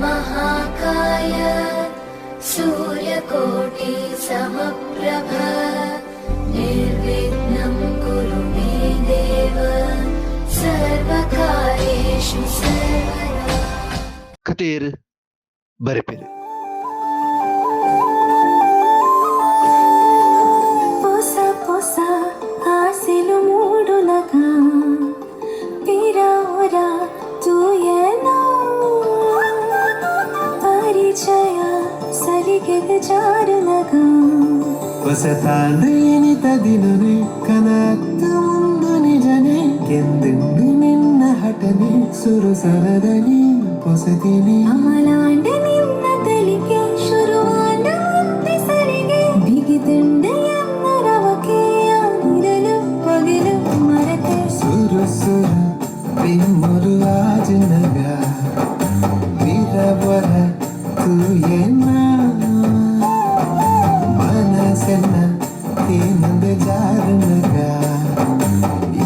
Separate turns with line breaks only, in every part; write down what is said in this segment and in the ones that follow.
महाकाय सूर्यकोटि समप्रभ निर्विघ्नं कुरु मे देव सर्वकार्येषु सर्वदा.
ಕಟೇರ್ ಬರೆಪೆರು.
ಪೊಸ ಪೊಸ ಆಸೆಲು ಮೂಡುನಗ ಪಿರ ಒರ ತೂಯನ ಪರಿಚಯ ಸಲಿಗೆದ ಜಾರುನಗ.
ಹೊಸತಾಂಡ ದಿನನೆ ಕನತ್ತ ಮುಂದು ನಿಜನೆ ಕೆಂದುಂಡು ನಿನ್ನ ಹಟನೆ ಸುರು ಸರದನಿ ಪೊಸತಿನಿ.
ಆಲಾಂಡ ನಿನ್ನ ತಲಿಕೆ ಶುರುವಾಂಡ ಒಂತೆ ಸರಿಗೆ ಬಿಗಿದುಂಡ ಎನ್ನ ರವಕೆ ಇರಲು ಪಗಲು ಮರತೆ.
ಸುರು ಸುರು ಬಿಮ್ಮುರು ಆಜನಗ ವಿರವರ ತೂಯನ ಮನಸೆನ್ನ ತೇನಂದ ಜಾರುನಗ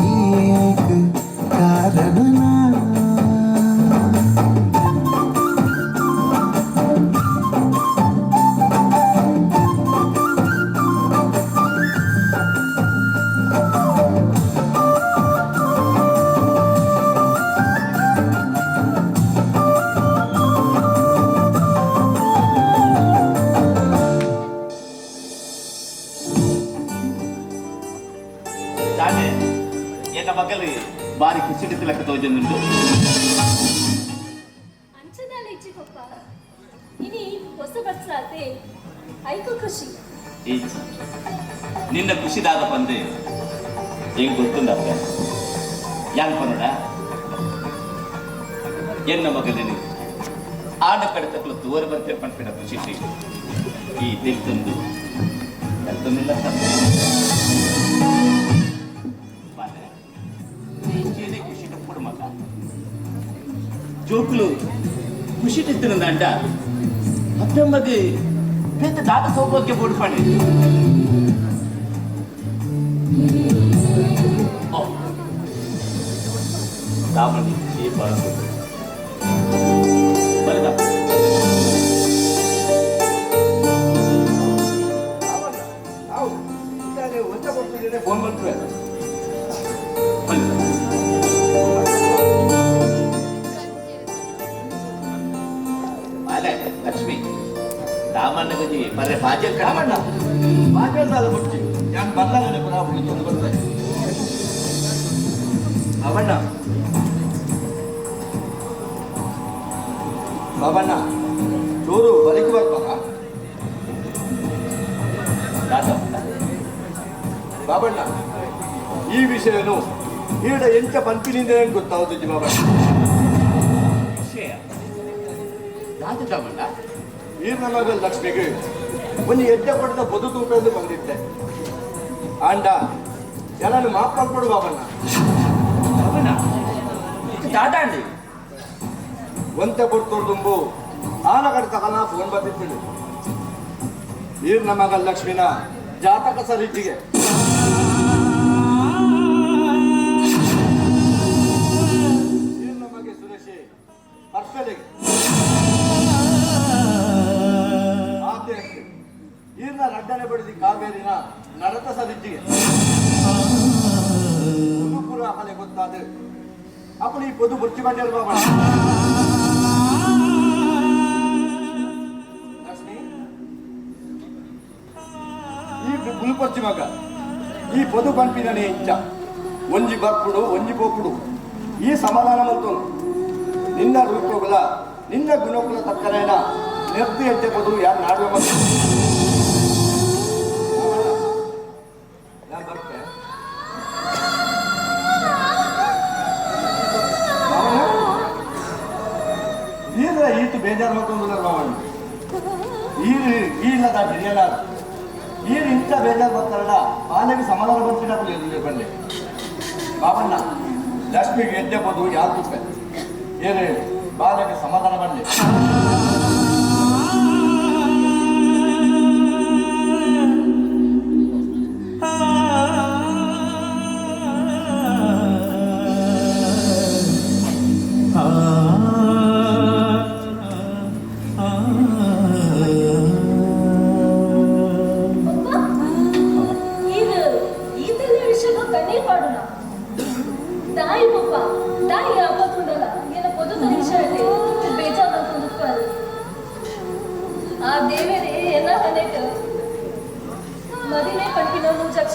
ಏಕ ಕಾರಣನ.
ದಾನೆ ಎನ್ನ ಮಗಲು ಬಾರಿ ಖುಷಿ ತಿಲಕ ತೋಜೊಂದುಂಡು.
ಅಂಚದಾಲ ಇಚ್ಚಿಕೊಪ್ಪ, ಇನಿ ಹೊಸ ಬರ್ಸಾತೆ, ಐಕು ಖುಷಿ.
ಈಚ್ ನಿನ್ನ ಖುಷಿದಾದ ಪಂದೆ ಹೆಂಗ್ ಗೊತ್ತುಂಡಪ್ಪ. ಯಾನ್ ಪನ್ನಡ, ಎನ್ನ ಮಗಲೇನು ಆಡ ಕಡೆ ತಕ್ಕಲು ತೋರು ಬರ್ತೇವೆ ಪನ್ಪಿನ ಖುಷಿ ಈ ತೆಗ್ತೊಂದು ತೆಗ್ತೊಂದಿಲ್ಲ. ಖುಷಿ ತಪ್ಪುಡು ಮಗ. ಜೋಕುಲು ಖುಷಿ ತಿಂದ ಅಪ್ಪಮ್ಮಗೆ ಪೇತ ದಾದ ಸೌಭಾಗ್ಯ ಬೋಡು ಪಣೆ. ಓ ದಾಮಣಿ ಈ ಬರದು ಬಲಿದ.
ಫೋನ್ ಬಂತು.
ಬಲಿದ. ಅಲೆ ಲಕ್ಷ್ಮಿ ದಾಮಣ್ಣಗಜಿ ಬರೆ ಬಾಜಲ್.
ರಾಮಣ್ಣ ಮಾತಾಡ್ದ ಮುಟ್ಟಿ ಯಾಕೆ ಬರ್ಲಾಗನೆ ಪುನಃ ಒಂದು ಬರ್ತಾರೆ. ಬಾಬಣ್ಣ, ಬಾಬಣ್ಣ, ಚೂರು ಬಲಿಕ್ ಬರ್ತಾರ.
ದಾದ.
ಬಾಬಣ್ಣ, ಈ ವಿಷಯನು ಈಡ ಎಂಚ ಪಂಪಿನಿಂದ ಗೊತ್ತಾಗುತ್ತಿದ್ದಿ ಬಾಬಣ್ಣ.
ವಿಷಯ ದಾದ ದಾಮಣ್ಣ?
ಈ ಮಗ ಲಕ್ಷ್ಮಿಗೆ ಒಂದು ಎಡ್ಡೆ ಪಡೆದ ಬದು ತೂಪೆಂದು ಬಂದಿದ್ದೆ ಆಂಡ ಎಲ್ಲಾನು ಮಾಪ್ ಮಾಡ್ಕೊಡು ಬಾಬಣ್ಣ.
ಅವನ ಇದು ದಾದಾಂಡಿ.
ಒಂತೆ ಕೊಡ್ತೋರ್ ದುಂಬು ಆನ ಕಡೆ ತಕನ ಫೋನ್ ಬಂದಿತ್ತು. ಈರ್ ನಮಗ ಲಕ್ಷ್ಮಿನ ಜಾತಕ ಸರಿಜಿಗೆ. ಈರ್ ನಮಗೆ ಸುರೇಶಿ ಪರ್ಫೆಲಿಗೆ ಆತೆ. ಈರ್ನ ರಡ್ಡನೆ ಬಡಿದಿ ಕಾವೇರಿನ ನಡತ ಸರಿಜಿಗೆ ಪುರ ಅಕಲೆ ಗೊತ್ತಾದ ಅప్పుడు ಈ ಪೊದು ಬುರ್ಚಿ ಬಂಡ್ಯಾರ ಬಾಬಣ್ಣ. ಲಕ್ಷ್ಮಿ, ಈ ಬುಲ್ಪರ್ಚಿ ಮಗ, ಈ ಪೊದು ಪನ್ಪಿನನೇ ಇಚ್ಛ ಒಂಜಿ ಬರ್ಪುಡು ಒಂಜಿ ಪೋಪುಡು ಈ ಸಮಾಧಾನ ಮಂತು ನಿನ್ನ ರೂಪಗುಲ ನಿನ್ನ ಗುಣಕುಲ ತಕ್ಕನೇನ ನಿರ್ತಿ ಎಡ್ಡೆ ಪೊದು ಯಾರು ನಾಡುವೆ ಮತ್ತು ಯಾರು ಬರ್ತೆ ಮಾವಣ್ಣ? ಈರ ಈತು ಬೇಜಾರು ಮತ್ತೊಂದು ಮಾವಣ್ಣ. ಈರು ಈಲ್ಲದ ಹಿರಿಯಲಾರ ಈರು ಇಂಥ ಬೇಜಾರು ಬರ್ತಾರಲ್ಲ, ಬಾಲೆಗೆ ಸಮಾಧಾನ ಬರ್ತೀನಪ್ಪ ಇರಲಿ ಬಲ್ಲೆ. ಬಾಬಣ್ಣ, ಲಕ್ಷ್ಮಿಗೆ ಎದ್ದೆ ಬೋದು ಯಾರು ತುಪ್ಪೆ ಏನು ಹೇಳಿ ಬಾಲೆಗೆ ಸಮಾಧಾನ ಬರಲಿ.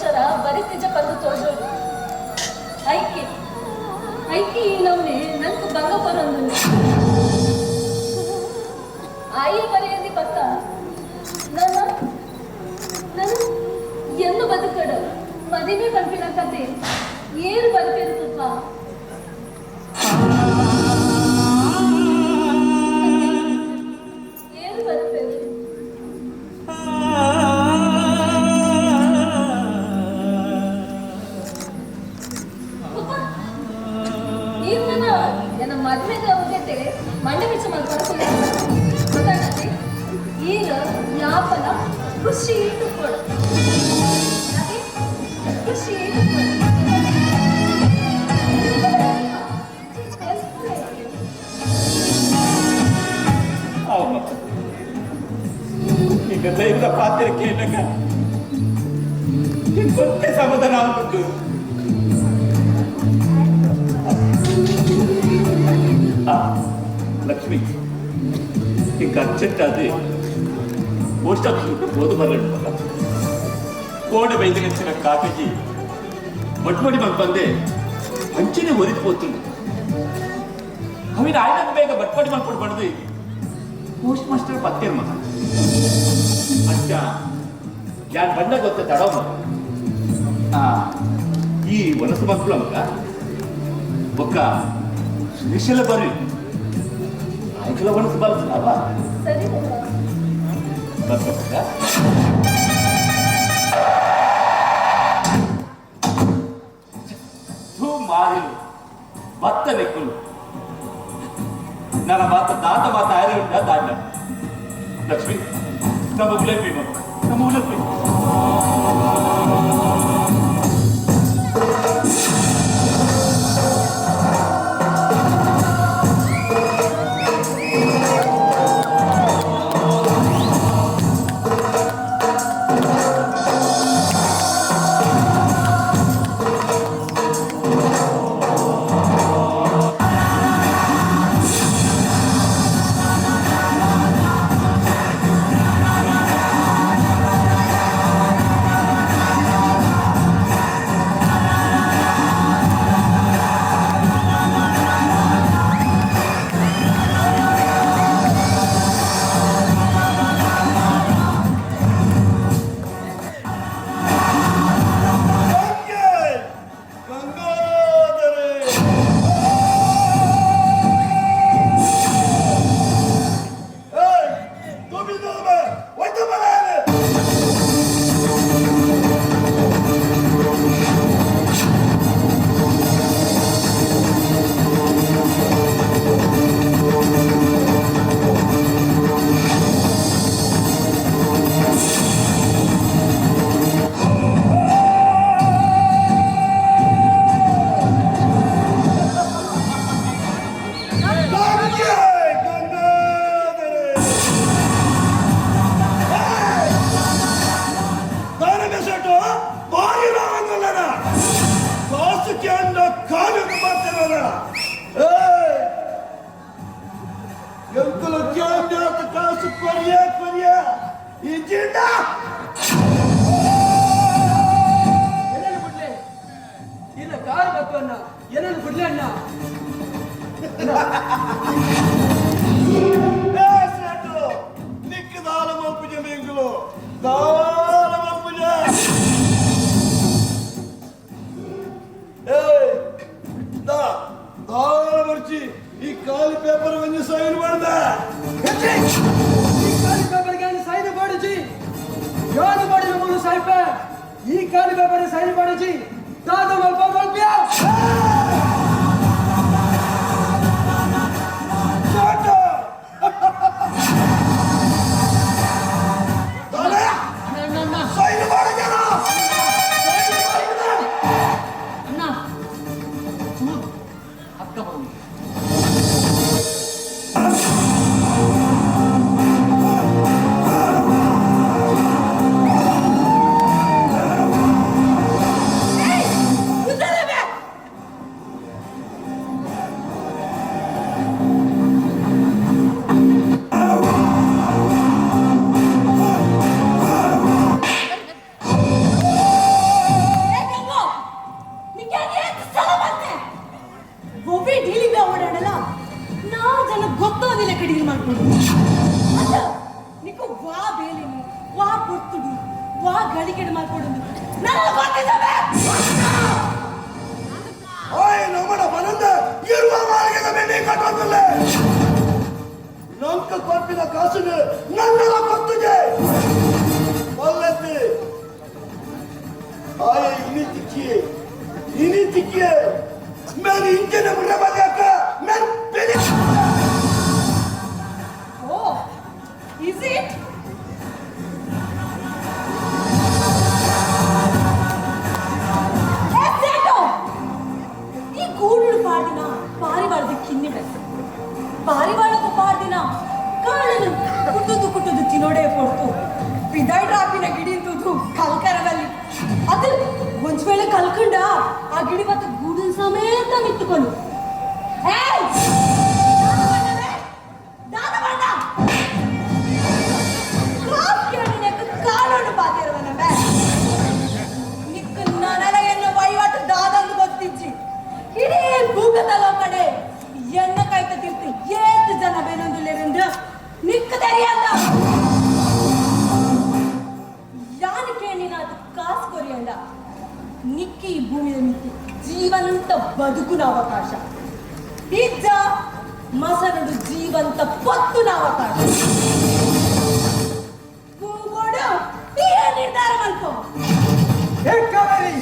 ಅಕ್ಷರ ಬರಿತಿಜ ಪಂದು ತೋಜೋಡು. ಐಕೆ ಐಕೆ ಈ ನವ್ನೆ ನಂಗೆ ಭಂಗ ಬರೊಂದು. ಆಯಿ ಬರೆಯದಿ ಪಕ್ಕ ನನ್ನ ನಾನು ಎಂದು ಬದುಕಡು ಮದಿಮೆ ಪನ್ಪಿನ ಕತೆ ಏರು ಬದುಕಿರು ಪಪ್ಪ. ಏರು ಬದುಕೇರು. ಪಪ್ಪ ನೀನು ನನ್ನ ನನ್ನ ಮದುವೆದ ಹೋಗೈತೆ ಮಂಡೆ ಬಿಚ್ಚ ಮಲ್ಪಡ ಗೊತ್ತಾಗತ್ತೆ. ಈಗ ಯಾಪನ ಖುಷಿ ಇಟ್ಟುಕೊಡು, ಖುಷಿ ಇಟ್ಟುಕೊಡು.
ಈಗ ದೈವದ ಪಾತ್ರಕ್ಕೆ ಏನಕ್ಕ ಗೊತ್ತೇ ಸಮಾಧಾನ ಆಗ್ಬಿಟ್ಟು. ಲಕ್ಷ್ಮಿ ಈಗ ಅರ್ಜೆಂಟ್ ಅದೇ ಪೋಸ್ಟ್ ಆಫೀಸ್ ಬೋದು ಬರಲಿಲ್ಲ. ಕೋಡೆ ಬೈದಿನ ಕಾಕಜಿ ಮೊಟ್ಮಡಿ ಬಂದೆ ಅಂಚನೆ ಒರಿದು ಪೋತುಂಡು. ಅವಿನ ಆಯ್ನಂತ ಬೇಗ ಬಟ್ಪಡಿ ಮಲ್ಪಡು ಬಡ್ದು ಪೋಸ್ಟ್ ಮಾಸ್ಟರ್ ಪತ್ತೇರು ಮಗ. ಅಚ್ಚ ಯಾನ್ ಬಣ್ಣ ಗೊತ್ತ ತಡವ ಮಗ. ಈ ವನಸು ಮಕ್ಕಳು ಮಗ ಒಕ್ಕ ಸುರೇಶೆಲ್ಲ ಬರ್ರಿ ಆಯ್ಕಲ ವನಸು ಬರ್ತದವ.
ಸರಿ
ಬರ್ತ ಥೂ ಮಾರಿಲು ಭತ್ತ ನೆಕ್ಕುಲು ನನ್ನ ಮಾತ ದಾತ ಮಾತ ಆಯ್ರೆ ಉಂಟ ದಾಂಡ. ಲಕ್ಷ್ಮಿ ನಮ್ಮ ಉಲಪಿ ಮಗ ನಮ್ಮ ಉಲಪಿ.
ಈ ಖಾಲಿ ಪೇಪರ್ ಒಂದು ಸೈನ್ ಮಾಡ್ದ.
ಈ ಖಾಲಿ ಪೇಪರ್ಗೆ ಸೈನ್ ಮಾಡಿಜಿ ಯಾರು ಮಾಡಿದ ಮೂರು ಸಾಹೇಬ. ಈ ಖಾಲಿ ಪೇಪರ್ ಸೈನ್ ಮಾಡಿಜಿ ದಾದ ಮಲ್ಪ ಮಲ್ಪ್ಯ.
ಸೈನ್ ಮಾಡಿದ್ಯಾನ?
ಅಣ್ಣ ಚೂರು ಅಕ್ಕ ಬರೋಣ.
ಲೆಕ್ಕ ಡೀಲ್ ಮಾಡ್ಕೊಡು. ಅತ್ತ, ನಿಕ್ಕು ವಾ ಬೇಲಿನಿ ವಾ ಪೊರ್ತುಡು ವಾ ಗಳಿಕೆಡು ಮಾಡ್ಕೊಡು ನನ್ನ ಗೊತ್ತಿದ್ದಾವೆ.
ಓಯ್ ನಮ್ಮಡ ಬನಂದ ಇರುವ ಮಾಳಿಗೆದ ಬೆಣ್ಣೆ ಕಟ್ಟೋದಿಲ್ಲ. ನಂಕ ಕೊಪ್ಪಿನ ಕಾಸುನು ನನ್ನಲ ಕೊತ್ತುಗೆ ಒಲ್ಲೆತ್ತಿ ಆಯ ಇನಿ ತಿಕ್ಕಿಯೇ ಇನಿ ತಿಕ್ಕಿಯೇ мен ಇಂಚನೆ ಮುರಬಲ್ಯಾಕ мен ಬೆಲೆ.
ಓ, is it? ಈ ಗೂಡು ಪಾಡ್ದಿನ ಪಾರಿವಾಳದ ಕಿನ್ನಿವೆ ಪಾರಿವಾಳಕ್ಕೂ ಪಾಡ್ದಿನ ಕಾಳನ್ನು ಕುಟ್ಟುದು ಕುಟ್ಟುದು ತಿನ್ನೋಡೆ ಕೊಡ್ತು ಪಿದಾಯ್ ಡ್ರಾಪಿನ ಗಿಡಿ ಅಂತದ್ದು ಕಲ್ಕರದಲ್ಲಿ. ಅದು ಒಂದ್ ವೇಳೆ ಕಲ್ಕಂಡ ಆ ಗಿಡಿ ಮತ್ತೆ ಗೂಡಿನ ಸಮೇತ ಮಿತ್ತುಕೊಂಡು. ಏಯ್! ದಾದ ಬಣ್ಣ! ಕಾಫ್ ಕೇಳಿನಕ್ಕೆ ಕಾಲೊಂಡು ಪಾತಿರುವನವೇ. ನಿಕ್ಕ ನನಲ ಎನ್ನ ವಹಿವಾಟು ದಾದಂದು ಗೊತ್ತಿಜ್ಜಿ. ಇಡೀ ಭೂಗತಲ ಕಡೆ ಎನ್ನ ಕೈತ ತಿರ್ತು ಏತ್ ಜನ ಬೇನೊಂದುಲ್ಲೆರೆಂದು ನಿಕ್ಕ ತೆರಿಯಲ್ಲ. ಯಾನು ಕೇಳಿನ ಅದು ಕಾಸು ಕೊರಿಯಂಡ ನಿಕ್ಕಿ ಈ ಭೂಮಿಯ ಮಿತ್ತಿ ಜೀವಂತ ಬದುಕುನ ಅವಕಾಶ ಇಜ್ಜ ಮಸನಡು ಜೀವಂತ ಪೊತ್ತುನ ಅವಕಾಶ ಕೂಗೋಡು ಈ ನಿರ್ಧಾರ ಮಲ್ಪೋ.
ಏ ಕಾವೇರಿ,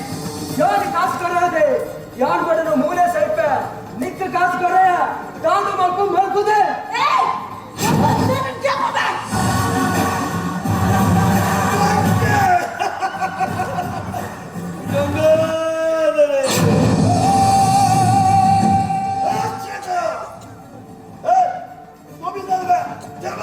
ಯಾರು ಕಾಸು ಕೊಡದೆ ಯಾರು ಬಡನು ಮೂಲೆ ಸೈಪ ನಿಕ್ಕ ಕಾಸು ಕೊರೆಯ ದಾದು ಮಲ್ಕು ಮಲ್ಕುದೆ.
ಏಯ್! ಜಪ್ಪ ಬ್ಯಾಕ್!
ಗಂಗಾಧರೆ ಗೋವಿಂದ ಜಯ.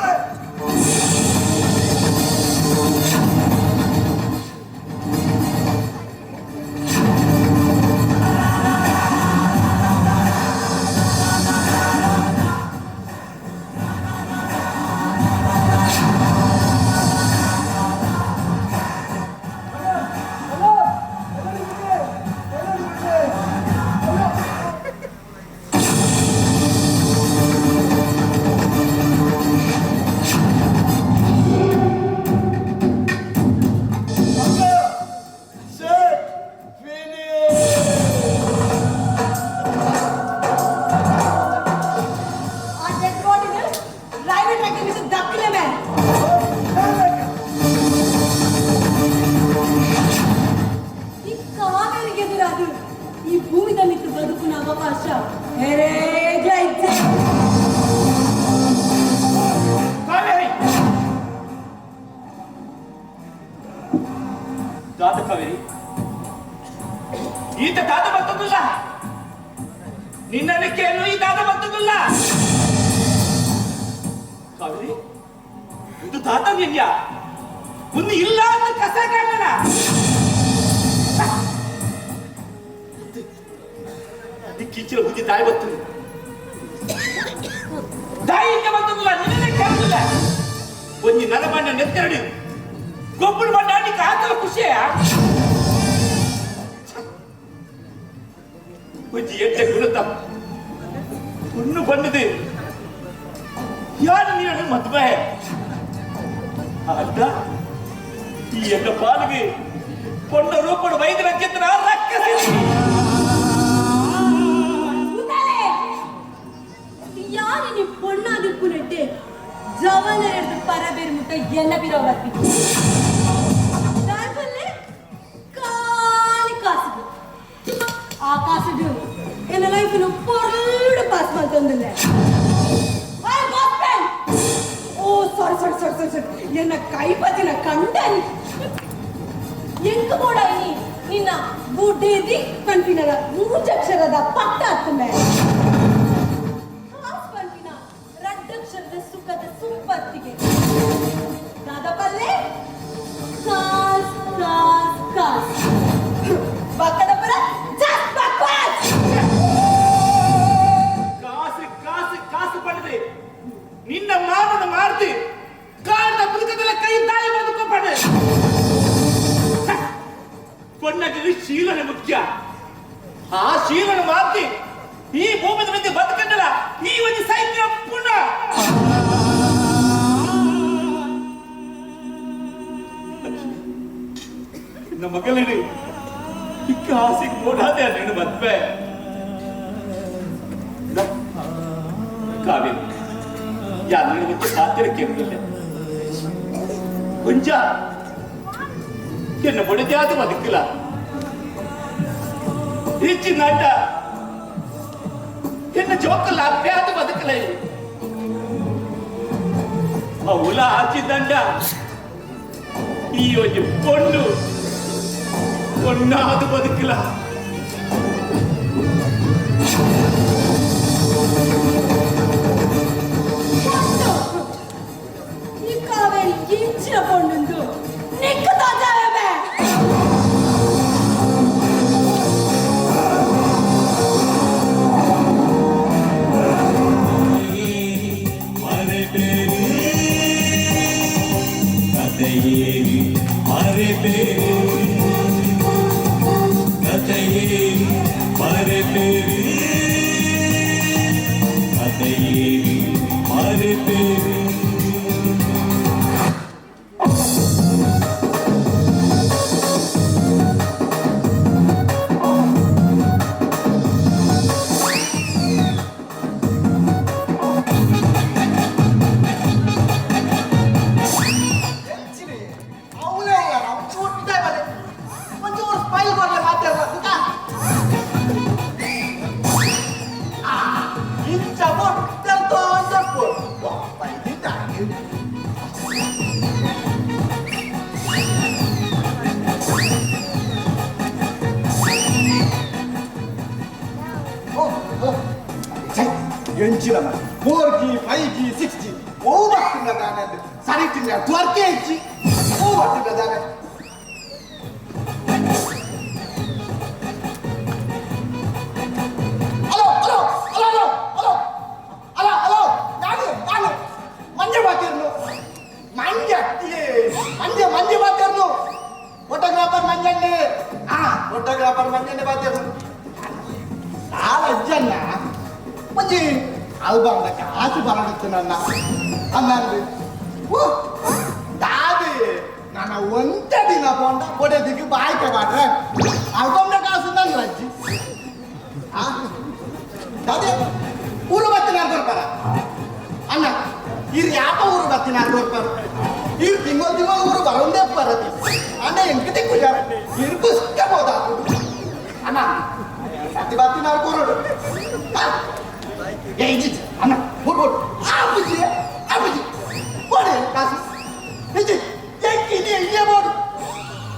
Hello, hello.
Set finish.
ಆ ಡೆಡ್ ಬಾಡಿನ ರೈಲ್ವೆ ಟ್ರ್ಯಾಕ್ మీద ದಕ್ಕಲమే. ಈ ಕಾವೇರಿಗೆ ಎದುರಾದು ಈ ಭೂಮಿದ ಮಿತ್ತು ಬದುಕುನ ಅವಕಾಶ ಎರೇಗ್ಲ ಇಜ್ಜೆ.
ಕಾವೇರಿ, ದಾದ ಕಾವೇರಿ, ಈತ ದಾದ ಬರ್ತದಿಲ್ಲ. ನಿನ್ನನ್ನು ಕೇಳು, ಈ ದಾದ ಬರ್ತದಿಲ್ಲ. ಕಾವೇರಿ, ಇದು ದಾದ ನಿನ್ಯ ಒಂದು ಇಲ್ಲ ಅಂತ ಕಸ ಕಾಣೋಣ. ಕಿಚ್ಚಿನ ಬುದ್ಧಿ ತಾಯಿ ಬರ್ತದೆ. ತಾಯಿ ಹಿಂಗೆ ಬರ್ತದಿಲ್ಲ, ನಿನ್ನನ್ನೇ ಕೇಳುದಿಲ್ಲ. ಒಂಜಿ ನರಬಣ್ಣ ನೆತ್ತೆರಡು ಗೊಬ್ಬರ ಬಣ್ಣ ನಿಕ್ಕ ಆತಲ ಖುಷಿಯ. ಒಂಜಿ ಎಡ್ಡೆ ಗುಣತ ಹುಣ್ಣು ಬಂದಿದೆ. ಯಾರು ನೀನು ಮದುವೆ ಅಡ್ಡ ಈ ಎಡ್ಡ ಪಾಲಿಗೆ ಪೊಣ್ಣ ರೂಪಡು ವೈದ್ಯರ ಚಿತ್ರ ರಕ್ಕಸಿ.
ಉದಾಲೆ! ಯಾರು ನೀ ಪೊಣ್ಣಾದಿಪ್ಪುನೆಟ್ಟೆ ಜವನರೆಡ್ದು ಪರಬೇರು ಮುಟ್ಟ ಎನ್ನ ಬಿರೋ ಬರ್ತಿ ದಾಲ್ಬಲ್ಲೆ ಖಾಲಿ ಕಾಸುಡು. ಆ ಕಾಸುಡು ಎನ್ನ ಲೈಫ್ನು ಪೊರ್ಲುಡು ಪಾಸ್ ಮಾಡ್ತೊಂದಿಲ್ಲ. ಓ, ಸಾರಿ ಸಾರಿ ಸಾರಿ ಸಾರಿ ಸಾರಿ, ಎನ್ನ ಕೈಪತ್ತಿನ ಕಂಡನಿ ಎಂಕ್ ಬೋಡಾಯಿ ನಿನ್ನ ಬುಡೇದಿ ಪನ್ಪಿನದ ಮೂಜಕ್ಷರದ ಪಟ್ಟ ಅತ್ತುಮೆ. ಕಾಸ್ ಪನ್ಪಿನ ರಡ್ಡಕ್ಷರದ ಸುಖದ ಸುಂಪತ್ತಿಗೆ ದಾದಪಲ್ಲೆ ಕಾಸ್ ಕಾಸ್ ಕಾಸ್ ಬಕ್ಕದ ಪರ ಜಸ್ಟ್ ಬಕ್ವಾಸ್.
ಕಾಸು ಕಾಸು ಕಾಸು ಪಡೆದೆ ನಿನ್ನ ಮಾನನ ಮಾರ್ತಿ ಕಾಡ್ದ ಬದುಕದಲ್ಲ ಕೈ ತಾಯಿ ಬದುಕು ಪಡೆ. ಪೊಣ್ಣಗೆ ಶೀಲನೆ ಮುಖ್ಯ. ಆ ಶೀಲನ ಮಾರ್ತಿ ಈ ಭೂಮಿದ ಮಧ್ಯೆ ಬದುಕಂಡಲ್ಲ ಈ ಒಂದು ಸೈನ್ಯ ಪುಣ್ಯ. ಮಗಲಿಡು ಕಾಸಿಗೆ ಓಡಾದೆ ನೀನು ಮದ್ವೆ ಕಾವೇರಿ ಯಾರು ಮತ್ತೆ ಸಾಧ್ಯಕ್ಕೆ ಇರಲಿಲ್ಲ ಕೊಂಚ ಎನ್ನ ಬಡಿದಾದ ಬದುಕಿಲ್ಲ ಈಚಿ ನಾಟ ಎನ್ನ ಜೋಕಲ್ಲ ಅಪ್ಪ್ಯಾದ ಬದುಕಲ ಅವಳ ಆಚಿ ದಂಡ ಈ ಒಂಜಿ ಪೊಣ್ಣು பொண்ணாது ಬದುಕಲ.
ಈ ಕಾವೇರಿ ಇಂಚಿನ ಪೊಣ್ಣುಂದು ನಿಕ್ಕ ತಾಜಾವೆ.
ಎಂಚಿನ 4G 5G 6G ಓ ಬರ್ತಿಲ್ಲ ತಾನೆ ಸರಿ ತಿನ್ನ ತ್ವರ್ಕೆ ಹೆಚ್ಚಿ ಓ ಬರ್ತಿಲ್ಲ ತಾನೆ. Hello hello hello hello hello hello hello, ನಾನು ನಾನು ಮಂಜೆ ಮಾತಾಡ್ನು, ಮಂಜೆ ಮಂಜೆ ಮಂಜೆ ಮಾತಾಡ್ನು, ಫೋಟೋಗ್ರಾಫರ್ ಮಂಜಣ್ಣೆ. ಆ ಫೋಟೋಗ್ರಾಫರ್ ಮಂಜಣ್ಣೆ ಮಾತಾಡ್ನು. ಸಾಲ ಅಜ್ಜಣ್ಣ ಒಂಜಿ ಆಲ್ಬಮ್ದ ಕಾಸು ಬರಡಿತ್ತು ನನ್ನ ಅನ್ನಂದು. ಓ ದಾದಿ ನನ್ನ ಒಂತೆ ದಿನ ಪೋಂಡ ಕೊಡೆದಿಗೆ ಬಾಯ್ಕೆ ಮಾಡ್ರೆ ಆಲ್ಬಮ್ನ ಕಾಸು ನನ್ನ ಅಜ್ಜಿ. ಆ ದಾದಿ ಊರು ಬತ್ತಿನ ಕೊರ್ಪಾರ ಅಣ್ಣ, ಇರ್ ಯಾಪ ಊರು ಬತ್ತಿನ ಕೊರ್ಪಾರ? ಇರ್ ತಿಂಗಳು ತಿಂಗಳು ಊರು ಬರೋಂದೇ ಬರತಿ ಅಣ್ಣ, ಎಂಕ ತಿಕ್ಕುಜಾರ ಇರ್ ಪುಸ್ತಕ ಬೋದಾತು ಅಣ್ಣ. ಸತಿ ಬತ್ತಿನ ಕೊರಡು ಏ ಇಜ್ಜಿ ಅಣ್ಣ, ಬೋಡು ಬೋಡು ಆಪುಜಿ ಆಪುಜಿ ಬೋಡೆ ಕಾಸು ಇಜ್ಜಿ ಎಂಕ್ ಇನಿ ಇನೇ ಬೋಡು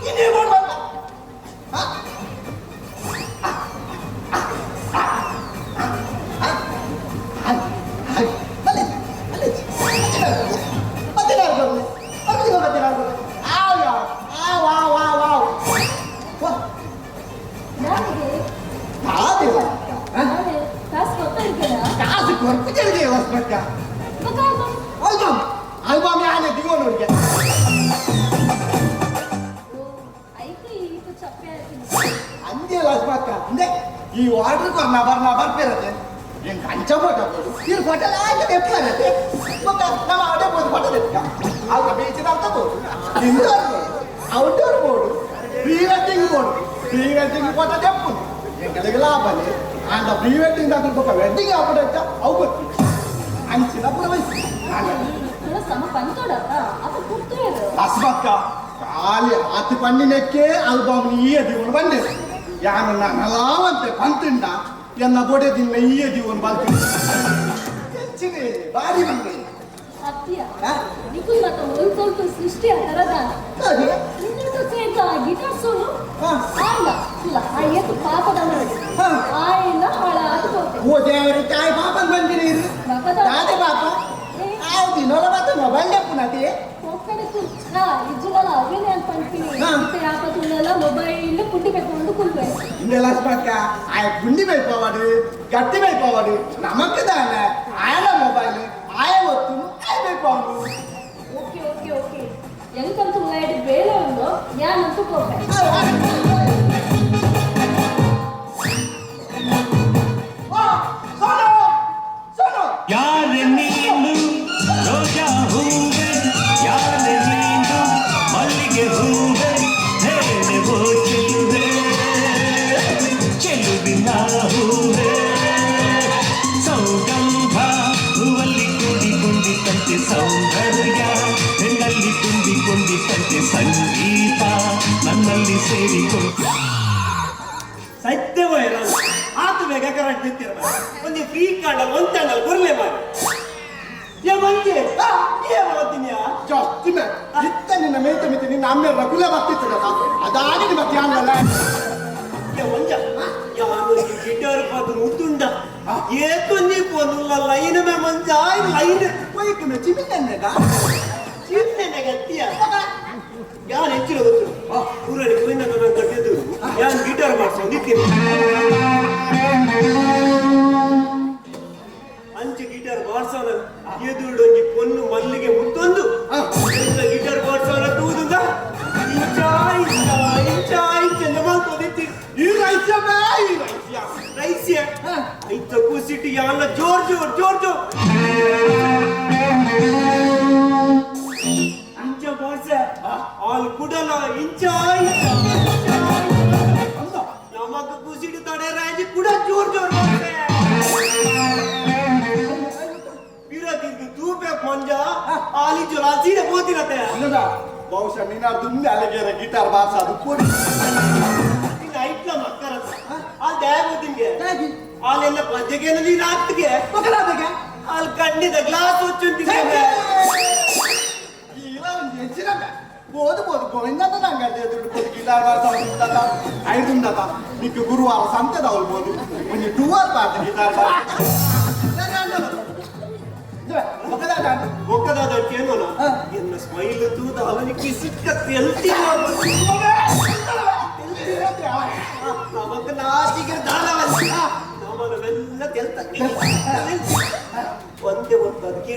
ಇನೇ ಬೋಡು ಬಲ್ಲ. ಕಾಸು ಕೊರ್ಪುಜರಿಗೆ ಹೊಸ್ಬಕ್ಕ ಆಲ್ಬಮ್ ಆಲ್ಬಮ್ ಯಾನೆ ದಿಗೋ ನೋಡಿಗೆ ಅಂಜೆ ಲಸ್ಮಕ್ಕ ಅಂದೆ ಈ ವಾಟರ್ ಕೊರ್ನ ಬರ್ನ ಬರ್ಪಿರತ್ತೆ ಎಂಕ್ ಅಂಚ ಫೋಟೋ ಕೊಡು ಈ ಫೋಟೋ ಆಯ್ತು ತೆಪ್ಪರತ್ತೆ ಮತ್ತ ನಮ್ಮ ಅದೇ ಬೋದು ಫೋಟೋ ತೆಪ್ಪ ಅಲ್ಪ ಬೀಚ್ ಬೋದು indoor board outdoor board pre wedding board pre wedding photo ತೆಪ್ಪು ಎಂಕಲಿಗೆ ಲಾಭನೇ ಅಂಡ ಪ್ರೀ ವೆಡ್ಡಿಂಗ್ ದಾಖಲು ಬೊಕ್ಕ ವೆಡ್ಡಿಂಗ್ ಆಪುಡತ್ತ ಅವು ಗೊತ್ತು ಅಂಚಿನ ಪೂರ ವಯಸ್ಸು ಲಸ್ಮಕ್ಕ ಖಾಲಿ ಆತಿ ಪಣ್ಣಿನಕ್ಕೆ ಆಲ್ಬಮ್ ಈಯ ದಿವನ ಬಂದೆ ಯಾನು ನಲಾವಂತೆ ಪಂತಿಂಡ ಎನ್ನ ಬೊಡೆ ದಿನ ಈಯ ದಿವನ ಬಂತು ಹೆಚ್ಚಿನ ಬಾರಿ ಬಂದೆ.
ಅತ್ತಿಯ ನಿಕುಲ್ ಮತ್ತ ಒಲ್ತೊಲ್ತು ಸೃಷ್ಟಿ ಆತರದ ನಿನ್ನದು ಸೇತ ಗಿಟಾರ್ ಸೋಲು ಆಂಡ ಇಲ್ಲ ಆ ಏತು ಪಾಪದ ಆಯಿನ ಹಾಳಾದ ಹೋತೆ.
ಓ ದೇವರೇ ತಾಯಿ ಪಾಪನ್ ಬಂದಿರಿ ದಾದೆ ಪಾಪ ಆ ದಿನೋಲ ಮಾತ ಮೊಬೈಲ್ ದೆಪ್ಪುನತಿ
ಒಕ್ಕಡೆ ಕುಚ್ಚ ಇಜ್ಜುಗಲ ಅವೇನೆ ಅಂತ ಅನ್ಪಿನಿ ಮತ್ತೆ ಯಾಪತುಲ್ಲ ಮೊಬೈಲ್ ಪುಂಡಿ పెట్టుಕೊಂಡು ಕುಲ್ವೆ.
ಇಂದೆಲ್ಲ ಲಸ್ಮಕ್ಕ ಆಯ ಗುಂಡಿ ಬೈಪವಾಡು ಗಟ್ಟಿ ಬೈಪವಾಡು ನಮಕ್ ದಾನೆ ಆಯನ ಮೊಬೈಲ್ ಆಯ ಒತ್ತು ಆಯ ಬೈಪವನು.
ಓಕೆ ಓಕೆ ಓಕೆ ಎಂಕಂತೂ ಲೈಟ್ ಬೇಲೆ ಉಂಡು ಯಾನಂತೂ ಕೋಪೆ.
ಯಾರ ನೀನು ರೋಜಾ ಹೂವೆ, ಯಾರ ನೀನು ಮಲ್ಲಿಗೆ ಹೂವೆ, ಹೇಳಿ. ಸೇರಿಕೊಂಡಿತಂತೆ ಸೌಂದರ್ಯ, ನನ್ನಲ್ಲಿ ತುಂಬಿಕೊಂಡಿತಂತೆ ಸಂಗೀತ, ನನ್ನಲ್ಲಿ ಸೇರಿಕೊಂಡು
ಸತ್ಯವೇ ಆತು ಬೇಗ ಕರೆಂಟ್ ನಿಂತಿರ ಒಂದು ಫ್ರೀ ಕಾರ್ಡ್ ಒಂದ್ ಗುರ್ಲೆ ಮಾಡಿ ಏ ಮಂಜೆ ಏ ಮಾಡ್ತೀನಿಯಾ
ಜಾಸ್ತಿ ಮೇ ಇತ್ತ ನಿನ್ನ ಮೇತ ಮಿತಿ ನಿನ್ನ ಅಮ್ಮ ರಕುಲ ಬರ್ತಿತ್ತು ಅದಾಗಿ ಮತ್ತೆ ಯಾನಲ್ಲ.
ಏ ಮಂಜ ಯಾನು ಗಿಟಾರ್ ಪಾತು ಮುತ್ತುಂಡ ಏತೊಂಜಿ ಪೋನುಲ್ಲ ಲೈನ್ ಮೇ ಮಂಜ ಲೈನ್.
ಒಯ್ಕ್ ಮೇ ಚಿಮಿನ್ನೆಗ.
ಚಿನ್ನೆನೆ ಗತ್ತಿಯ ಯಾನ್ ಹೆಚ್ಚಿನ ಗೊತ್ತು ಊರಲ್ಲಿ ಗೋವಿಂದ ನನ್ನ ಕಟ್ಟಿದ್ದು ಯಾನ್ ಗಿಟಾರ್ ಮಾಡ್ಸೋ ನಿಂತೀನಿ ಅಂಚೆ ಗಿಟಾರ್ ಬಾರ್ಸೋನ ಎದುರು ಒಂಜಿ ಪೊನ್ನು ಮಲ್ಲಿಗೆ ಮುತ್ತೊಂದು ಗಿಟಾರ್ ಬಾರ್ಸೋನ ತೂದುದ ಇಂಚ ಇಂಚ ಇಂಚ ಇಂಚ ಮಾಡ್ಕೊಂಡಿತ್ತಿ.
ಈ ರೈಸ್ಯ ಮೇ ಈ ರೈಸ್ಯ.
ರೈಸ್ಯ ಐತ ಕೂಸಿಟ್ಟು ಯಾನ ಜೋರ್ ಜೋರ್ ಜೋರ್ ಜೋರ್ ಇಂಚ ಬಾರ್ಸ ಆಲ್ ಕುಡಲ ಇಂಚ ಇಂಚ ಇಂಚ ನಮಕ್ ಕೂಸಿಟ್ಟು ತಡೆ ರಾಜಿ ಕುಡ ಜೋರ್ ಜೋರ್ ಬಾರ್ಸೆ ಪಿರತಿದ್ದು ತೂಪೆ ಮಂಜ ಆಲಿ ಜೋಲ ಸೀರೆ ಪೋತಿರತ್ತೆ.
ಅನ್ನದ ಬಹುಶಃ ನೀನ ದುಮ್ಮೆ ಅಲ್ಲಿಗೆ ಗಿಟಾರ್ ಬಾರ್ಸ ಅದು ಕೊಡಿ.
ನಿನ್ನ ಐಟ್ಲ ಮಕ್ಕರತ್ತ ಆ ದ್ಯಾಗ ತಿಂಗೆ ಆಲೆಲ್ಲ ಪದ್ಯಕ್ಕೆ ನೀನು ಹಾಕ್ತಿಗೆ ಅಲ್ಲಿ ಕಣ್ಣಿದ ಗ್ಲಾಸ್ ಹೊಚ್ಚುಂತಿಗೆ.
ಇಲ್ಲ ಒಂದು ಹೆಚ್ಚಿನ ಬೋದು ಬೋದು ಗೋವಿಂದನ ನಂಗೆ ದುಡ್ಡು ಬೋದು ಗಿಟಾರ್ ಬಾರ್ಸ ಉಂಟದ ಐದುಂಡದ ನಿಕ್ಕ ಗುರುವಾರ ಸಂತೆದ ಬೋದು ಒಂದು ಟೂವರ್ ಬಾರ್ದ ಗಿಟಾರ್ ಬಾರ್ಸ
ಒಕ್ಕದಾದ ಕೇನೋನ ಎನ್ನ ಸ್ಮೈಲ್ ತೂದ ಅವನಿಗೆ ಸಿಕ್ಕ ತೆಲ್ತಿ ನಮಕ್ ನಾಚಿಕೆ ದಾನವಲ್ಲ ನಮನವೆಲ್ಲ ತೆಲ್ತ ಒಂದೇ ಒಂದು ಅದಕ್ಕೆ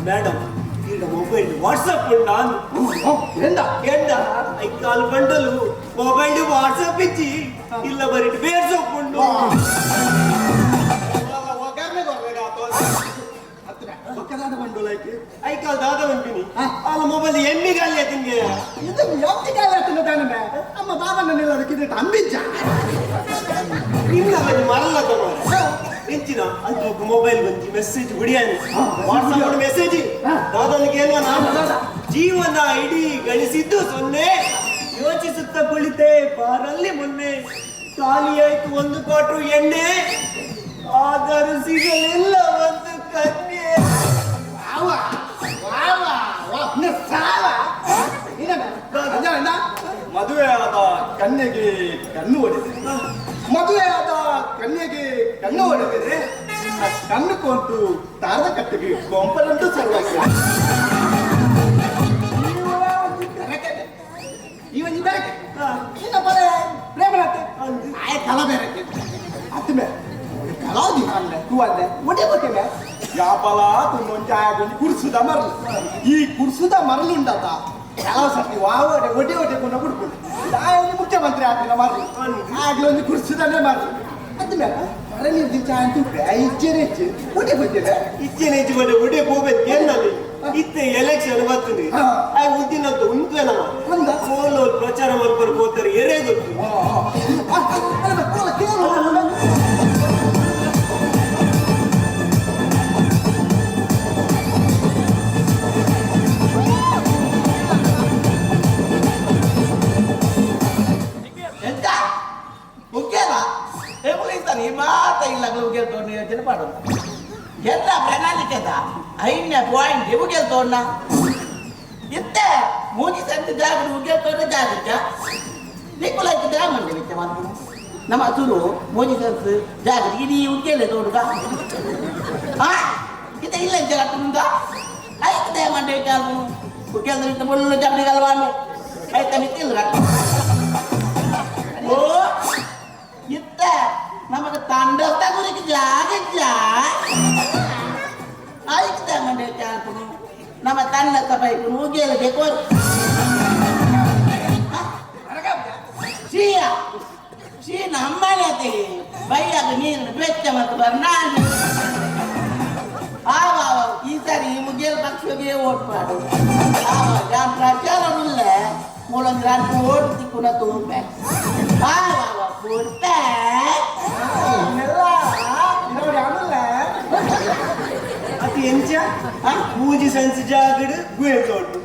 ಮೇಡಮ್ ಈಗ ಮೊಬೈಲ್ ವಾಟ್ಸಪ್ ನಾನು
ಎಂದ
ಎಂದ ಐಕಾಲ್ ಬಂಡಲು ಮೊಬೈಲ್ ವಾಟ್ಸಪ್ ಇಚ್ಚಿ ಇಲ್ಲ ಬರೀ ಬೇರ್ಸೊಪ್ಪುಂಡು.
ಒಗ್ಗರಣೆ ಒಕ್ಕದಾದ ಬಂಡು ಲೈಕ್
ಐಕಾಲ್ ದಾದ ಬಂದಿನಿ ಅಲ್ಲ ಮೊಬೈಲ್ ಎಮ್ಮಿಗಾಲಿ ತಿಂಗೆ.
ಇದು ಯಾವ್ದಿಗಾಲ ತಾನೆ ಅಮ್ಮ ಬಾಬಣ್ಣ ಅದಕ್ಕೆ ಅಂಬಿಜ್ಜ.
ನಿನ್ನ ಬಂದು ಮರಲ್ಲ ತಮಾರ ಎಂಚಿನ ಅದು ಮೊಬೈಲ್ ಬಂದು ಮೆಸೇಜ್ ಬಿಡಿಯಾನಿ ವಾಟ್ಸಪ್ ಮೆಸೇಜ್ ದಾದನಿಗೆ ಏನೋ ನಾನು ಜೀವನ ಇಡೀ ಗಳಿಸಿದ್ದು ಸೊನ್ನೆ ಯೋಚಿಸುತ್ತ ಕುಳಿತೆ ಬಾರಲ್ಲಿ ಮೊನ್ನೆ ಖಾಲಿಯಾಯ್ತು ಒಂದು ಕ್ವಾಟ್ರು ಎಣ್ಣೆ ಆದರೂ ಸಿಗಲಿಲ್ಲ ಒಂದು ಕನ್ಯೆ.
ಮದುವೆಯಾದ ಕನ್ಯೆಗೆ ಕಣ್ಣು ಹೊಡೆದೆ, ಮದುವೆಯಾದ ಕನ್ಯೆಗೆ ಕಣ್ಣು ಹೊಡೆದರೆ ಕಣ್ಣು ಕೊಂತು ತಾರದ ಕಟ್ಟಿಗೆ ಕೊಂಪರಂತೂ ಸರ್ವಾಗಿ ಇವನ್ ಬೆರಕೆ ಇನ್ನ ಬರೇ ಪ್ರೇಮನತ್ತೆ ಆಯ ಕಲ ಬೆರಕೆ ಅತ್ತಮೆ ಕಲಾದಿ ಅಲ್ಲೆ ತೂ ಅಲ್ಲೆ ಒಡೆ ಗೊತ್ತೇವೆ ಯಾಪಲ ತುಂದೊಂಜಿ ಆಗೊಂಜಿ ಕುರ್ಸುದ ಮರಲು ಈ ಕುರ್ಸುದ ಮರಲುಂಡತ ಕೆಲವು ಸರ್ತಿ ವಾವಡೆ ಒಡೆ ಒಡೆ ಗುಣ ಬಿಡ್ಕೊಂಡು ಆಯ ಮುಖ್ಯಮಂತ್ರಿ ಆಗ್ಲಿಲ್ಲ ಮರಲು ಆಗ್ಲಿ ಒಂದು ಕುರ್ಸುದನ್ನೇ ಮರಲು ಅದ್ಮೇಲೆ ಮರ ನೀರು ದಿಂಚ ಅಂತ ಇಜ್ಜೆನೆ ಹೆಚ್ಚು ಒಡೆ ಗೊತ್ತೇವೆ
ಇಚ್ಛೆನೆ ಹೆಚ್ಚು ಒಡೆ ಒಡೆ ಹೋಗ್ಬೇಕು ಏನಲ್ಲಿ ಇತ್ತೆ ಎಲೆಕ್ಷನ್ ಬರ್ತದೆ ಆ ಉದ್ದಿನಂತ ಉಂಟು
ಒಂದ?
ಕೋಲು ಪ್ರಚಾರ ಮಾಡ್ಕೊಂಡು ಹೋಗ್ತಾರೆ ಎರೆ ಗೊತ್ತು.
ಎಂತ ಉಗ್ಗೇಲ ಎಗುಳಿಸ್ತಾನೆ ಈ ಮಾತ ಇಲ್ಲ ಉಗ್ಗೆಲ್ ಯೋಚನೆ ಮಾಡೋದು ಎಲ್ಲ ಪ್ರಣಾಳಿಕೆದ ಐನೇ ಪಾಯಿಂಟ್ ಉಗ್ಗೆಲ್ ತೋಣ ಇತ್ತೆ ಮೂಜಿ ಸಂತ ಜಾಗ ಉಗ್ಗೆಲ್ ತೋಣ ಜಾಗಕ್ಕ ನಿಕ್ಕುಲೈತು ಡ್ಯಾಮ್ ಅಂದೆ ಮಿತ್ತೆ ಮಾಡ್ಬೋದು ನಮ್ಮ ಸುರು ಮೂಜಿ ಸಂತ ಜಾಗ ಇಡೀ ಉಗ್ಗೆಲೆ ತೋಡುಗ ಆ ಇತ್ತ ಇಲ್ಲ ಜಗತ್ತುಂದ ಐದು ಡ್ಯಾಮ್ ಅಂಡೆ ಉಗ್ಗೆಲ್ ಮುಳ್ಳು ಜಬ್ಡಿಗಲ್ವಾನು ಐತ ಮಿತ್ತಿಲ್ಲ. ಓ ಇತ್ತ ನಮಗೆ ತಂಡಸ್ತ ಗುరికి ಜಾಗ ಆಯ್ತು ಮಂಡೆ ಚಾಲ್ಪುನು ನಮ್ಮ ತನ್ನ ಸಭೈಪುನು ಉಗ್ಗೇಲಗೆ ಕೋರು ಶ್ರೀಯ ಶ್ರೀ ನಮ್ಮನೆ ಬೈಯಾಗ ನೀರು ಬೆಚ್ಚ ಮತ್ತು ಬರ್ನಾನು ಆವ ಈ ಸಾರಿ ಈ ಮುಗಿಯಲ್ ಪಕ್ಷಗೆ ಓಟ್ ಮಾಡು ಆವ ಜಾನ್ ಪ್ರಚಾರ ಉಳ್ಳೆ ಮೂಲೊಂದು ರಾತ್ರಿ ಓಟ್ ತಿಕ್ಕುನ ತೂಪೆ ಆವ ಕೊಡ್ತೆ.
ನೋಡಿ ಆಮೇಲೆ
ಅದು ಎಂಚ ಪೂಜಿ ಸೆನ್ಸ್ ಜಾಗಡ್ ಗುವೆಲ್ ತೋಟು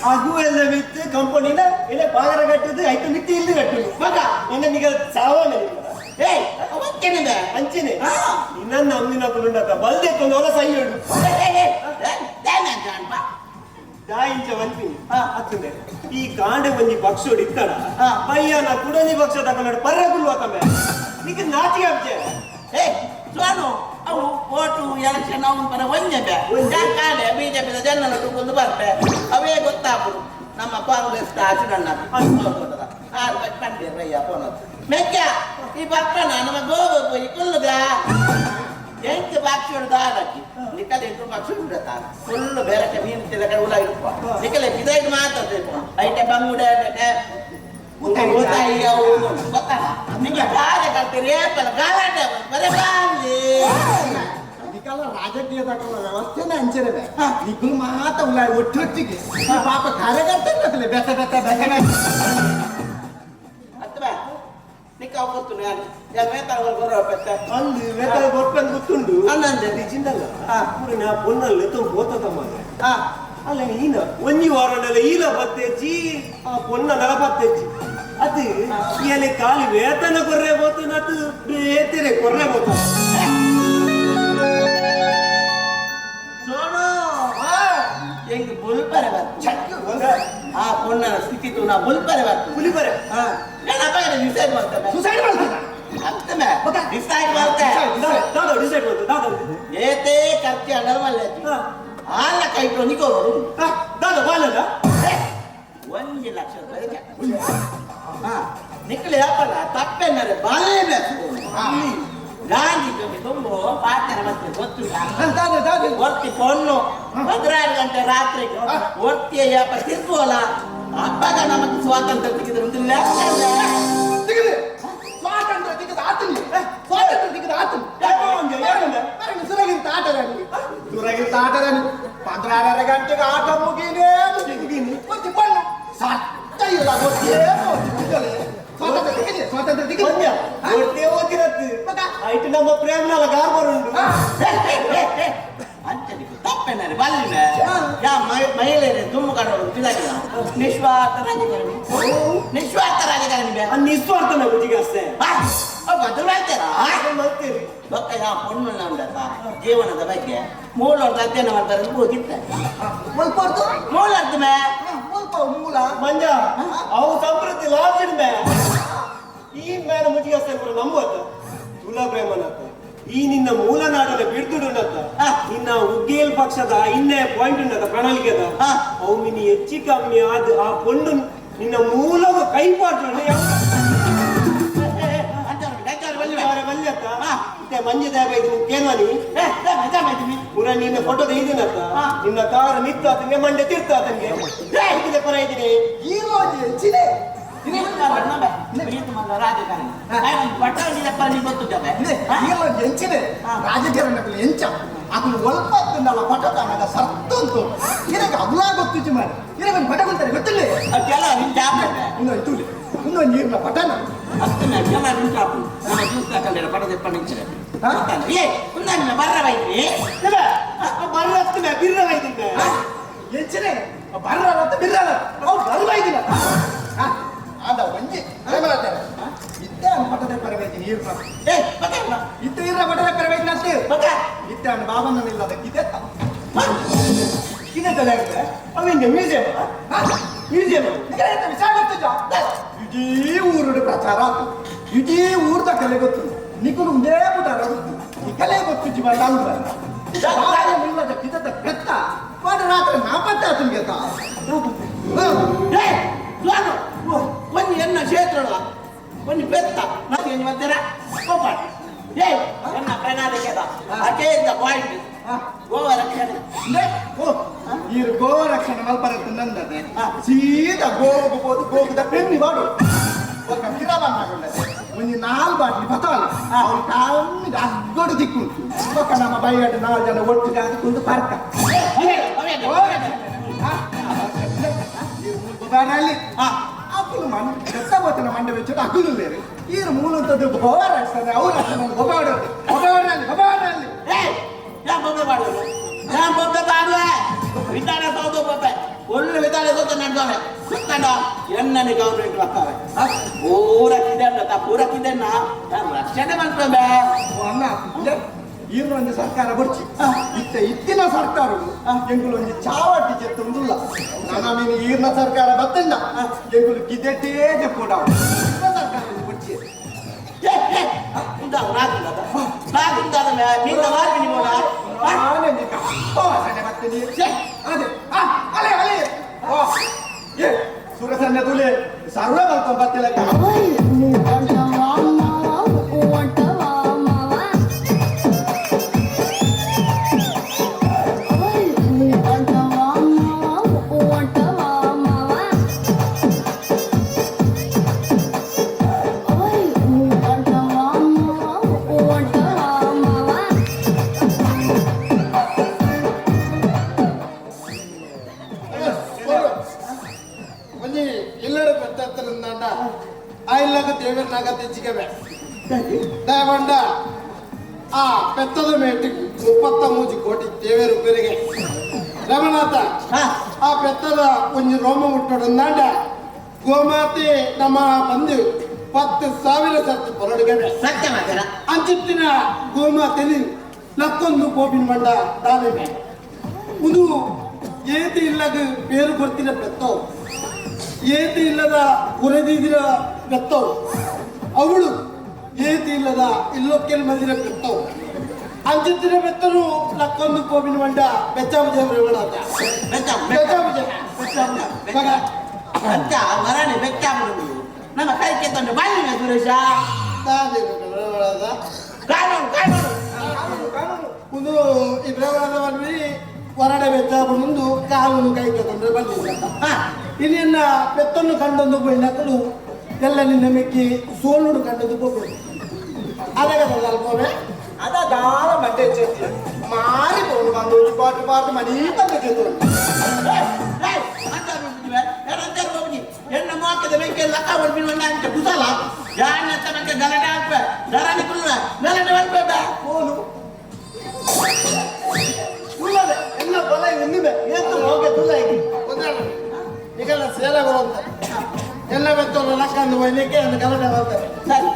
ಆ ಗುವೆಲ್ದ ಮಿತ್ತು ಕಂಪನಿನ ಇಲ್ಲ ಪಾಗರ ಕಟ್ಟುದು ಐತ ಮಿತ್ತು ಇಲ್ಲಿ ಕಟ್ಟುದು ಮಗ ನಿನ್ನ ನಿಗ ಸಾವನ
ಏಯ್ ಅವತ್ತೇನೆ
ಅಂಚೆನೆ ನಿನ್ನ ಅಮ್ಮಿನ ಕುಲುಂಡತ ಬಲ್ದೆ ತೊಂದೋಲ ಸೈಯೋಡು ದಾಯಿಂಚ ಮನ್ಪಿನಿ ಅತ್ತಂದೆ ಈ ಕಾಂಡೆ ಒಂಜಿ ಪಕ್ಷೋಡು ಇತ್ತಡ ಬಯ್ಯನ ಕುಡನಿ ಪಕ್ಷ ತಕೊಂಡ ಪರ್ರ ಕುಲ್ವ ತಮ್ಮೆ ನಿಕ್ಕ ನಾಚಿಕೆ ಅಬ್ಜೆ
ಏ ಸ್ವಾನು ಅವು ಓಟು ಎಲೆಕ್ಷನ್ ಅವನ ಪರ ಒಂಜೆ ಕಾಂಡೆ ಬಿಜೆಪಿ ಜನನ ತೂಕೊಂಡು ಬರ್ಪೆ ಅವೇ ಗೊತ್ತಾಪುಡು ನಮ್ಮ ಕಾಂಗ್ರೆಸ್ ಆಚರಣ್ಣ ಆರು ಪಂಡಿರಯ್ಯ ಪೋನದು ಮೆಕ್ಕ ಈ ಪಕ್ಕನ ನಮ್ಮ ಗೋವಾ ಪೋಯಿ ಕುಲ್ಲುಗ ಎಂಕ್ ಬಾಕ್ಷೋಡು ದಾದಕ್ಕಿ ನಿಕಲೆ ಎಂಟು ಪಕ್ಷ ಉಂಡತ ಫುಲ್ಲು ಬೇರೆ ಮೀನು ತಿಲಕ ಉಲ ಇರುಪ ನಿಕಲೆ ಬಿದೈದು ಮಾತಾಡ್ಬೇಕು ಐಟೆ ಬಂಗುಡೆ ಗೊತ್ತಾಯಿ ಅವು ಗೊತ್ತಲ್ಲ ನಿಂಗೆ ಕಾರ್ಯಕರ್ತರು ಏಪಲ ಗಲಾಟೆ ಬರೇ ಬಾಲಿ
ನಿಕಲ ರಾಜಕೀಯದ ವ್ಯವಸ್ಥೆನ ಅಂಚೆನೆ ನಿಕುಲು ಮಾತ ಉಲ್ಲ ಒಟ್ಟೊಟ್ಟಿಗೆ ಪಾಪ ಕಾರ್ಯಕರ್ತರು ಬೆತ್ತ ಬೆತ್ತ ಬೆತ್ತ
ಅತ್ವಾ ನಿಕ್ಕ ಗೊತ್ತು ನಾನು ಯಾರು ವೇತನ ಬರೋ ಪೆತ್ತ
ಅಂದು ವೇತನ ಗೊತ್ತಂದು ಗೊತ್ತುಂಡು
ಅನ್ನಂದೆ
ನಿಜಿಂದಲ್ಲ ಪೂರ ನಾ ಪೊನ್ನಲ್ಲ ತುಂಬ ಬೋತ ತಮ್ಮನೆ ಅಲ್ಲ ಈನ ಒಂಜಿ ವಾರನೆಲ್ಲ ಈಲ ಬತ್ತೆಚ್ಚಿ ಆ ಪೊನ್ನ ನಲ ಬತ್ತೆಚ್ಚಿ ಅದು ಇಯಲೆ ಖಾಲಿ ವೇತನ ಕೊರ್ರೆ ಬೋತನ ಅದು ಬೇತೆರೆ ಕೊರ್ರೆ ಬೋತ
ಸೋನು ಎಂಗ್ ಬುಲ್ಪರೆ ಬರ್ತು ಆ ಪೊನ್ನನ ಸ್ಥಿತಿ ತು ನಾ ಬುಲ್ಪರೆ ಬರ್ತು
ಬುಲಿಪರೆ
ನಾನು ಅಪ್ಪ ಡಿಸೈಡ್ ಮಾಡ್ತೇನೆ
ಸುಸೈಡ್ ಮಾಡ್ತಾನೆ
ಅತ್ತಮೆ ಡಿಸೈಡ್ ಮಾಡ್ತೆ
ದಾದಾ ಡಿಸೈಡ್ ಮಾಡ್ತೆ ದಾದಾ
ಏತೇ ಖರ್ಚು ಅಂಡರ್ ಮಲ್ಲೆ ಆಲ ಕೈಟು ನಿಕೋರು
ದಾದಾ ಬಾಲದ
1 ಲಕ್ಷ ರೂಪಾಯಿ ನಿಕ್ಕಲೆ ಯಾಪಲ್ಲ ತಪ್ಪೆನ್ನರೆ ಬಾಲೇ ಬೇಕು ಗಾಂಧಿ ತುಂಬ ಪಾತ್ರ ಮತ್ತೆ ಗೊತ್ತಿಲ್ಲ ಒತ್ತಿ ಪೊಣ್ಣು 16 ಗಂಟೆ ರಾತ್ರಿ ಒತ್ತಿಯ ಯಾಪ ತಿರ್ಗೋಲ ಅಪ್ಪಾಗ ನಮಗೆ ಸ್ವಾತಂತ್ರ್ಯ ತೆಗೆದ್ರೆ ಒಂದು
ಸ್ವಾತಂತ್ರ್ಯ ತೆಗೆದು ಆತನಿ ಸ್ವಾತಂತ್ರ್ಯ ತೆಗೆದು ಆತನಿ ಸುರಗಿಂತ ಆಟದಾನಿ ಸುರಗಿಂತ ಆಟದಾನಿ 16 ಗಂಟೆಗೆ ಆಟ ಮುಗಿನೇ ಮುಗಿನಿ ಒತ್ತಿ ಪೊಣ್ಣು ಸತ್ತ ಇಲ್ಲ ಗೊತ್ತೇ ಸ್ವಾತಂತ್ರ್ಯ ತೆಗೆದಿ ಸ್ವಾತಂತ್ರ್ಯ ತೆಗೆದು
ಒಟ್ಟೆ ಓದಿರತ್ತು ಐಟು ನಮ್ಮ ಪ್ರೇಮನಾಲ ಗಾರ್ಬರ್ ಉಂಟು
ಅಂಚನಿಗೆ ತಪ್ಪೆನ್ನರೆ ಬಲ್ಲಿನ ಯಾ ಮಹಿಳೆಯರೇ ದುಮ್ಮು ಕಡೋರು ಬಿದಾಗಿಲ್ಲ ನಿಸ್ವಾರ್ಥ ರಾಜಕಾರಣಿ ನಿಸ್ವಾರ್ಥ ರಾಜಕಾರಣಿ ಬೇ
ನಿಸ್ವಾರ್ಥನ ಗುಜಿಗಾಸ್ತೆ
ಬದಲು ಮಾಡ್ತೀರಾ
ಮಾಡ್ತೀರಿ
ಬೊಕ್ಕ ಯಾ ಪೊಣ್ಣು ಉಂಡತ್ತ ಜೀವನದ ಬಗ್ಗೆ ಮೂಲರ್ಥ ಅಧ್ಯಯನ ಮಾಡ್ತಾರೆ ಅಂತ ಓದಿತ್ತೆ ಮೂಲರ್ಥ ಮೇ
ಮೂಲ
ಮಂಜ ಅವು ಸಮೃದ್ಧಿ ಲಾಜಿಡ್ ಮೇ ಈ ಮೇನ ಮುಜಿಗಾಸ್ತೆ ಕೂಡ ನಂಬತ್ತ ತುಲಾ ಪ್ರೇಮನತ್ತ ಈ ನಿನ್ನ ಮೂಲ ನಾಡನ ಬಿಡ್ದುಡುನತ್ತ ನಿನ್ನ ಉಗ್ಗೇಲ್ ಪಕ್ಷದ ಇನ್ನೇ ಪಾಯಿಂಟ್ ಉನ್ನತ ಪ್ರಣಾಳಿಕೆದ ಅವು ನಿನ್ನ ಹೆಚ್ಚಿ ಕಮ್ಮಿ ಆದ ಆ ಪೊಣ್ಣು ನಿನ್ನ ಮೂಲ ಕೈ ಪಾಟ್ರು ಮಂಜೆ ಕೇನ್ವಾನಿ ಪುರ ನಿನ್ನ ಫೋಟೋ ತೆಗೆದಿನತ್ತ ನಿನ್ನ ಕಾರ್ ನಿತ್ತ ಆತನಿಗೆ ಮಂಡೆ ತಿರ್ತ ಆತನಿಗೆ ಪರ ಇದ್ದೀನಿ
ರಾಜಕಾರಣ ಎಂಚ ಅಕಲು ಒಲ್ಪ ಪಟಕಾನಗ ಸತ್ತುಂಟು ಇರಗ ಅಗುಲಾ ಗೊತ್ತುಜಿ ಮಾರೆ ಇರಗ ಪಟ ಗೊತ್ತಾರೆ ಗೊತ್ತಿಲ್ಲ ಇನ್ನೊಂದು ತೂಲಿ ಇನ್ನೊಂದು ನೀರಿನ ಪಟನ ಎಂಚನೆ ಬರ್ರ ಬಿರ್ರಲ್ಲ ಅವು ಬಲ್ಬೈದಿಲ್ಲ ಆದ ಒಂಜಿ ಇದ್ದ ಪಟದ ಪರವೈತಿ ನೀರು ಇತ್ತ ಇರ ಪಟದ ಪರವೈತಿ ಅಂತ ಇತ್ತ ಬಾಬನ ಇಲ್ಲದ ಇದೆತ್ತ
ಇದೆತ್ತ ಅವಿಂದ ಮ್ಯೂಸಿಯಂ ಮ್ಯೂಸಿಯಂ
ವಿಚಾರ ಇಡೀ ಊರುಡು ಪ್ರಚಾರ ಆತು ಇಡೀ ಊರ್ದ ಕಲೆ ಗೊತ್ತು ನಿಕುಲು ಒಂದೇ ಪುಟಾರ ಗೊತ್ತು ಈ ಕಲೆ ಗೊತ್ತು ಜೀವ ಇಲ್ಲದ ಕಿದದ ಬೆತ್ತ ಪಾಡ ರಾತ್ರಿ ನಾಪತ್ತೆ ಆತನಿಗೆ
ಒಂದು ಎನ್ನ ಕ್ಷೇತ್ರ ಒಂದು ಬೆತ್ತ ನಾನು ಮಧ್ಯಾಹ್ನ ಕೋಪಾಟ ಏ ಎನ್ನ ಪ್ರಣಾಳಿಕೆದ ಅಕೇದ ಪಾಯಿಂಟ್ ಗೋವಾ ರಕ್ಷಣೆ
ಈ ಗೋವಾ ರಕ್ಷಣೆ ಮಲ್ಪರತ್ತು ನಂದದೆ ಸೀದಾ ಗೋವಾಗೆ ಹೋದು ಗೋಗದ ಪೆನ್ನಿ ಮಾಡು ఒక ಕಿರವನ್ನಾಗುಂಡದೆ ಒಂದು ನಾಲ್ ಬಾಟ್ಲಿ ಬತ್ತಾಳೆ ಅವ್ರು ಕಮ್ಮಿ ಅಗ್ಗಡು ದಿಕ್ಕುಂಟು ఒక ನಮ್ಮ ಬೈಯಡು ನಾಲ್ ಜನ ಒಟ್ಟಿಗೆ ಕುಂದು ಪಾರ್ಕ ಅಲ್ಲಿ ಅಕ್ಕಲು ಮನ್ ಬೆತ್ತ ಬೋತನ ಮಂಡೆ ಬೆಚ್ಚದು ಅಕ್ಕಲು ಬೇರೆ ಈರು ಮೂಲಂತದ್ದು ಗೋವಾ ರಕ್ಷಣೆ ಅವ್ರ ರಕ್ಷಣೆ ಗೊಬ್ಬಾಡೋದು ಗೊಬ್ಬಾಡಲ್ಲಿ ಗೊಬ್ಬಾಡಲ್ಲಿ
ಏ ಯಾ ಬೊಬ್ಬೆ ಮಾಡೋದು ನಾನು ಬೊಬ್ಬೆ ಪಾಡುವೆ ವಿಧಾನ ಸೌಧ ಬೊಬ್ಬೆ ಒಳ್ಳೆ ವಿಧಾನ ಸೌಧ ನಡೆದವೆ ಸುತ್ತಂಡ ಎನ್ನನೆ ಗೌರ್ಮೆಂಟ್ ಬರ್ತಾವೆ ಪೂರ ಕಿದೆಣ್ಣ ಪೂರ ಕಿದೆಣ್ಣ ನಾನು ರಕ್ಷಣೆ ಮಾಡ್ತವೆ
ಅಣ್ಣ ಈರ್ನ ಒಂಜಿ ಸರ್ಕಾರ ಬರ್ಚಿ ಇತ್ತ ಇತ್ತಿನ ಸರ್ಕಾರ ಎಂಕುಲು ಒಂಜಿ ಚಾವಟಿ ಚೆತ್ತುಂದುಲ್ಲ ನನ್ನ ಮೀನು ಈರ್ನ ಸರ್ಕಾರ ಬತ್ತಂಡ ಎಂಕುಲು ಕಿದೆಟ್ಟೇ ಚೆಪ್ಪುಡಾವು ಸರ್ಕಾರ ಒಂಜಿ ಬರ್ಚಿ ಸುರಸನ್ನೆ ತುಲೆ ಸರ್ವ ಮಲ್ಕೊಂಡ್ ಬತ್ತಿಲ್ಲ.
ದಯವಂಡ ಆ ಪೆತ್ತದ ಮೇಟಿಗೆ 33 ಕೋಟಿ ದೇವರು ಬೆರೆಗೆ ರಮನಾಥ ಆ ಪೆತ್ತದ ಒಂಜಿ ರೋಮ ಹುಟ್ಟೋಡಂದಾಂಡ ಗೋಮಾತೆ ನಮ್ಮ ಬಂದು 10,000 ಸರ್ತಿ ಪೊರಡುಗವೆ ಅಂಚಿತ್ತಿನ ಗೋಮಾತೆಲಿ ಲಕ್ಕೊಂದು ಗೋಪಿನ ಮಂಡ ದಾನೆ ಒಂದು ಏತಿ ಇಲ್ಲದ ಬೇರು ಕೊಡ್ತಿನ ಪೆತ್ತವು ಏತಿ ಇಲ್ಲದ ಕುರೆದಿದಿರ ಪೆತ್ತವು ಅವಳು ಏತಿ ಇಲ್ಲದ ಇಲ್ಲೊಕ್ಕೆಲ್ ಮಂದಿರ ಪೆತ್ತವು ಅಂಚಿತ್ತಿನ ಬೆತ್ತನು ಲಕ್ಕೊಂದು ಕೋಪಿನ ಮಂಡ ಬೆಚ್ಚಾಬುಜೆ
ಅಂತ ಮರಣೆ ಬೆಚ್ಚಾಬುದು ನಮ್ಮ ಕೈ ಕೆತ್ತಂಡು ಬನ್ನಿ ಸುರೇಶ ಕಾನೂನು ಕಾನೂನು
ಕಾನೂನು ಒಂದು ಈ ಬ್ರಹ್ಮಣದಲ್ಲಿ ಹೊರಡೆ ಬೆಚ್ಚಾಬುದು ಕಾನೂನು ಕೈ ಕೆತ್ತಂದ್ರೆ ಬರಲಿಲ್ಲ. ಇಲ್ಲಿನ ಪೆತ್ತನ್ನು ಕಂಡೊಂದು ಬಣ್ಣಕ್ಕಲು ಎಲ್ಲ ನಿನ್ನ ಮೆಕ್ಕಿ ಸೋಲುಡು ಕಂಡದ್ದು ಹೋಗ್ಬೋದು ಅದಾಗ ಅಲ್ಪವೇ
ಅದ ದಾರ ಮಂಡೆ ಚೇತಿ ಮಾರಿ ಬೋನು ಬಂದು ಪಾಟು ಪಾಟು ಮನಿ ಬಂದ ಚೇತು
ಎನ್ನ ಮೋಕದ ಬೆಂಕಿ ಲಕ್ಕ ಒಡ್ಬಿನ ಅಂತ ಕುಸಲ ಯಾನ ತನಕ ಗಲಾಟೆ ಹಾಕ್ವೆ ದರಾನಿ ಕುಲ್ಲ ಗಲಾಟೆ ಮಾಡ್ಬೇಡ
ಹೋಲು ಉಲ್ಲದೆ ಎಲ್ಲ ಬಲ ಇನ್ನಿವೆ ಏತು ಮೋಕೆ ತುಲ್ಲ
ಈಗೆಲ್ಲ ಸೇರ ಬರುವಂತ ಎಲ್ಲ ಬೆತ್ತವರು ಲಕ್ಕಂದು ಒಯ್ಲಿಕ್ಕೆ ಒಂದು ಗಲಾಟೆ ಮಾಡ್ತಾರೆ.
ಸರಿ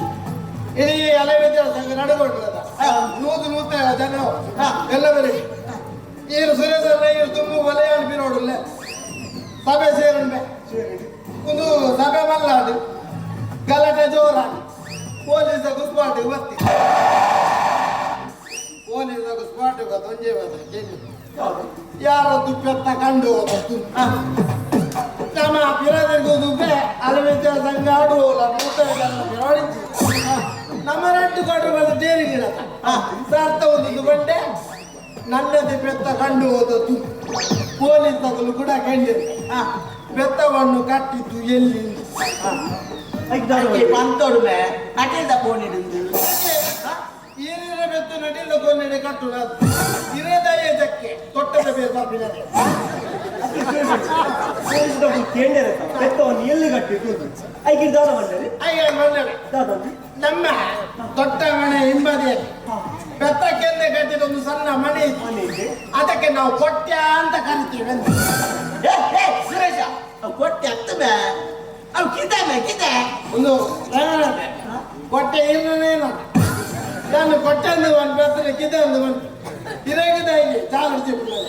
ಇಡೀ ಅಲೆ ಸಂಘ ನಡುಗೊಂಡಿರದ 100 ಜನ ಎಲ್ಲ ಬರೀ ಈರು ಸುರೇಶಲ್ಲ ಈರು ತುಂಬು ಒಲೆ ಅನ್ಪಿ ನೋಡಲ್ಲ ಸಭೆ ಸೇರುಂಡೆ ಒಂದು ಸಭೆ ಮಲ್ಲಾಡು ಗಲಾಟೆ ಜೋರಾಡಿ ಪೊಲೀಸ ಗುಸ್ಪಾಟಿಗೆ ಬರ್ತಿ ಪೊಲೀಸ ಗುಸ್ಪಾಟಿಗೆ ತೊಂಜೆ ಬರ್ತಾರೆ ಕೇಳಿ ಯಾರದ್ದು ಪೆತ್ತ ಕಂಡು ಹೋದದ್ದು ನಮ್ಮ ಪಿರಾದರಿಗೋದು ಅಲವಿದ್ಯ ಸಂಘ ಆಡುವಲ್ಲ ನಮ್ಮ ರೆಡ್ಡು ಕೊಟ್ಟರು ಬಂದು ಡೇರಿ ಗಿಡ ಸಾರ್ಥ ಒಂದು ಬಂಡೆ ನನ್ನದೇ ಪೆತ್ತ ಕಂಡು ಹೋದದ್ದು ಪೊಲೀಸ್ ತಗಲು ಕೂಡ ಕಂಡಿದೆ ಬೆತ್ತವನ್ನು ಕಟ್ಟಿದ್ದು ಎಲ್ಲಿ
ಪಂತೋಡುಮೆ ಅಟೆಲ್ದ ಫೋನ್
ಏನಿರ ಬೆತ್ತ ನಟಿಲ್ಲ ಕೊನ್ನೆಡೆ ಕಟ್ಟು ಇರೇದಯ್ಯ ಜಕ್ಕೆ ತೊಟ್ಟದ ಬೇರೆ ಬರ್ಬಿಡದೆ
ಬೆತ್ತವನ್ನು ಎಲ್ಲಿ ಕಟ್ಟಿದ್ದು ಐಕಿರ್ ದಾದ ಮಂಡಳಿ
ಅಯ್ಯ ಮಂಡಳಿ ನಮ್ಮ ದೊಡ್ಡ ಮನೆ ಹಿಂಬದಿಯಲ್ಲಿ ಬೆತ್ತಕ್ಕೆಂದೇ ಕಟ್ಟಿದ ಒಂದು ಸಣ್ಣ ಮನೆ ಇತ್ತು. ಅದಕ್ಕೆ ನಾವು ಕೊಟ್ಯ ಅಂತ ಕರಿತೀವಿ.
ಸುರೇಶ ಕೊಟ್ಟೆ ಅತ್ತಮೆ ಅವು ಕಿದೆ ಕಿದೆ
ಒಂದು ಕೊಟ್ಟೆ ಇರಲೇನು ನಾನು ಕೊಟ್ಟೆ ಅಂದು ಒಂದು ಬೆತ್ತನೆ ಕಿದೆ ಅಂದು ಒಂದು ಇರಾಗಿದೆ ಇಲ್ಲಿ ಚಾಲು ಚಿಪ್ಪಲೆ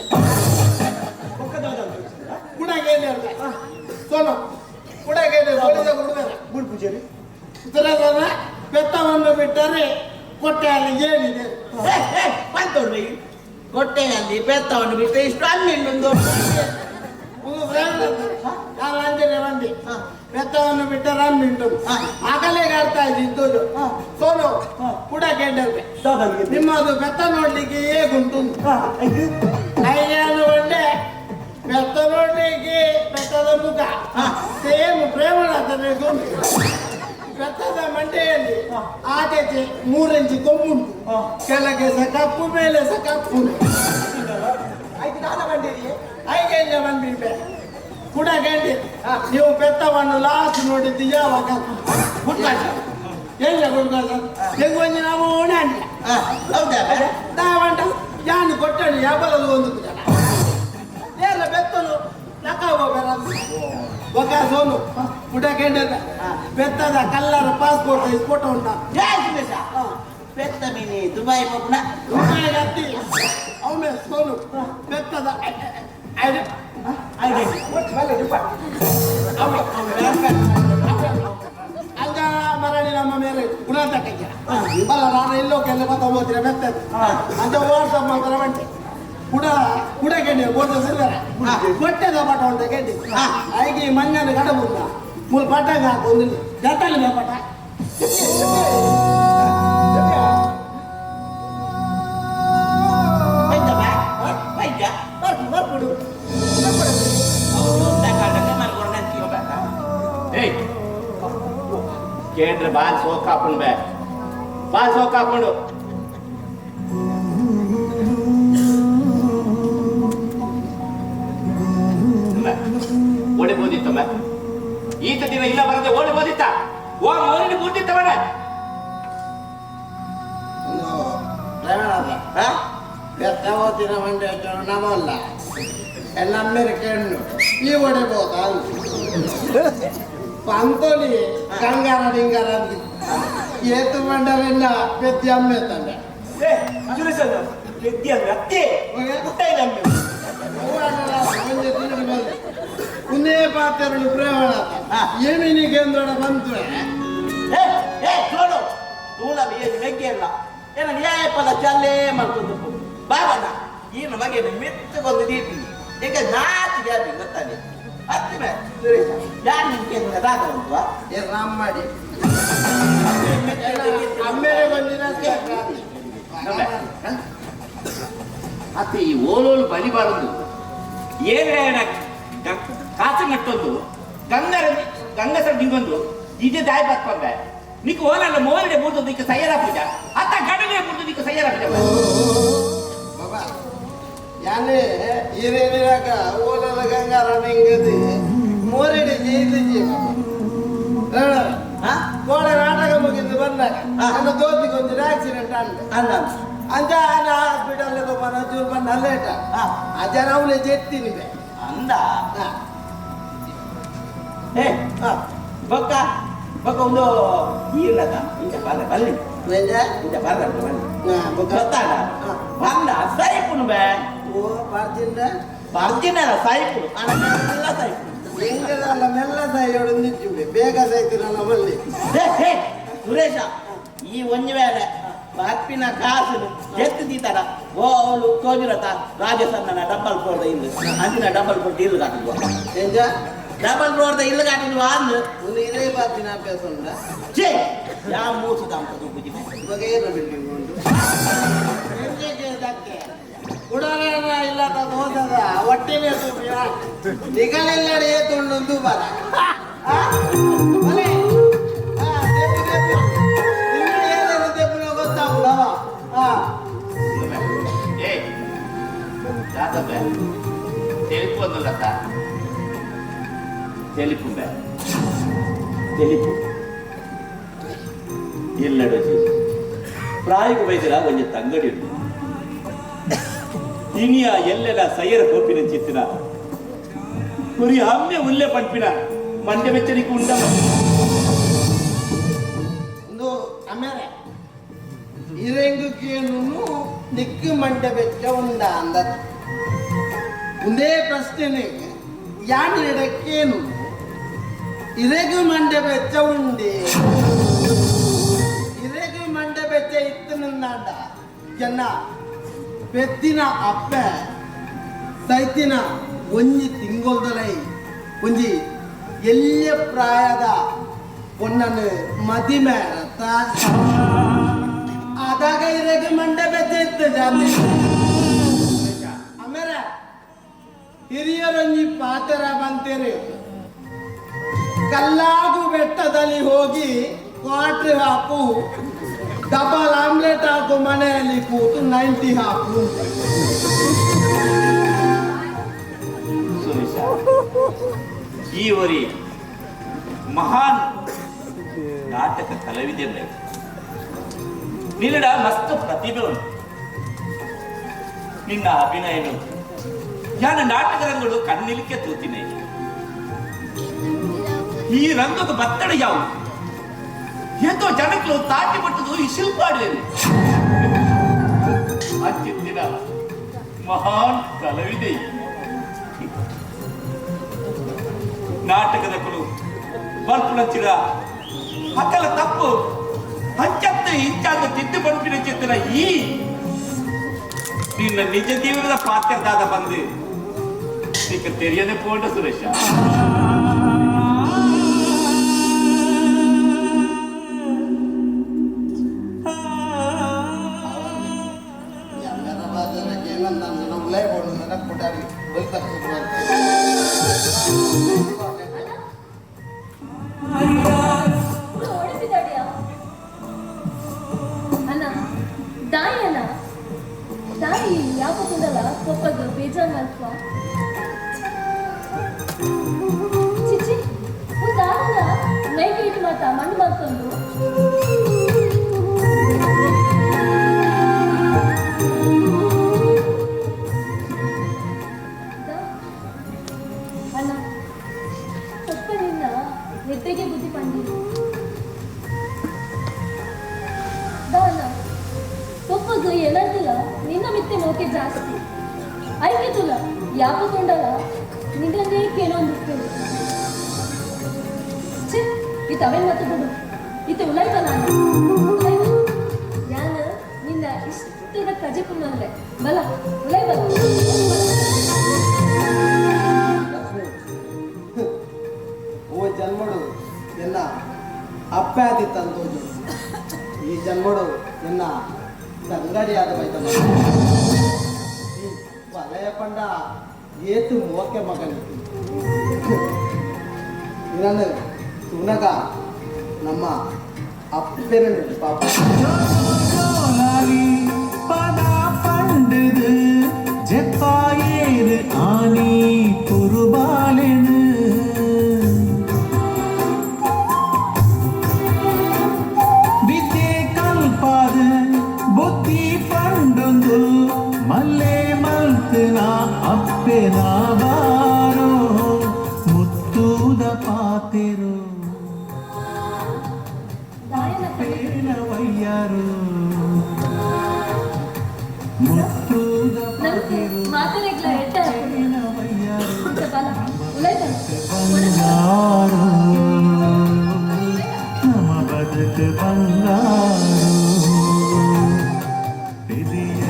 ಕುಡಗೇನೆ ಸೋನು ಕುಡಗೇನೆ ಪೊಲೀಸ ಕೊಡಬೇಡ
ಗುಡ್ ಪೂಜಾರಿ
ಉತ್ತರಾಖಂಡ ಬೆತ್ತವನ್ನು ಬಿಟ್ಟರೆ ಕೊಟ್ಟೆಯಲ್ಲಿ ಏನಿದೆ
ಬಂತೋಡ್ರಿ ಕೊಟ್ಟೆಯಲ್ಲಿ ಬೆತ್ತವನ್ನು ಬಿಟ್ಟರೆ ಇಷ್ಟು ಅಮ್ಮಿಲ್ಲೊಂದು
ನಾನು ಅಂಜನೆ ಬಂದೆ ಬೆತ್ತವನ್ನು ಬಿಟ್ಟರೆ ಅಮ್ಮಿಂಟು ಆಗಲೇ ಕಾಡ್ತಾ ಇದ್ದು ಸೋನು ಕೂಡ ಕೆಂಡಲ್ವೆ ನಿಮ್ಮದು ಬೆತ್ತ ನೋಡ್ಲಿಕ್ಕೆ ಹೇಗುಂಟು ಅಯ್ಯನು ಒಂಡೆ ಬೆತ್ತ ನೋಡ್ಲಿಕ್ಕೆ ಬೆತ್ತದ ಮುಖ ಸೇಮ್ ಪ್ರೇಮನಾಥನೇ ಉಂಟು. ಬೆತ್ತದ ಮಂಡೆಯಲ್ಲಿ ಆಚೆ 3 ಇಂಚು ಕೊಂಬುಂಟು, ಕೆಳಗೆ ಸಹ ಕಪ್ಪು ಮೇಲೆ ಸಹ ಕಪ್ಪು. ಐಗೆ ಬಂದಿರ್ಬೆ ಕೂಡ ಗಂಡಿ ನೀವು ಬೆತ್ತವನ್ನು ಲಾಸ್ಟ್ ನೋಡಿದ್ದು ಯಾವಾಗ? ಎಲ್ಲ ಗುಡ್ಕ ಹೆಂಗ್ ಒಂಜಿ ನಾವು ಓಣೆ
ಹೌದಾ
ದಾವಂಟ ಯಾನು ಕೊಟ್ಟಣಿ ಯಾಬಲದು ಒಂದು ಜನ ಏನ ಬೆತ್ತನು ಲಕಾವ ಬೆರದು ಒಕ್ಕ ಸೋನು ಪುಟ ಕೇಂದ್ರ ಬೆತ್ತದ ಕಲ್ಲರ ಪಾಸ್ಪೋರ್ಟ್ ಸೈಜ್ ಫೋಟೋ ಉಂಟ
ಯಾ ಸುರೇಶ ಬೆತ್ತ ಮೀನಿ ದುಬೈ ಪೊಪ್ಪುನ
ದುಬೈ ಅತ್ತಿ ಅವನೇ ಸೋನು ಬೆತ್ತದ ಐಡಿ ಐಡಿ ಅಂಜ ಮರಣಿ ನಮ್ಮ ಮೇಲೆ ಗುಣಾಂತಕ್ಕೆ ಬಲ್ಲ ನಾನು ಎಲ್ಲೋ ಕೆಲ್ಲ ಮತ್ತ ಬೆತ್ತದ ಅಂಜ ವಾಟ್ಸಪ್ ಮಾತ್ರ ಬಂಟೆ ಕುಡ ಕುಡ ಕೆಂಡಿ ಬೋದ ಸಿಲ್ವರ ಕೊಟ್ಟೆದ ಪಟ ಉಂಟ ಕೆಂಡಿ ಐಗೆ ಮಂಜನ ಕಡಬುಂಡ ಮೂಲ ಪಟಾಂಗ ಹಾಕೊಂದಿಲ್ಲ ಗಟ್ಟಲಿ ಪಟ
ಕೇಂದ್ರ ಬಾಲ್ ಸೋಕ್ ಹಾಕೊಂಡು ಬೇ ಬಾಲ್ ಸೋಕ್ ಹಾಕೊಂಡು ಓಡಿ ಬೋದಿತ್ತಮ್ಮ ಈತ ದಿನ ಇಲ್ಲ ಬರದೆ ಓಡಿ ಬೋದಿತ್ತ ಓ ಮೋರಿನ ಬೂದಿತ್ತ ಬೇಡ
ಬೆತ್ತವತಿನ ಮಂಡ್ಯ ನಮಲ್ಲ ಎಲ್ಲ ಅಮೆರಿಕ ಈ ಹೊಡಿಬೋದ ಪಂತೋಲಿ ಕಂಗಾರ ಡಿಂಗಾರ ಅಂತ ಏತು ಮಂಡಲಿಂದ ಪೆದ್ದಿ ಅಮ್ಮೆ ತಂದೆ
ಪೆದ್ದಿ ಅಂದ್ರೆ ಅತ್ತೆ ಹುಟ್ಟಾಯಿಲ್ಲ ಅಮ್ಮೆ
ಒಂದೇ ಪಾತ್ರಗಳು ಪ್ರೇಮಣ ಏಮಿನಿ ಕೇಂದ್ರ ಬಂತು
ಏ ಏ ನೋಡು ತೂಲ ಏನು ಮೆಗ್ಗೆ ಇಲ್ಲ ಏನ ನ್ಯಾಯಪದ ಚಲ್ಲೇ ಮಾಡ್ಕೊಂಡು ಬಾಬಣ್ಣ ಈ ನಮಗೆ ಮೆತ್ತಗೊಂದು ದೀಪಿ ಈಗ ನಾಚಿಗೆ ಅದು ಗೊತ್ತಾನೆ ಹತ್ತಿನ ಸುರೇಶ ಯಾರು ನಿಮ್ಗೆ ದಾದ ಉಂಟು
ಏ ರಾಮ್ ಮಾಡಿ ಅಮ್ಮೇಲೆ ಬಂದಿನ
ಅತ್ತೆ ಈ ಓಲೋಲು ಬಲಿಬಾರದು ಏನೇ ಕಾಸು ನಟ್ಟೊಂದು ಗಂಗರ ಗಂಗಸರ ನಿಂಗೊಂದು ಇದೇ ದಾಯಿ ಬತ್ಕೊಂಡೆ ನಿಕ್ ಓಲಲ್ಲ ಮೋರಡೆ ಬೂರ್ದು ನಿಕ್ಕ ಸಯ್ಯರ ಪೂಜಾ ಅತ್ತ ಗಡನೆ ಬೂರ್ದು ನಿಕ್ಕ ಸಯ್ಯರ ಪೂಜಾ
ಬಾಬಾ ಯಾನೆ ಏನೇನಿರಾಕ ಓಲಲ್ಲ ಗಂಗಾರ ನಿಂಗದಿ ಮೋರಡಿ ಜೈದಿಜಿ ಕೋಡ ನಾಟಕ ಮುಗಿದು ಬಂದಾಗ ನನ್ನ ದೋತಿ ಕೊಂಚ ಆಕ್ಸಿಡೆಂಟ್ ಅಂದ
ಅಲ್ಲ
ಅಂಜ ಹಾಸ್ಪಿಟಲ್ ಬಂದ ಚೂರು ಬಂದ ಅಲ್ಲೇಟ ಅಜ್ಜ ಅವನೇ ಜೆತ್ತೀನಿ ಬೆ
ಅಂದ ಏ ಬೊಕ್ಕ ಬೊಕ್ಕ ಒಂದು ಇಲ್ಲದ ಇಂಚ ಬಲ್ಲ ಬಲ್ಲಿ ಇಂಚ ಬಲ್ಲ ಬಲ್ಲಿ ಗೊತ್ತಾಡ ಬಂದ ಸೈಪುನು ಬೇ
ಓ ಬರ್ಜಿಂದ
ಬರ್ಜಿನ ಸೈಪುನು ಅಲ್ಲ ಸೈಪುನು
ಹೆಂಗದಲ್ಲ ಮೆಲ್ಲ ಸಾಯೋಡು ನಿಂತಿವೆ ಬೇಗ ಸಾಯ್ತೀರಲ್ಲ ಬಲ್ಲಿ
ಸುರೇಶ ಈ ಒಂಜಿ ವೇಳೆ ಬರ್ಪಿನ ಕಾಸು ಎತ್ತು ದೀತಡ ಓ ಅವಳು ತೋಜಿರತ ರಾಜಸನ್ನ ಡಬ್ಬಲ್ ಫ್ಲೋರ್ದ ಇಲ್ಲು ಅಂದಿನ ಡಬ್ಬಲ್ ಫ್ಲೋರ್ ಇಲ್ಲು ಕಾಟಿದ್ವ
ಎಂಜ
ಡಬಲ್ ಫ್ಲೋರ್ದ ಇಲ್ಲು ಕಾಟಿದ್ವ ಅಂದು
ಒಂದು ಇದೇ ಬಾತಿನ ಅಭ್ಯಾಸ ಉಂಟಾ
ಛೇ ಯಾ ಮೂಸು ದಾಂಪದು ಬುಜಿ
ಇವಾಗ ಏನು ಬಿಲ್ಡಿಂಗ್ ಉಂಟು ಉಡಾರಣ ಇಲ್ಲದ ದೋಸದ ಹೊಟ್ಟೆನೇ ತೂಪಿನ ನಿಗಳೆಲ್ಲಡೆ ಏತುಂಡು ಬರ
తెలుపు అందులత తెలుపు బే తెలుపు ಇಲ್ಲಡು ಪ್ರಾಯకు ವೈದ್ಯರ ಒಂಜಿ ತಂಗಡಿ ಉಂಟು ಇನಿಯ ಎಲ್ಲೆಲ ಸೈಯರ ಪೋಪಿನ ಚಿತ್ತಿನ ಉರಿ ಅಮ್ಮೆ ಉಲ್ಲೆ ಪಂಪಿನ ಮಂಡೆ ಬೆಚ್ಚನಿಗೆ ಉಂಡಮ
ಒಂದು ಆಮೇಲೆ ಇರೆಂಗುಕೇನು ನಿಕ್ಕು ಮಂಡೆ ಬೆಚ್ಚ ಉಂಡ ಅಂದ ಒಂದೇ ಪ್ರಶ್ನೆ ಯಾನಿಡಕ್ಕೇನು ಇರೆಗು ಮಂಡೆ ಬೆಚ್ಚ ಉಂಡೆ ಇರೆಗು ಮಂಡೆ ಬೆಚ್ಚ ಇತ್ತು ನಿನ್ನಾಡ ಜನ ಪೆದ್ದಿನ ಅಪ್ಪೆ ಸೈತಿನ ಒಂಜಿ ತಿಂಗೊಲ್ದಲೈ ಒಂಜಿ ಎಲ್ಲಿಯ ಪ್ರಾಯದ ಪೊನ್ನನು ಮದಿಮೆ ಆದಾಗ ಇರೆಗೆ ಮಂಡೆ ಬೆಚ್ಚ ಇತ್ತು ಜಾತಿ ಆಮೇಲೆ ಹಿರಿಯರೊಂಜಿ ಪಾತೆರ ಬಂತೀರಿ ಕಲ್ಲಾಗು ಬೆಟ್ಟದಲ್ಲಿ ಹೋಗಿ ಕ್ವಾಟ್ರ್ ಹಾಕು ಡಬಲ್ ಆಮ್ಲೆಟ್ ಹಾಕು ಮನೆಯಲ್ಲಿ ಕೂತು 90 ಹಾಕು.
ಸುರೇಶ ಈ ಒರಿ ಮಹಾನ್ ನಾಟಕ ಕಲಾವಿದೆ ನಿಲ್ಲಡ ಮಸ್ತ್ ಪ್ರತಿಭೆ ಉಂಟು. ನಿನ್ನ ಅಭಿನಯನು ಯಾನ ನಾಟಕ ರಂಗಗಳು ಕಣ್ಣಿಲಿಕ್ಕೆ ತೂತಿನಿ. ಈ ರಂಗದ ಬತ್ತಡ ಯಾವುದು ಎಂತೋ ಜನಕ್ಕೂ ತಾಟಿ ಪಟ್ಟದು ಈ ಶಿಲ್ಪ ಆಡುವೆ ಅಚ್ಚಿನ ಮಹಾನ್ ಕಲವಿದೆ. ನಾಟಕದ ಕುಲು ಬರ್ಪುಳಂಚಿರ ಅಕಲ ತಪ್ಪು ಅಂಚತ್ತ ಇಂಚಾದ ತಿದ್ದು ಪಂಪಿನ ಚಿತ್ರ ಈ ನಿನ್ನ ನಿಜ ಜೀವನದ ಪಾತ್ರದಾದ ಬಂದು ನಿಕ್ಕ ತೆರಿಯದೆ ಪೋಂಡ ಸುರೇಶ.
ಅಣ್ಣ ದಾಯಿ ಅಣ್ಣ ದಾಯಿ ಯಾಪಕ್ಕೂಡಲ್ಲ ಕೊಪ್ಪದು ಬೇಜಾರು ಅಲ್ವಾ ಚಿಚಿ ಒಂದು ಮೈಗೆ ಇಟ್ಟು ಮಾತಾ ಮಣ್ಣು ಮಾಡ್ಕೊಂಡು ಅಣ್ಣ ಕೊಪ್ಪ ನಿನ್ನ ನಿದ್ದೆಗೆ ಬುದ್ಧಿ ಪಂಡಿ ದಾನ ಕೊಪ್ಪದು ಏನಂತಿಲ್ಲ ನಿನ್ನ ಮಿತ್ತೆ ಮೋಕೆ ಜಾಸ್ತಿ ಐಕೆ ತುಲ ಯಾಪಕೊಂಡಲ್ಲ ನಿನ್ನನ್ನೇ ಕೇಳೊಂದಿರ್ತೇನೆ. ಛೇ ಇದು ಅವೇನು ಮತ್ತೆ ಬಿಡು ಇದು ಉಲೈಬಲ್ಲ ಯಾನ ನಿನ್ನ ಇಷ್ಟದ ಕಜೆ ಪುಣ್ಣಲ್ಲೆ ಬಲ ಉಲೈಬಲ್ಲ.
ಓ ಜನ್ಮಡು ಎನ್ನ ಅಪ್ಪಾದಿ ತಂದೋಜು ಈ ಜನ್ಮಡು ಎನ್ನ ತಂಗಡಿಯಾದ ಬೈತ ಈ ವಲಯ ಪಂಡ ಏತು ಮೋಕೆ ಮಗನಿ ಇದನ್ನು ತುನಗ ನಮ್ಮ ಅಪ್ಪೆರನ್ನು ಪಾಪ
ಪದ ಪಂಡದು ಜೆಪ್ಪಾಯೇರು ಆನಿ ಕುರುಬಾಲೆನು ವಿದ್ಯೆ ಕಲ್ಪಾದ ಬುದ್ಧಿ ಪಂಡೊಂದು ಮಲ್ಲೆ ಮಲ್ತನ ಅಪ್ಪೆನ ಬಾರೋ ಮುತ್ತೂದ ಪಾತೆರು ವಯ್ಯಾರು ಮುತ್ತೂದ ಪಾತೆರು ಬಂಗಾರು ನಮ ಬದುಕು ಬಂಗಾರು ಹಿರಿಯ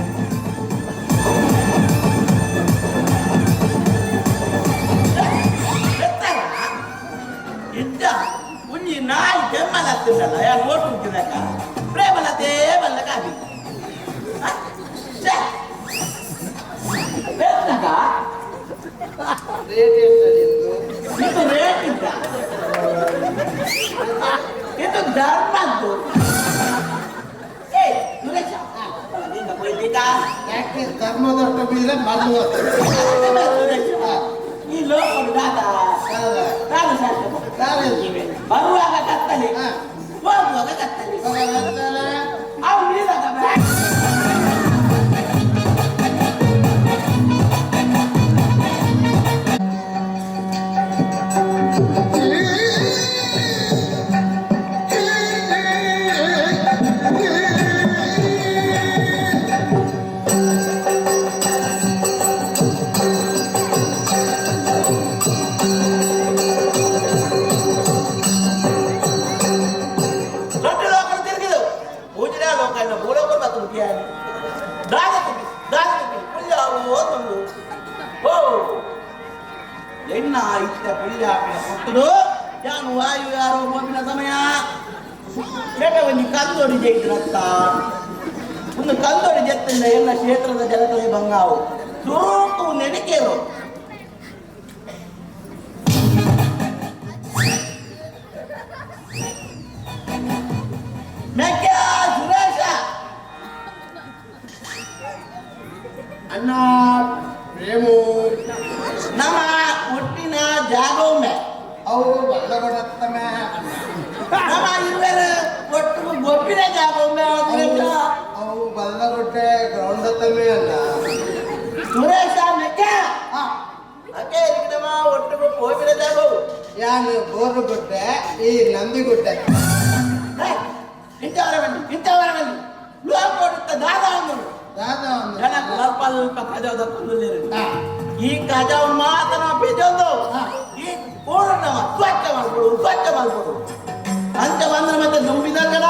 ಇದ್ದ ಒಂಜಿ ನಾಯಿ ಕೆಮ್ಮಲತ್ತಲ್ಲ ಯಾರು ಓಟು ಹುಟ್ಟಿದಕ್ಕ ಪ್ರೇಮಲತೆ ಬಲ್ಲ ಕಾಬಿ ಇದು ರೇಟ್ ಇದ್ದ ಇದು ಧರ್ಮದ್ದು. ಏ ಸುರೇಶ
ಯಾಕೆ ಧರ್ಮದೊಟ್ಟ ಬೀದ್ರೆ ಮದ್ದು
ಸುರೇಶ ಈ ಲೋಕಡು ದಾದ ದಾದ ಶಾಸ್ತ್ರ ಬರುವಾಗ ಕತ್ತಲೆ ಹೋಗುವಾಗ ಕತ್ತಲೆ ಅವ್ನು ನೀರಾಗ ಎಣ್ಣ ಇತ್ತ ಪುಲ್ಯಾಪಿನ ಕೊಟ್ಟರು ಯಾನು ವಾಯು ಯಾರೋ ಗೋಪಿನ ಸಮಯ ಬೇಟ ಒಂದು ಕಂದೋಡಿ ಜೈತ್ರತ್ತ ಒಂದು ಕಂದೋಡಿ ಜತ್ತಿಂದ ಎಲ್ಲ ಕ್ಷೇತ್ರದ ಜನತೆ ಬಂಗಾವು ಸುರುಕು ನೆನಕೇರು ಮೆಕ್ಯ ಸುರೇಶ
ಅಣ್ಣ ಪ್ರೇಮು
ನಮ್ಮ ಒಟ್ಟಿನ ಜಾಗೊಮ್ಮೆ
ಅವು ಬಲ್ಲಗೊಡತ್ತಮೆ
ನಮ್ಮ ಇರುವೆರು ಒಟ್ಟು ಗೊಬ್ಬಿನ ಜಾಗೊಮ್ಮೆ
ಅವು ಬಲ್ಲಗೊಟ್ಟೆ ಗ್ರೌಂಡ್ ಹತ್ತಮೆ ಅಲ್ಲ.
ಸುರೇಶ ಮೆಕ್ಕ ಅಕ್ಕೆ ಇರಿಕಡಮ ಒಟ್ಟಿಗೆ ಹೋಗಿರದಾಗೋ
ಯಾನು ಬೋರುಗುಡ್ಡೆ ಈ ನಂದಿಗುಡ್ಡೆ
ಇಂಥವರ ಬನ್ನಿ ಇಂಥವರ ಬನ್ನಿ ಲೋಕೋಡುತ್ತ ದಾದ ಅಂದರು
ದಾದ
ಜನ ಅಲ್ಪ ಅಲ್ಪ ಕಜಾವದ ಕೊಂದುಲ್ಲೇರು ಈ ಕಜಾವ್ ಮಾತ್ರ ಬಿಜೊಂದು ಈ ಪೂರ್ಣ ಸ್ವಚ್ಛ ಮಾಡ್ಕೊಡು ಸ್ವಚ್ಛ ಮಾಡ್ಕೊಡು ಅಂತ ಬಂದ್ರೆ ಮತ್ತೆ ದುಂಬಿದಾಗಡ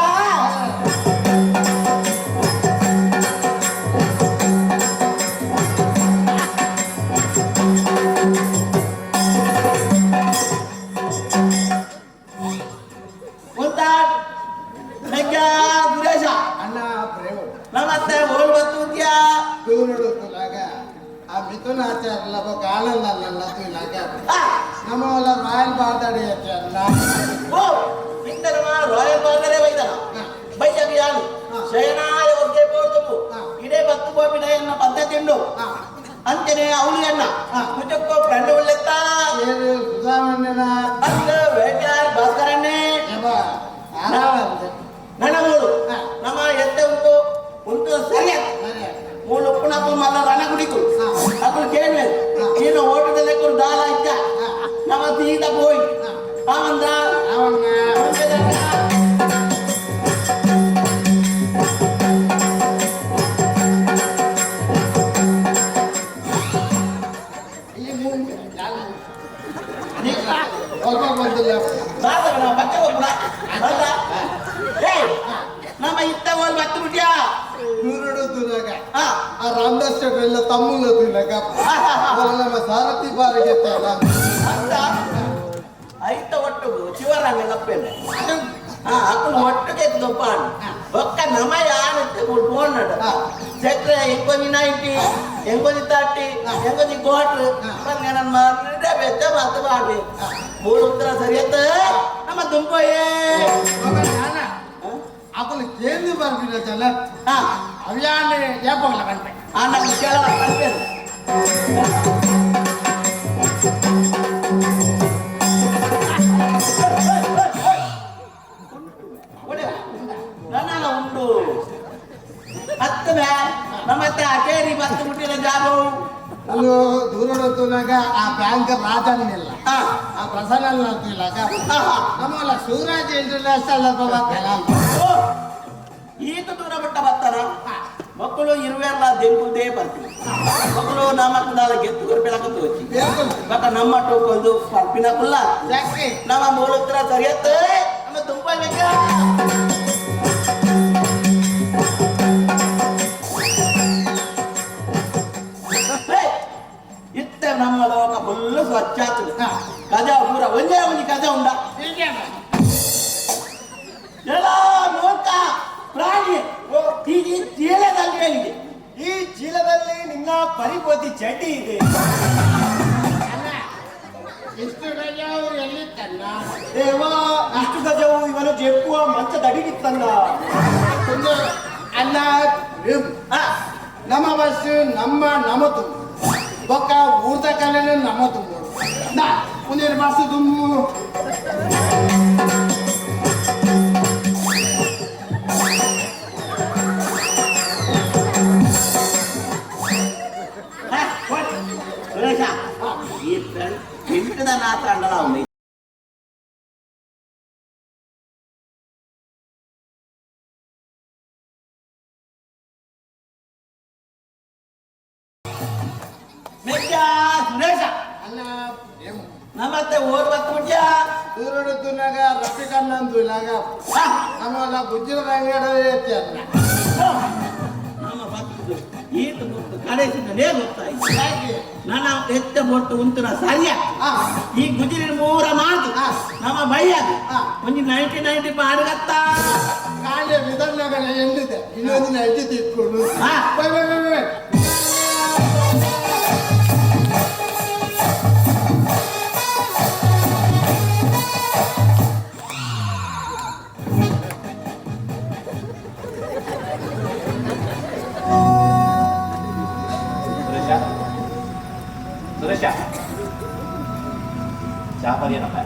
ಸುರೇಶ
ಅಣ್ಣ ಪ್ರೇಮ
ನಮಸ್ತೆ ಓಲ್ ಬತ್ತೂತ್ಯಾ
ತೂರುಡುತ್ತಲಾಗ ಆ ಮಿಥುನ ಆಚಾರ್ಯ ఒక ಆನಂದ ತೂಲಾಗ ನಮ್ಮ ರಾಯಲ್ ಬಾರ್ದಾಡಿ ಆಚಾರ್ಯ
ಓ ಇಂದರಮ ರಾಯಲ್ ಬಾರ್ದರೇ ಬೈದನ ಬೈಯಗ ಯಾನು ಶಯನಾಯ ಒಗ್ಗೆ ಪೋರ್ತುಂಬು ಇಡೇ ಬತ್ತು ಗೋಪಿನ ಎನ್ನ ಪದ್ಧತಿ ಉಂಡು ಅಂಚನೆ ಅವಳು ಎನ್ನ ಮುಜಕ್ಕೋ ಫ್ರೆಂಡ್ ಉಳ್ಳೆತ್ತ
ಸುಧಾಮಣ್ಣನ
ಅಲ್ಲ ವೇಟ್ಯಾರ್ ಭಾಸ್ಕರಣ್ಣೆ ನನ್ನ ಮೂಳು ನಮ್ಮ ಎತ್ತೆ ಉಂಟು ಉಂಟು ಸರಿಯ ಮೂಳು ಉಪ್ಪುನಪ್ಪು ಮಲ್ಲ ರಣಗುಡಿಕು ಅప్పుడు ಕೇಳಿ ನೀನು ಓಟದಲ್ಲಿ ದಾಲ ಇದ್ದ ನಮ್ಮ ಸೀದ ಪೋಯ್ ಆವಂದ ನಮ್ಮ ಇತ್ತ ಹೋಲ್ ಬತ್ತು ಬಿಟ್ಯಾ
ದೂರಡು ತೂಲಾಗ ಆ ರಾಮದಾಸ್ ಎಲ್ಲ ತಮ್ಮುಲ ತೂಲಾಗ ನಮ್ಮ ಸಾರಥಿ ಬಾರಿಗೆ
ಐತ ಒಟ್ಟು ಶಿವರಂಗ ಲಪ್ಪೆಲ್ಲ ಅಕ್ಕನ ಒಟ್ಟಿಗೆ ದೊಪ್ಪಾನು ಒಕ್ಕ ನಮ ಯಾನತ್ತೆ ಫೋನ್ ಚಕ್ರೆ ಎಂಕೊಂಜಿ 90 ಎಂಕೊಂಜಿ 30 ಎಂಕೊಂಜಿ ಕ್ವಾರ್ಟರ್ ನನ್ನ ಮಾರ್ರೆ ಬೆಚ್ಚ ಮಾತು ಮಾಡಿ ಮೂರು ಉತ್ತರ ಸರಿಯತ್ತ ನಮ್ಮ ದುಂಪೋಯೇ
అతను కేంద్ర ಬರ್ಬಿನ ಜನ ಅವ್ಯಾನೆ ಏಪಗಲ ಬಂತೆ
ಆ ನಮ್ಮ ಕೇಳ ಬಂತೆ ನನ್ನ ಉಂಡು ಹತ್ತುವೆ ನಮ್ಮತ್ತೆ ಅಕೇರಿ ಬತ್ತು ಮುಟ್ಟಿನ ಜಾಬು
ಅಲ್ಲೋ ದೂರಡೋತುನಾಗ ಆ ಬ್ಯಾಂಕ್ ರಾಜನ್ನಿಲ್ಲ ಆ ಪ್ರಸನ್ನ ಅಂತಿಲ್ಲಾಗ ನಮ್ಮಲ್ಲ ಸೂರಜ್ ಇಂಟರ್ನ್ಯಾಷನಲ್
ಈತ ದೂರ ಬಿಟ್ಟ ಬರ್ತಾರ ಮಕ್ಕಳು ಇರುವೆಲ್ಲ ದೆಂಬುದೇ ಬರ್ತೀವಿ ಮಕ್ಕಳು ನಮ್ಮ ಗೆದ್ದು ಬೆಳಕು ತೋಚಿ ಬಕ್ಕ ನಮ್ಮ ಟೋಕೊಂದು ಪರ್ಪಿನ ಕುಲ್ಲ ನಮ್ಮ ಮೂಲೋತ್ತರ ಸರಿಯತ್ತ ನಮ್ಮ ತುಂಬ ಇತ್ತ ನಮ್ಮ ಲೋಕ ಫುಲ್ ಸ್ವಚ್ಛ ಆಗ್ತದೆ ಕಜಾ ಪೂರ ಒಂದೇ ಒಂದು ಕಜಾ ಉಂಡ ಎಲ್ಲ ಲೋಕ ಪ್ರಾಣಿ ಈ ಚೀಲದಲ್ಲಿ ಹೇಳಿದೆ
ಈ ಚೀಲದಲ್ಲಿ ನಿನ್ನ ಪರಿಪೋತಿ ಚಡ್ಡಿ ಇದೆ
ಇಷ್ಟು ಗಜವು ಎಲ್ಲಿತ್ತನ್ನ
ದೇವಾ ಇಷ್ಟು ಗಜವು ಇವನು ಜೆಪ್ಪುವ ಮಂಚದಡಿಗಿತ್ತನ್ನ
ಅಲ್ಲ ನಮ್ಮ ಬಸ್ ನಮ್ಮ ನಮ ತುಂಬ ಬೊಕ್ಕ ಊರ್ದ ಕಲೆನೇ ನಮ್ಮ ತುಂಬೋಡು ನಾ ಒಂದೇನು ಬಸ್ ತುಂಬು
ಸುರೇಶ ಈ పెంటದ నాత్రండలా ఉంది ಸುರೇಶ
ಅಲ್ಲ
ನಮ್ಮತ್ತೆ ಓದ್ ಬತ್ತು ಬಿಟ್ಯಾ
ದೂರಡುತ್ತುನಾಗ ರಫಿ ಕಣ್ಣಂದು ಇಲ್ಲಾಗ ನಮ್ಮಲ್ಲ ಗುಜ್ಜರ ರಂಗಡ
ನಮ್ಮ ಬತ್ತು ಈತ ಗೊತ್ತು ಕಡೆಸಿಂದಲೇ ಗೊತ್ತಾಯ್ತು ನನ್ನ ಎತ್ತ ಬೊಟ್ಟು ಉಂತುನ ಸರಿಯ ಈ ಗುಜಿರಿನ ಮೂರ ಮಾತು ನಮ್ಮ ಬೈಯಾಗ ಒಂದು 90 90 ಪಾಡುಗತ್ತ
ಕಾಲೇ ವಿಧಾನಗಳ ಎಂದಿದೆ ಇನ್ನೊಂದು 90 ತಿಕ್ಕೊಂಡು bye bye bye bye.
Suresha Suresha ಚಾಪರಿ ಏನಪ್ಪ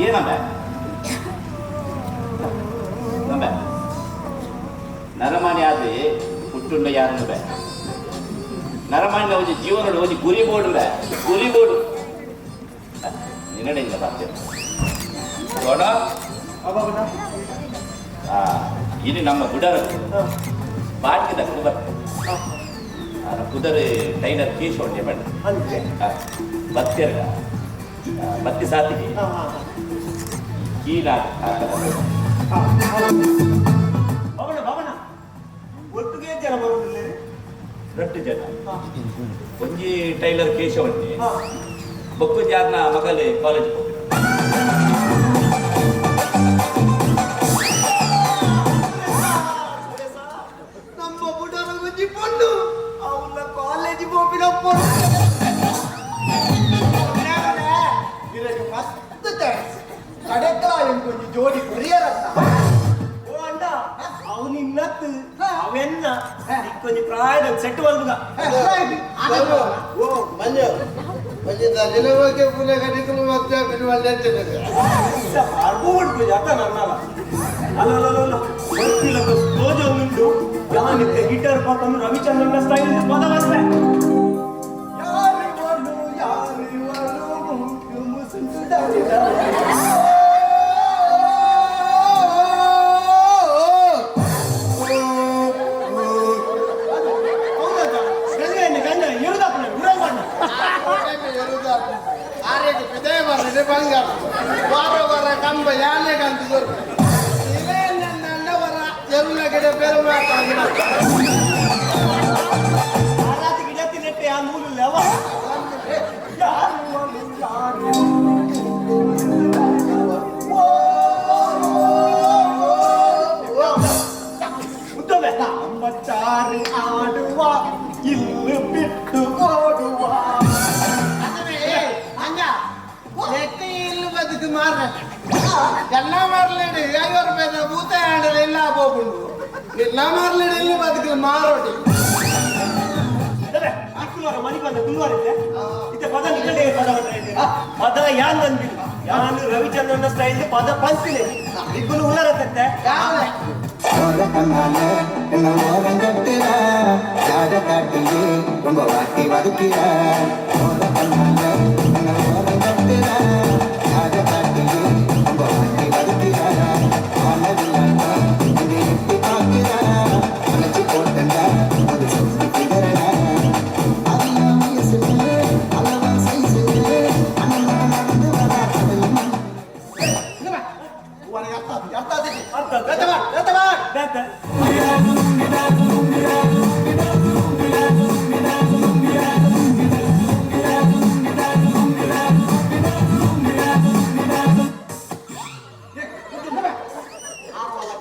ಏನಂಬ ನಂಬ ನರಮಾನಿ ಆದ್ರೆ ಹುಟ್ಟುಂಡ ಯಾರನ್ನು ಬೇ ನರಮಾನ್ಯ ಒಂಜಿ ಜೀವನಡ್ ಒಂಜಿ ಗುರಿ ಬೋಡು ಗುರಿ ಬೋಡು ನಿನ್ನಡೆ ಇಲ್ಲ ಬಾಧ್ಯ ನೋಡ. ಇಲ್ಲಿ ನಮ್ಮ ಗುಡರ ಬಾಟ್ಕಿದ ಕುದರ್ ಕುದರ್ ಟೈಲರ್ ಕೇಶವ ಮೇಡಮ್ ಬತ್ತೆರ್ಗ ಬತ್ತಿ ಸಾತಿಗೆ ಕೀಲ
ಬಾಬಣ್ಣ ಬಾಬಣ್ಣ ಒಟ್ಟಿಗೆ ಜನ ಬರುವುದಿಲ್ಲ.
ರಟ್ಟು ಜನ ಒಂಜಿ ಟೈಲರ್ ಕೇಶವಣ್ಣೆ ಬೊಕ್ಕು ಜಾರ್ನ ಮಗಲೇ ಕಾಲೇಜ್ ಹೋಗ್ತಾರೆ.
ನಮ್ಮ ಬುಡರ ಒಂಜಿ ಪೊಣ್ಣು ಅವಳ ಕಾಲೇಜ್ ಪೋಪಿನ ಪೊಣ್ಣು ಮಸ್ತ್ thanks ಕಡೆಕ್ಲ ಎಂಕೊಂಜಿ ಜೋಡಿ ಕೊರಿಯರತ್ತ.
ಓ ಅಣ್ಣ ಅವನು ಇನ್ನತ್ತು ಅವೆನ್ನ ಇಕ್ಕೊಂಜಿ ಪ್ರಾಯದ ಸೆಟ್ ಬಲ್ಬುಗ.
ಓ ಮಂಜು ಮಂಜು ದಿನಕ್ಕೆ ಪುನಃ ಕಡಿಕಲು ಮತ್ತೆ
ಅರ್ಬೋಡ್ ಅತ್ತ ನನ್ನಲ್ಲ ಅಲ್ಲ ಅಲ್ಲ ಅಲ್ಲ ಬರ್ತಿಲ್ಲ ತೋಜ ಉಂಟು ಯಾನಿತ್ತೆ ಗಿಟಾರ್ ಪಾತಂದು ರವಿಚಂದ್ರನ ಸ್ಟೈಲ್ ಪದ ಬಸ್ತೆ.
ಯಾರಿವನು ಯಾರಿವನು ಮುಕ್ಕು ಮುಸುಂದಾರಿದ.
ಹೌದಾ ಗಂಗ ಗಂಗ ಎರುದಾಪನ ಉರಲ್ವಣ್ಣ.
ಆರೇಗೆ ಪಿದೇ ಬರ್ರೆ ಬಂಗಾರ ವಾರ ವಾರ ಕಂಬ ಯಾನೆ ಕಂತು ಇದೇ ನನ್ನ ಅಣ್ಣವರ ಎರುನ ಗಿಡ ಬೇರೆ ಮಾತಾಡಿದ.
ಆರಾತಿ ಗಿಡ ತಿನ್ನಟ್ಟೆ ಆ ನೂಲು ಲವ ಯಾರು ಯಾರು ಉತ್ತಮ ನಮ್ಮ ಚಾರಿ ಆಡುವ ಇಲ್ಲು ಬಿಟ್ಟು ಓಡುವ.
ಲೆಕ್ಕ ಇಲ್ಲು ಬದುಕು ಮಾರ ಎಲ್ಲ ಮಾರ್ಲೇಡಿ 50 ರೂಪಾಯಿ ಭೂತ ಆಡಲ ಇಲ್ಲ ಹೋಗುಂಡು ಎಲ್ಲ ಮಾರ್ಲೇಡಿ ಇಲ್ಲಿ ಬದುಕು ಮಾರೋಡಿ.
ಅಕ್ಕುಲವರ ಮನಿ ಬಂದ ತುಳುವರಿದ್ದೆ ಇತ್ತೆ ಪದ ನಿಗಡೆ ಪದ ಬಂದ್ರೆ ಪದ ಯಾನ್ ಬಂದಿಲ್ಲ ಯಾನು ರವಿಚಂದ್ರನ ಸ್ಟೈಲ್ ಪದ ಪಂಚಿನೆ ಇಬ್ಬರು ಉಲ್ಲರತ್ತೆ.
ஓர கண்ணால என்ன ஓரம் கட்டுற ஜாட காட்டியே ரொம்ப வாட்டி வதுக்கிற. ஓர கண்ணால என்ன ஓரம் கட்டுற ஜாட காட்டியே ரொம்ப வாட்டி வதுக்கிற. வாழவில்லாம என்னை எட்டி பார்க்கிற அணைச்சு போட்டண்ட ஒரு சொத்து பிகரட. அதெல்லாம் வயசுல அளவா சைஸ்ல அண்ணன் நடந்து வரா கடல்.
ಅರ್ಥ ಆತಿತಿ ಬೇತ ಬಾ ಬೇತ ಬಾ.
ಬೇತೆ.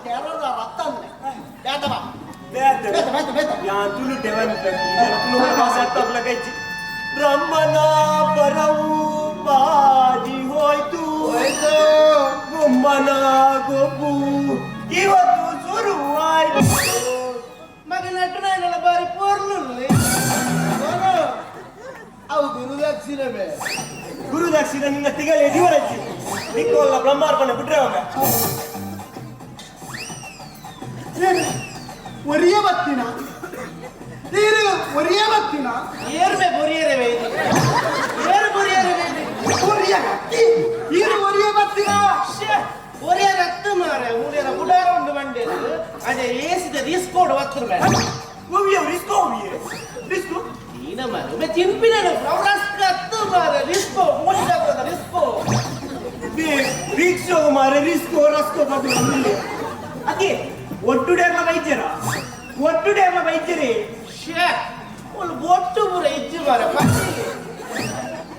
ಕೇರಳದ ರಕ್ತ ಅಂದ್ರೆ ಬೇತ ಬಾ.
ಬೇತೆ.
ಬೇತ ಬೇತ ಬೇತ.
ಯಾನ್ ತುಳು ಟೆವನ್ ತುಳು ಭಾಷೆ ತಬ್ಲಗೈಚಿ ಬ್ರಹ್ಮನ ಬರವು ಬಾಜಿ ಹೋಯ್ತು
ಹೋಯ್ತು.
ಗುಮ್ಮನ ಗೊಬ್ಬು ಇವತ್ತು ಶುರುವಾಯ್ತು.
ಮಗ ನಟನ ಬಾರಿ ಪೋರ್ಲು ಅವು ಗುರುದಕ್ಷಿಣವೇ.
ಗುರುದಕ್ಷಿಣ ನಿನ್ನ ತಿಗಲೆ ಜೀವನಚ್ಚಿ ನಿಕ್ಕೋಲ್ಲ ಬ್ರಹ್ಮಾರ್ಪಣೆ ಬಿಟ್ರೆ ಒಮ್ಮೆ.
ಒರಿಯ ಬತ್ತಿನ ನೀರು ಒರಿಯ ಬತ್ತಿನ.
ಏರ್ಮೆ ಬೊರಿಯರವೇ ಇದು ಏರು ಬೊರಿಯರವೇ ಇದು.
ಒರಿಯ ಈರು ಒರಿಯ ಬತ್ತಿನ.
ಒರಿಯರ ರತ್ತು ಮಾರೆ ಮೂಲಿಯರ ಗುಡಾರ ಉಂಡು ಬಂಡೇರು ಅದೇ ಏಸಿದ ರಿಸ್ಕೋಡ್ ವತ್ತರು ಮೇಡ.
ಒವ್ವಿಯ ರಿಸ್ಕೋ ಒವ್ವಿಯೇ ರಿಸ್ಕು.
ನೀನ ಮಾರೆ ಒಮ್ಮೆ ತಿನ್ಪಿನ ರಸ್ಕ ಹತ್ತು ಮಾರೆ ರಿಸ್ಕೋ ಮೂಲಿದ ರಿಸ್ಕೋ.
ರಿಕ್ಷೋ ಮಾರೆ ರಿಸ್ಕೋ ರಸ್ಕೋ ಬದು ಅದೇ ಒಟ್ಟು ಡೇರ್ಲ ವೈದ್ಯರ ಒಟ್ಟು ಡೇರ್ಲ ವೈದ್ಯರೇ.
ಶ್ಯೇ ಒಂದು ಬೊಟ್ಟು ಪೂರ ಇಜ್ಜು ಮಾರೆ ಪಟ್ಟಿ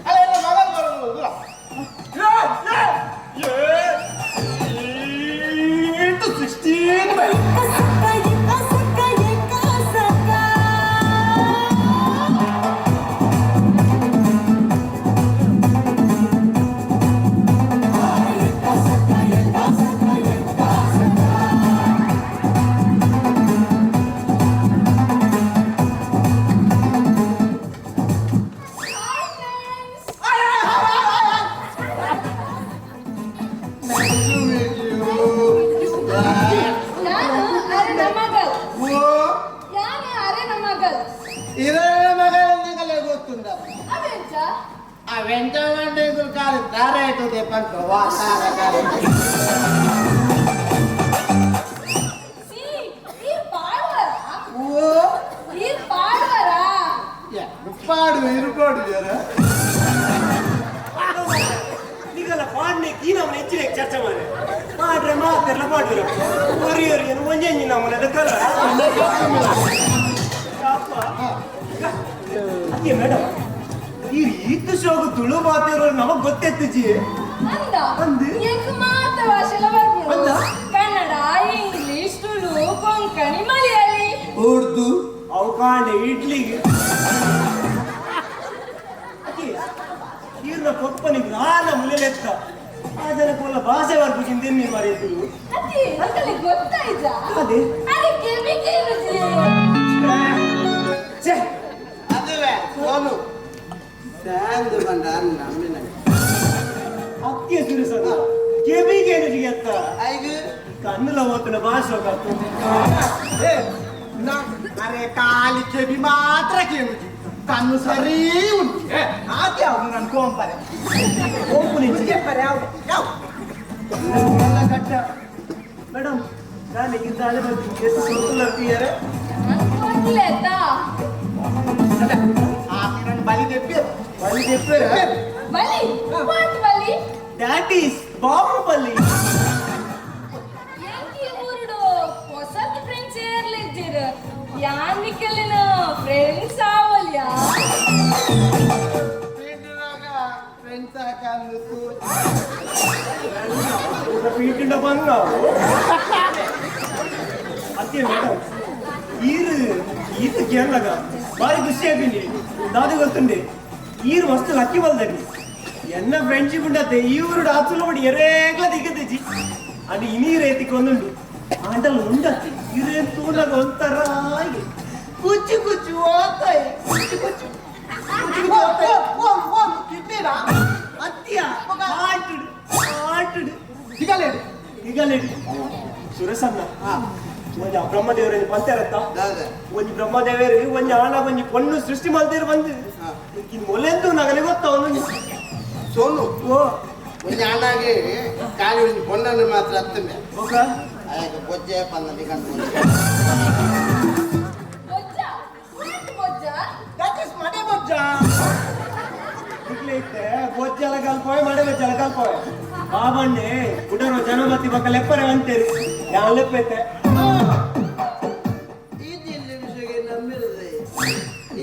ಅಲ್ಲ ಎಲ್ಲ ಮಗಲ್ ಬರೋದು
16.
ಗೊತ್ತುಂಡ ಅವೆಂಚ ಕಾಲು ದಾರ ಇಟ್ಟದೆ ಪಂಪ ವಾ ದಾರ ದಾರ.
ಪಾಡು ಇರುಪಾಡು ಜರ
ನಿಗಲ ಪಾಡ್ನೆ ಕೀ ನಮ್ಮನೆ ಹೆಚ್ಚಿನ ಚರ್ಚೆ ಮಾರೆ ಪಾಡ್ರೆ ಮಾತೆಲ್ಲ ಪಾಡ್ರೆ ಒರಿಯರಿ ಏನು ಒಂಜೆಂಜಿ ನಮ್ಮನೆ ಕಲ ಅದೇ ಮೇಡಮ್ ಈ ಈತ ಶೋಗ ತುಳು ಮಾತಿರೋ ನಮಗ್ ಗೊತ್ತೆತ್ತಿಜಿ
ಅಂದ ಮಾತ ಭಾಷೆಲ ಬರ್ಬೋದು, ಕನ್ನಡ, ಇಂಗ್ಲಿಷ್, ತುಳು, ಕೊಂಕಣಿ, ಮಲಯಾಳಿ,
ಉರ್ದು,
ಅವು ಕಾಂಡೆ ಇಡ್ಲಿಗೆ ಈರ್ನ ಕೊಪ್ಪನಿಗೆ ನಾನ ಮುಲೆಲೆತ್ತ ಆ ಜನಕ್ಕೆಲ್ಲ ಭಾಷೆ ಬರ್ಬೇಕು ತಿನ್ನಿ ಮರೆಯಿದ್ರು.
ಗೊತ್ತಾಯ್ತಾ?
ಅದೇ
ಅದಕ್ಕೆ
ಅದುವೇ ಸೋನು ಸ್ಯಾಂದು ಬಂದ ನಮ್ಮಿನ
ಅತ್ತಿಯ ಸುರಿಸದ ಕೆಬಿಗೆ ಏನು ಅತ್ತ
ಐದು
ಕಣ್ಣುಲ ಓತನ ಭಾಷೆ.
ಅರೆ ಕಾಲಿ ಕೆಬಿ ಮಾತ್ರ ಕೇಳುಜಿ, ಕಣ್ಣು ಸರಿ ಉಂಟು. ಆಕೆ ಅವನು ನಾನು ಕೋಂಪರೆ
ಕೋಂಪು
ನಿಂಚೆಪ್ಪರೆ ಯಾವ ಯಾವ
ಕಟ್ಟ ಮೇಡಮ್ ನಾನು ಇದ್ದಾಳೆ ಎಷ್ಟು ಸೋತುಲಾರ್ತೀಯಾರೆ
ಬಲಿ ತೆಪ್ಪಾರು
ಬಲಿ ತೆಪ್ಪಾರು
ಬಲಿ what Bali?
That is Bahubali.
ಎಂಕಿ ಊರುಡು ಹೊಸತ್ ಫ್ರೆಂಡ್ಸ್ ಏರ್ಲಿದ್ದೀರ ಯಾನಿಕಲಿನ ಫ್ರೆಂಡ್ಸ್ ಆವಲ್ಯಾ?
ಫ್ರೆಂಡ್ಸ್ ಹಾಕಂದು
ಪೀಟಿಂಡ ಬಂದು ಅತ್ತೆ ಮೇಡಮ್ ಈರು ಈತ ಕೇಳಲಾಗ ಭಾರಿ ಖುಷಿ ಆಗಿನಿ. ದಾದಿ ಗೊತ್ತುಂಡೆ ಈರು ಮಸ್ತ್ ಲಕ್ಕಿ ಬಲ್ದಲ್ಲಿ ಎನ್ನ ಫ್ರೆಂಡ್ಶಿಪ್ ಉಂಡತ್ತೆ ಈ ಊರು ಆಚುಲ ಮಾಡಿ ಎರೇಗ್ಲ ದಿಗದಿಜಿ ಅಂಡ್ ಇನೀರ್ ಏತಿಕ್ ಒಂದುಂಡು ಆಂಡಲ್ ಉಂಡತ್ತೆ ಇರೇನ್ ತೂಲಾಗ ಒಂಥರ ಕುಚ್ಚು ಕುಚ್ಚು ಓತಾಯಿ ಕುಚ್ಚು ಕುಚ್ಚು ಕುಚ್ಚು ಕುಚ್ಚು ಓತಾಯಿ.
ಕಿಡ್ನಿರಾ
ಅತ್ತಿಯ ಆಟುಡು ಆಟುಡು
ಸಿಗಲೇಡು
ಈಗಲೇಡಿ ಸುರೇಶಣ್ಣ ಒಂಜಿ ಬ್ರಹ್ಮದೇವರ ಪಂತಾರತ್ತ ಒಂಜಿ ಬ್ರಹ್ಮದೇವರು ಒಂಜಿ ಆಣ ಒಂಜಿ ಪೊಣ್ಣು ಸೃಷ್ಟಿ ಮಾಡ್ತೇರು ಬಂದು ಮೊಲೆಂದು ನಗಲಿ ಗೊತ್ತ
ಸೋನು
ಓ
ಒಂಜಿ ಆಣಾಗಿ ಖಾಲಿ ಒಂಜಿ ಪೊಣ್ಣನ್ನು ಮಾತ್ರ ಅತ್ತಂದೆ
ಓಕ
ಆಯ್ಕ ಬೊಜ್ಜೆ ಪಂದಲ್ಲಿ ಕಂಡು
ಬೊಜ್ಜ what ಬೊಜ್ಜ?
That is ಮಡೆ ಬೊಜ್ಜ.
ಇಕ್ಲೆ ಇತ್ತೆ ಬೊಜ್ಜಲ ಕಲ್ಪೋಯ್ ಮಡೆ ಬೊಜ್ಜಲ ಕಲ್ಪೋಯ್ ಬಾಬಣ್ಣೆ ಉಡರೋ ಜನಮತಿ ಬಕ್ಕ ಲೆಪ್ಪರೆ ಅಂತೀರಿ ಯಾವ ಲೆಪ್ಪೈತೆ
ಈ ಜಿಲ್ಲೆ ವಿಷಯಕ್ಕೆ ನಮ್ಮಿರದೆ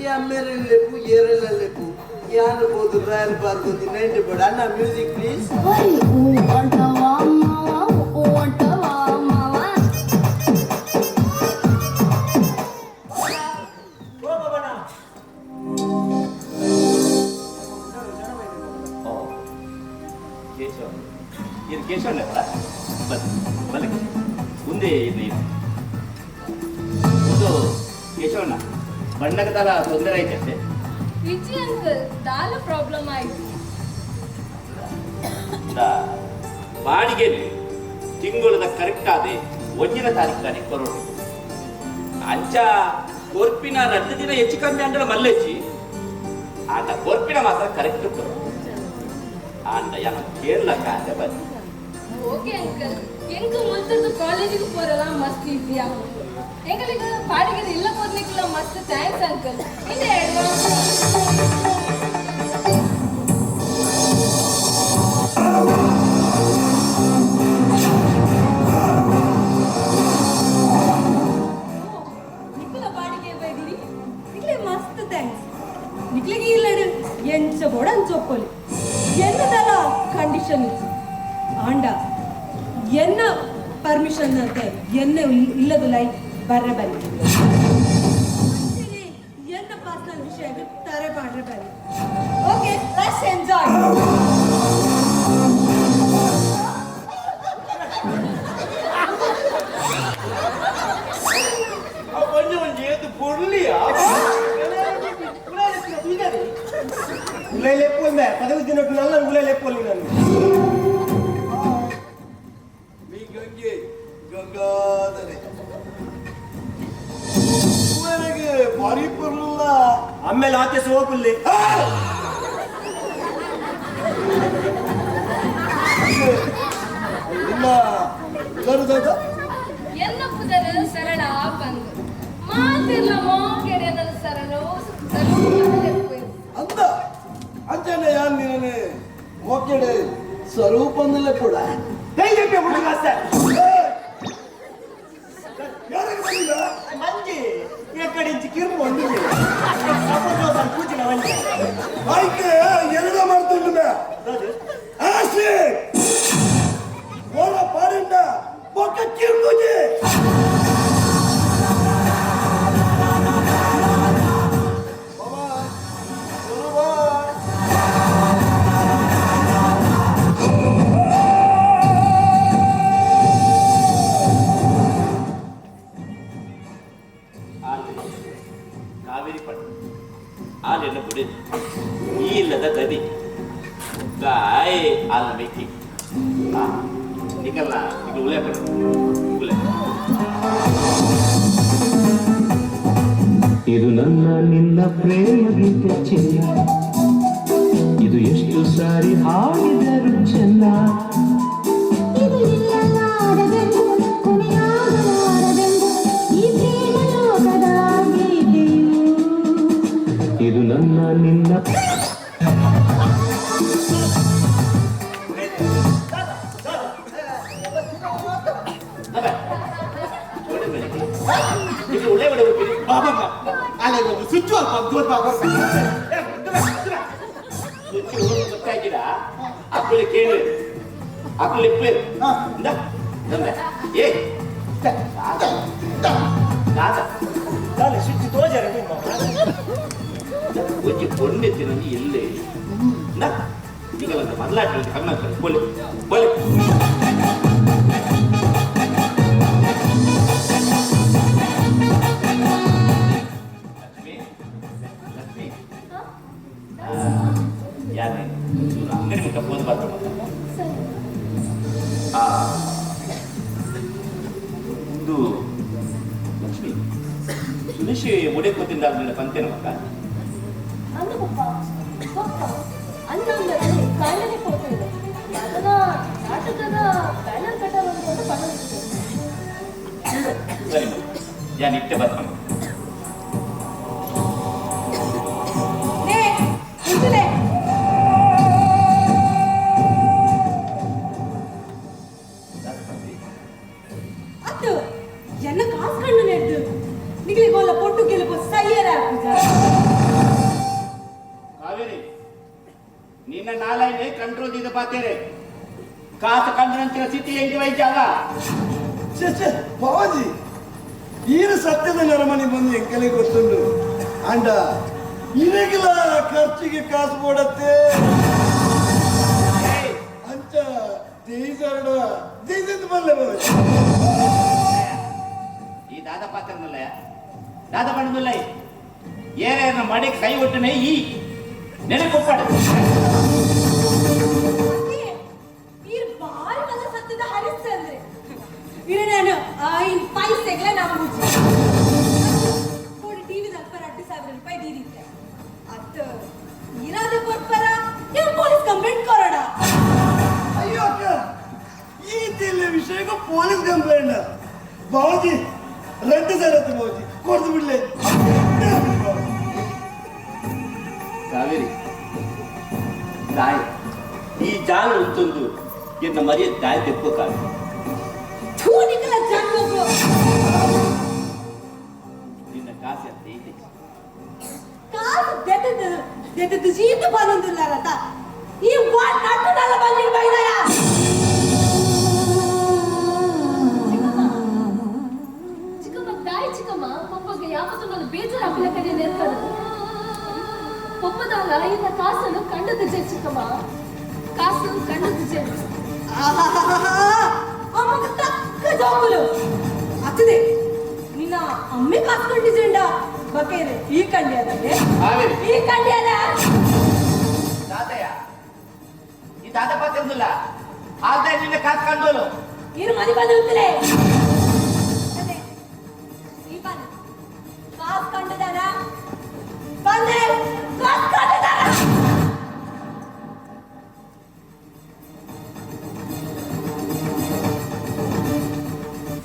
ಈ ಅಮ್ಮೇರಲ್ಲೆಪ್ಪು ಏರಲ್ಲೆಪ್ಪು ಯಾರು ಬೋದು ರಾಯಲ್ ಪಾರ್ಕ್ ನೈಂಟಿ ಬೋರ್ಡ್ ಅಣ್ಣ ಮ್ಯೂಸಿಕ್ ಪ್ಲೀಸ್.
ಓ ಬಾಬಣ್ಣ
ಕೇಶವ ಇದು ಕೇಶವಣ್ಣ ಬನ್ನಿ ಬನ್ನಿ ಮುಂದೆ ಇದು ಇದು ಒಂದು ಕೇಶವಣ್ಣ ಬಣ್ಣಕ್ಕೆ ತಲ ತೊಂದರೆ ಆಯ್ತಂತೆ.
ವಿಜಿ ಅಂಕಲ್ ದಾಲ ಪ್ರಾಬ್ಲಮ್ ಆಯ್ತು.
ಬಾಡಿಗೆ ತಿಂಗಳದ ಕರೆಕ್ಟ್ ಆದೆ ಒಂದಿನ ತಾರೀಕು ತಾನೆ ಕೊರೋಣ ಅಂಚ ಕೊರ್ಪಿನ 2 ದಿನ ಹೆಚ್ಚು ಕಮ್ಮಿ ಅಂದ್ರೆ ಮಲ್ಲೆಚ್ಚಿ ಆಟ ಕೊರ್ಪಿನ ಮಾತ್ರ ಕರೆಕ್ಟ್ ಕೊರೋ ಆಂಡ ಯಾನ ಕೇರಳಕ್ಕೆ ಆದೆ ಬನ್ನಿ.
ಓಕೆ ಅಂಕಲ್ ಎಂಕ್ ಮುಲ್ತದ್ದು ಕಾಲೇಜಿಗೆ ಪೋರಲ್ಲ ಮಸ್ತ್ ಈಸಿ ಆಗುತ್ತೆ. ಎಂಗಳಿಗೆ ಬಾಡಿಗೆ ಇಲ್ಲ ಹೋಗ್ಲಿಕ್ಕಿಲ್ಲ ಮಸ್ತ್ thanks uncle. ಇದೆ ಅಡ್ವಾನ್ಸ್. ನಿಕ್ಕಲ ಬಾಡಿಗೆ ಬೈದಿರಿ ನಿಕ್ಲೆ ಮಸ್ತ್ thanks. ನಿಕ್ಲಿಗೆ ಇಲ್ಲಡು ಎಂಚ ಬೋಡ ಅಂಚೊಪ್ಪೊಲಿ ಎನ್ನದಲ್ಲ ಕಂಡೀಷನ್ ಇತ್ತು ಆಂಡ ಎನ್ನ ಪರ್ಮಿಷನ್ ಅಂತ ಎನ್ನ ಇಲ್ಲದ ಲೈಫ್ ಬರ್ರೆ ಬನ್ನಿ ಎನ್ನ ಪರ್ಸನಲ್ ವಿಷಯ ತಾರೆ ಪಾಡ್ರೆ ಬನ್ನಿ. Okay let's enjoy.
ಒಂಜಿ ಒಂಜಿ ಏತು ಪೊರ್ಲಿಯಾ
ಉಲೈ ಲೆಪ್ಪೊಂದೆ ಪದವಿ ದಿನಟ್ಟು ನಲ್ಲ ಉಲೈ ಲೆಪ್ಪೊಲ್ಲಿ ನಾನು
ಮೀ ಗಂಗೆ ಗಂಗಾಧರೆ ನನಗೆ ಭಾರಿ ಪೊರ್ಲುಲ್ಲ
ಅಮ್ಮ ಅಮ್ಮೇಲೆ ಆತೆ ಸೋಕುಲ್ಲೆ
ಇಲ್ಲ ಉದರುದಾದ
ಎನ್ನ ಪುದರ್ ಸರಳ ಬಂದು ಮಾತಿಲ್ಲ ಮೋಕೆಡೆ ನನ್ನ ಸರಳು
ಅಂದ ಅಂಚನೆ ಯಾನ್ ನೀನನೆ ಮೋಕೆಡೆ ಸ್ವರೂಪಂದಲೇ ಕೂಡ
ದಯವಿಟ್ಟು ಹುಡುಗ ಸರ್
ಯಾರಿಗೆ ಬಂದಿಲ್ಲ
ಮಂಜಿ ಎಕ್ಕಡಿಂಚಿ ಕಿರ್ಮು ಒಂದಿಲ್ಲ ಸಪೋಸ್ ಪೂಜಿನ ಮಂಜಿ
ಆಯ್ಕೆ ಎಲ್ಗ ಮಾಡ್తుండు ಆಸಿ ಓರ ಪಾರಿಂಡ ಬೊಕ್ಕ ಕಿರ್ಮುಜಿ
ಕಾವೇರಿ ಪಟ್ಟ ಆಲೆನ್ನ ಬುಡಿ ಈ ಇಲ್ಲದ ಗದಿ ಗಾಯ್ ಆಲ್ನ ಮೆಕ್ಕಿ ನಿಕಲ್ಲ ಈಗ ಉಳೆ ಪಡ ಉಳೆ.
ಇದು ನನ್ನ ನಿನ್ನ ಪ್ರೇಮ ಗೀತೆ ಚಿನ್ನ, ಇದು ಎಷ್ಟು ಸಾರಿ ಹಾಡಿದರು ಚೆನ್ನ.
ಇದು ನಿಲ್ಲಲಾರದೆಂದು ಕೊನೆಯಾಗಲಾರದೆಂದು ಈ ಪ್ರೇಮ ಲೋಕದ ಗೀತೆಯು.
ಇದು ನನ್ನ ನಿನ್ನ
ಇದು ಉಳೆ ಬಿಡ
ಬಾಬಾ ಅಲ್ಲೇ ಸ್ವಿಚ್ ಅಲ್ಪ ದೂರ ಬಾಬಾ
ಸುಚ್ಚಿ ಗೊತ್ತಾಗಿಲ್ಲ ಅಕ್ಕಳು ಕೇಳು ಅಕ್ಕಳು ಲಿಪ್ಪೇರು ಇಂದ ತಂದೆ ಏ ದಾದ
ದಾಲೆ ಸ್ವಿಚ್ ತೋಜರೆ
ಒಂಜಿ ಪೊಣ್ಣೆತ್ತಿನಂಜಿ ಎಲ್ಲೆ ಇಂದ ಈಗ ಒಂದು ಬದಲಾಟ ಕಮ್ಮಿ ಬೋಲೆ ಬೋಲೆ. ಲಕ್ಷ್ಮಿ ಲಕ್ಷ್ಮಿ ಯಾರೇ ಅಂಗಡಿ ಮುಖ ಫೋನ್ ಬರ್ತಾ ಒಂದು ಲಕ್ಷ್ಮಿ ಸುರೇಶ್ ಒಡೆ ಕೂತಿಂದ ಪಂತೇನ ಮಕ್ಕ
ಅಂದ ಪಪ್ಪ ಪಪ್ಪ ಅನ್ನ ಅಂದರೆ ಕಾಂಡನೆ ಪೋತಿದೆ ಅದನ್ನ ನಾಟಕದ ಬ್ಯಾನರ್ ಕಟ್ಟರ್ ಒಂದು ಪಣ
ಸರಿ ಯಾನ್ ಇಟ್ಟೆ ಬರ್ತಾನೆ.
ಲೇ ಉಂಟುಲೆ. ಅತ್ತು ಎನ್ನ ಕಾಸು ಕಣ್ಣು ನೆಡ್ದು ನಿಗ್ಲಿಗೋಲ್ಲ ಪೊಟ್ಟು ಗೆಲುಪು ಸೈಯರ ಹಾಕುಜ.
ಕಾವೇರಿ ನಿನ್ನ ನಾಲೈನೆ ಕಂಟ್ರೋಲ್ ಇದ ಪಾತೇರೆ ಕಾಸು ಕಂಡ್ರಂತಿನ ಸ್ಥಿತಿ ಹೆಂಗೆ ವೈದ್ಯಾವ.
ಛೆ ಛೆ ಬಾವಾಜಿ ಈರು ಸತ್ಯದ ನರಮನಿ ಬಂದು ಎಂಕಲೆ ಗೊತ್ತುಂಡು ಅಂಡ ಇರಗಿಲ್ಲ ಖರ್ಚಿಗೆ ಕಾಸು ಕೊಡತ್ತೆ ಅಂಚ ದೇಸರಡ ದೇಸಂತ ಬಲ್ಲೆ ಬಾವಾಜಿ.
ಈ ದಾದ ಪಾತ್ರನಲ್ಲ ದಾದ ಪಣ್ಣುಲ್ಲ ಏನೇನ ಮಡಿ ಕೈ ಒಟ್ಟನೆ ಈ ನೆನಕೊಪ್ಪಾಡು.
ಈರ್ ಬಾರಿ ಮಲ್ಲ ಸತ್ಯದ ಹರಿಶ್ಚಂದ್ರೆ ಇರ ನಾನು ಇನ್ ಪೈಸೆಗ್ಲ ನಂಬುಜಿ ಟಿವಿ ದಲ್ಪರ 2000 ರೂಪಾಯಿ ದೀದಿತ್ತೆ ಅತ್ತ ಇರಾದ ಕೊರ್ಪರ ನೀವು ಪೊಲೀಸ್ ಕಂಪ್ಲೇಂಟ್ ಕೊರೋಣ.
ಅಯ್ಯೋ ಅಕ್ಕ ಈ ತಿಲ್ಲ ವಿಷಯಕ್ಕೆ ಪೊಲೀಸ್ ಕಂಪ್ಲೇಂಟ್ ಬಾವಾಜಿ 2000 ಆಯ್ತು ಬಾವಾಜಿ ಕೊಡ್ದು ಬಿಡ್ಲೆ.
ಕಾವೇರಿ ದಾಯ ಈ ಜಾಲ ಉಂಟೊಂದು ಎನ್ನ ಮರಿಯ ದಾಯ ತೆಪ್ಪು ಕಾವೇರಿ.
ಥೂ ನಿಕಲ ಜನ್ಮಗು
ನಿನ್ನ ಕಾಸೆ ಅಂತ ಐತೆ
ಕಾಸು ದೆತ್ತದು ದೆತ್ತದು ಜೀತ ಬಂದೊಂದುಲ್ಲಾರತ ಈ ವಾ ನಟ್ಟುನಲ್ಲ ಬಂದಿಡ್ ಬೈದಯ.
ಚಿಕ್ಕಮ್ಮ ತಾಯಿ ಚಿಕ್ಕಮ್ಮ ಪಪ್ಪಗೆ ಯಾವತ್ತೂ ನಾನು ಬೇಜಾರು ಕಡೆ ನೇರ್ಕದು ಪಪ್ಪದಾಗ ಇನ್ನ ಕಾಸನ್ನು ಕಂಡದ್ದು ಚಿಕ್ಕಮ್ಮ ಕಾಸು ಕಂಡದ್ದು.
ಅಮ್ಮಗ ತಕ್ಕ ಜೋಕುಲು ಅತ್ತದೆ ನಿನ್ನ ಅಮ್ಮೆ ಕಾಸು ಕಂಡಿಜೆಂಡ ಬಕೇರೆ ಈ ಕಂಡ್ಯಾದಲ್ಲಿ
ಕಾವೇರಿ
ಈ ಕಂಡ್ಯಾದ
ದಾದಯ್ಯ ಈ ದಾದ ಪಾತ್ರದಲ್ಲ ಆದ ನಿನ್ನ ಕಾಸು ಕಂಡೋಲು
ಇರು ಮನೆ ಬಂದು ಅದೇ ಈ ಬನ್ ಕಾಸು ಕಂಡದಾನ ಬಂದೆ ಕಾಸು ಕಟ್ಟಿದಾರ.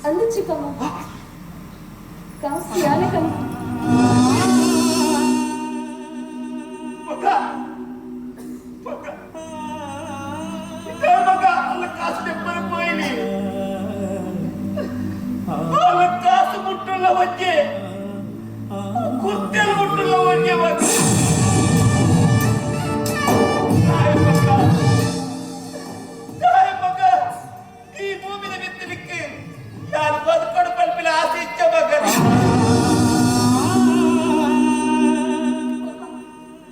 ಅಂದು ಚಿಕ್ಕಮ್ಮ ಕಾಸು ಯಾನೆ ಕಣ್
ಮಗ ಮಗ ಇದೇ ಮಗ ಅಲ್ಲ ಕಾಸು ದೆಪ್ಪನ ಪೋಯಿಲಿ ಅಲ್ಲ ಕಾಸು ಮುಟ್ಟುಲ್ಲ ವಜ್ಜೆ ಕುರ್ತೆಲ್ ಮುಟ್ಟುಲ್ಲ ವಜ್ಜೆ ಮಗ ತಾಯಿ ಮಗ ತಾಯಿ ಮಗ ಈ ಭೂಮಿದ ಬಿತ್ತಲಿಕ್ಕೆ ಯಾರು ಬದುಕೊಡು ಪಲ್ಪಿನ ಆಸೆ ಇಚ್ಛ ಮಗ.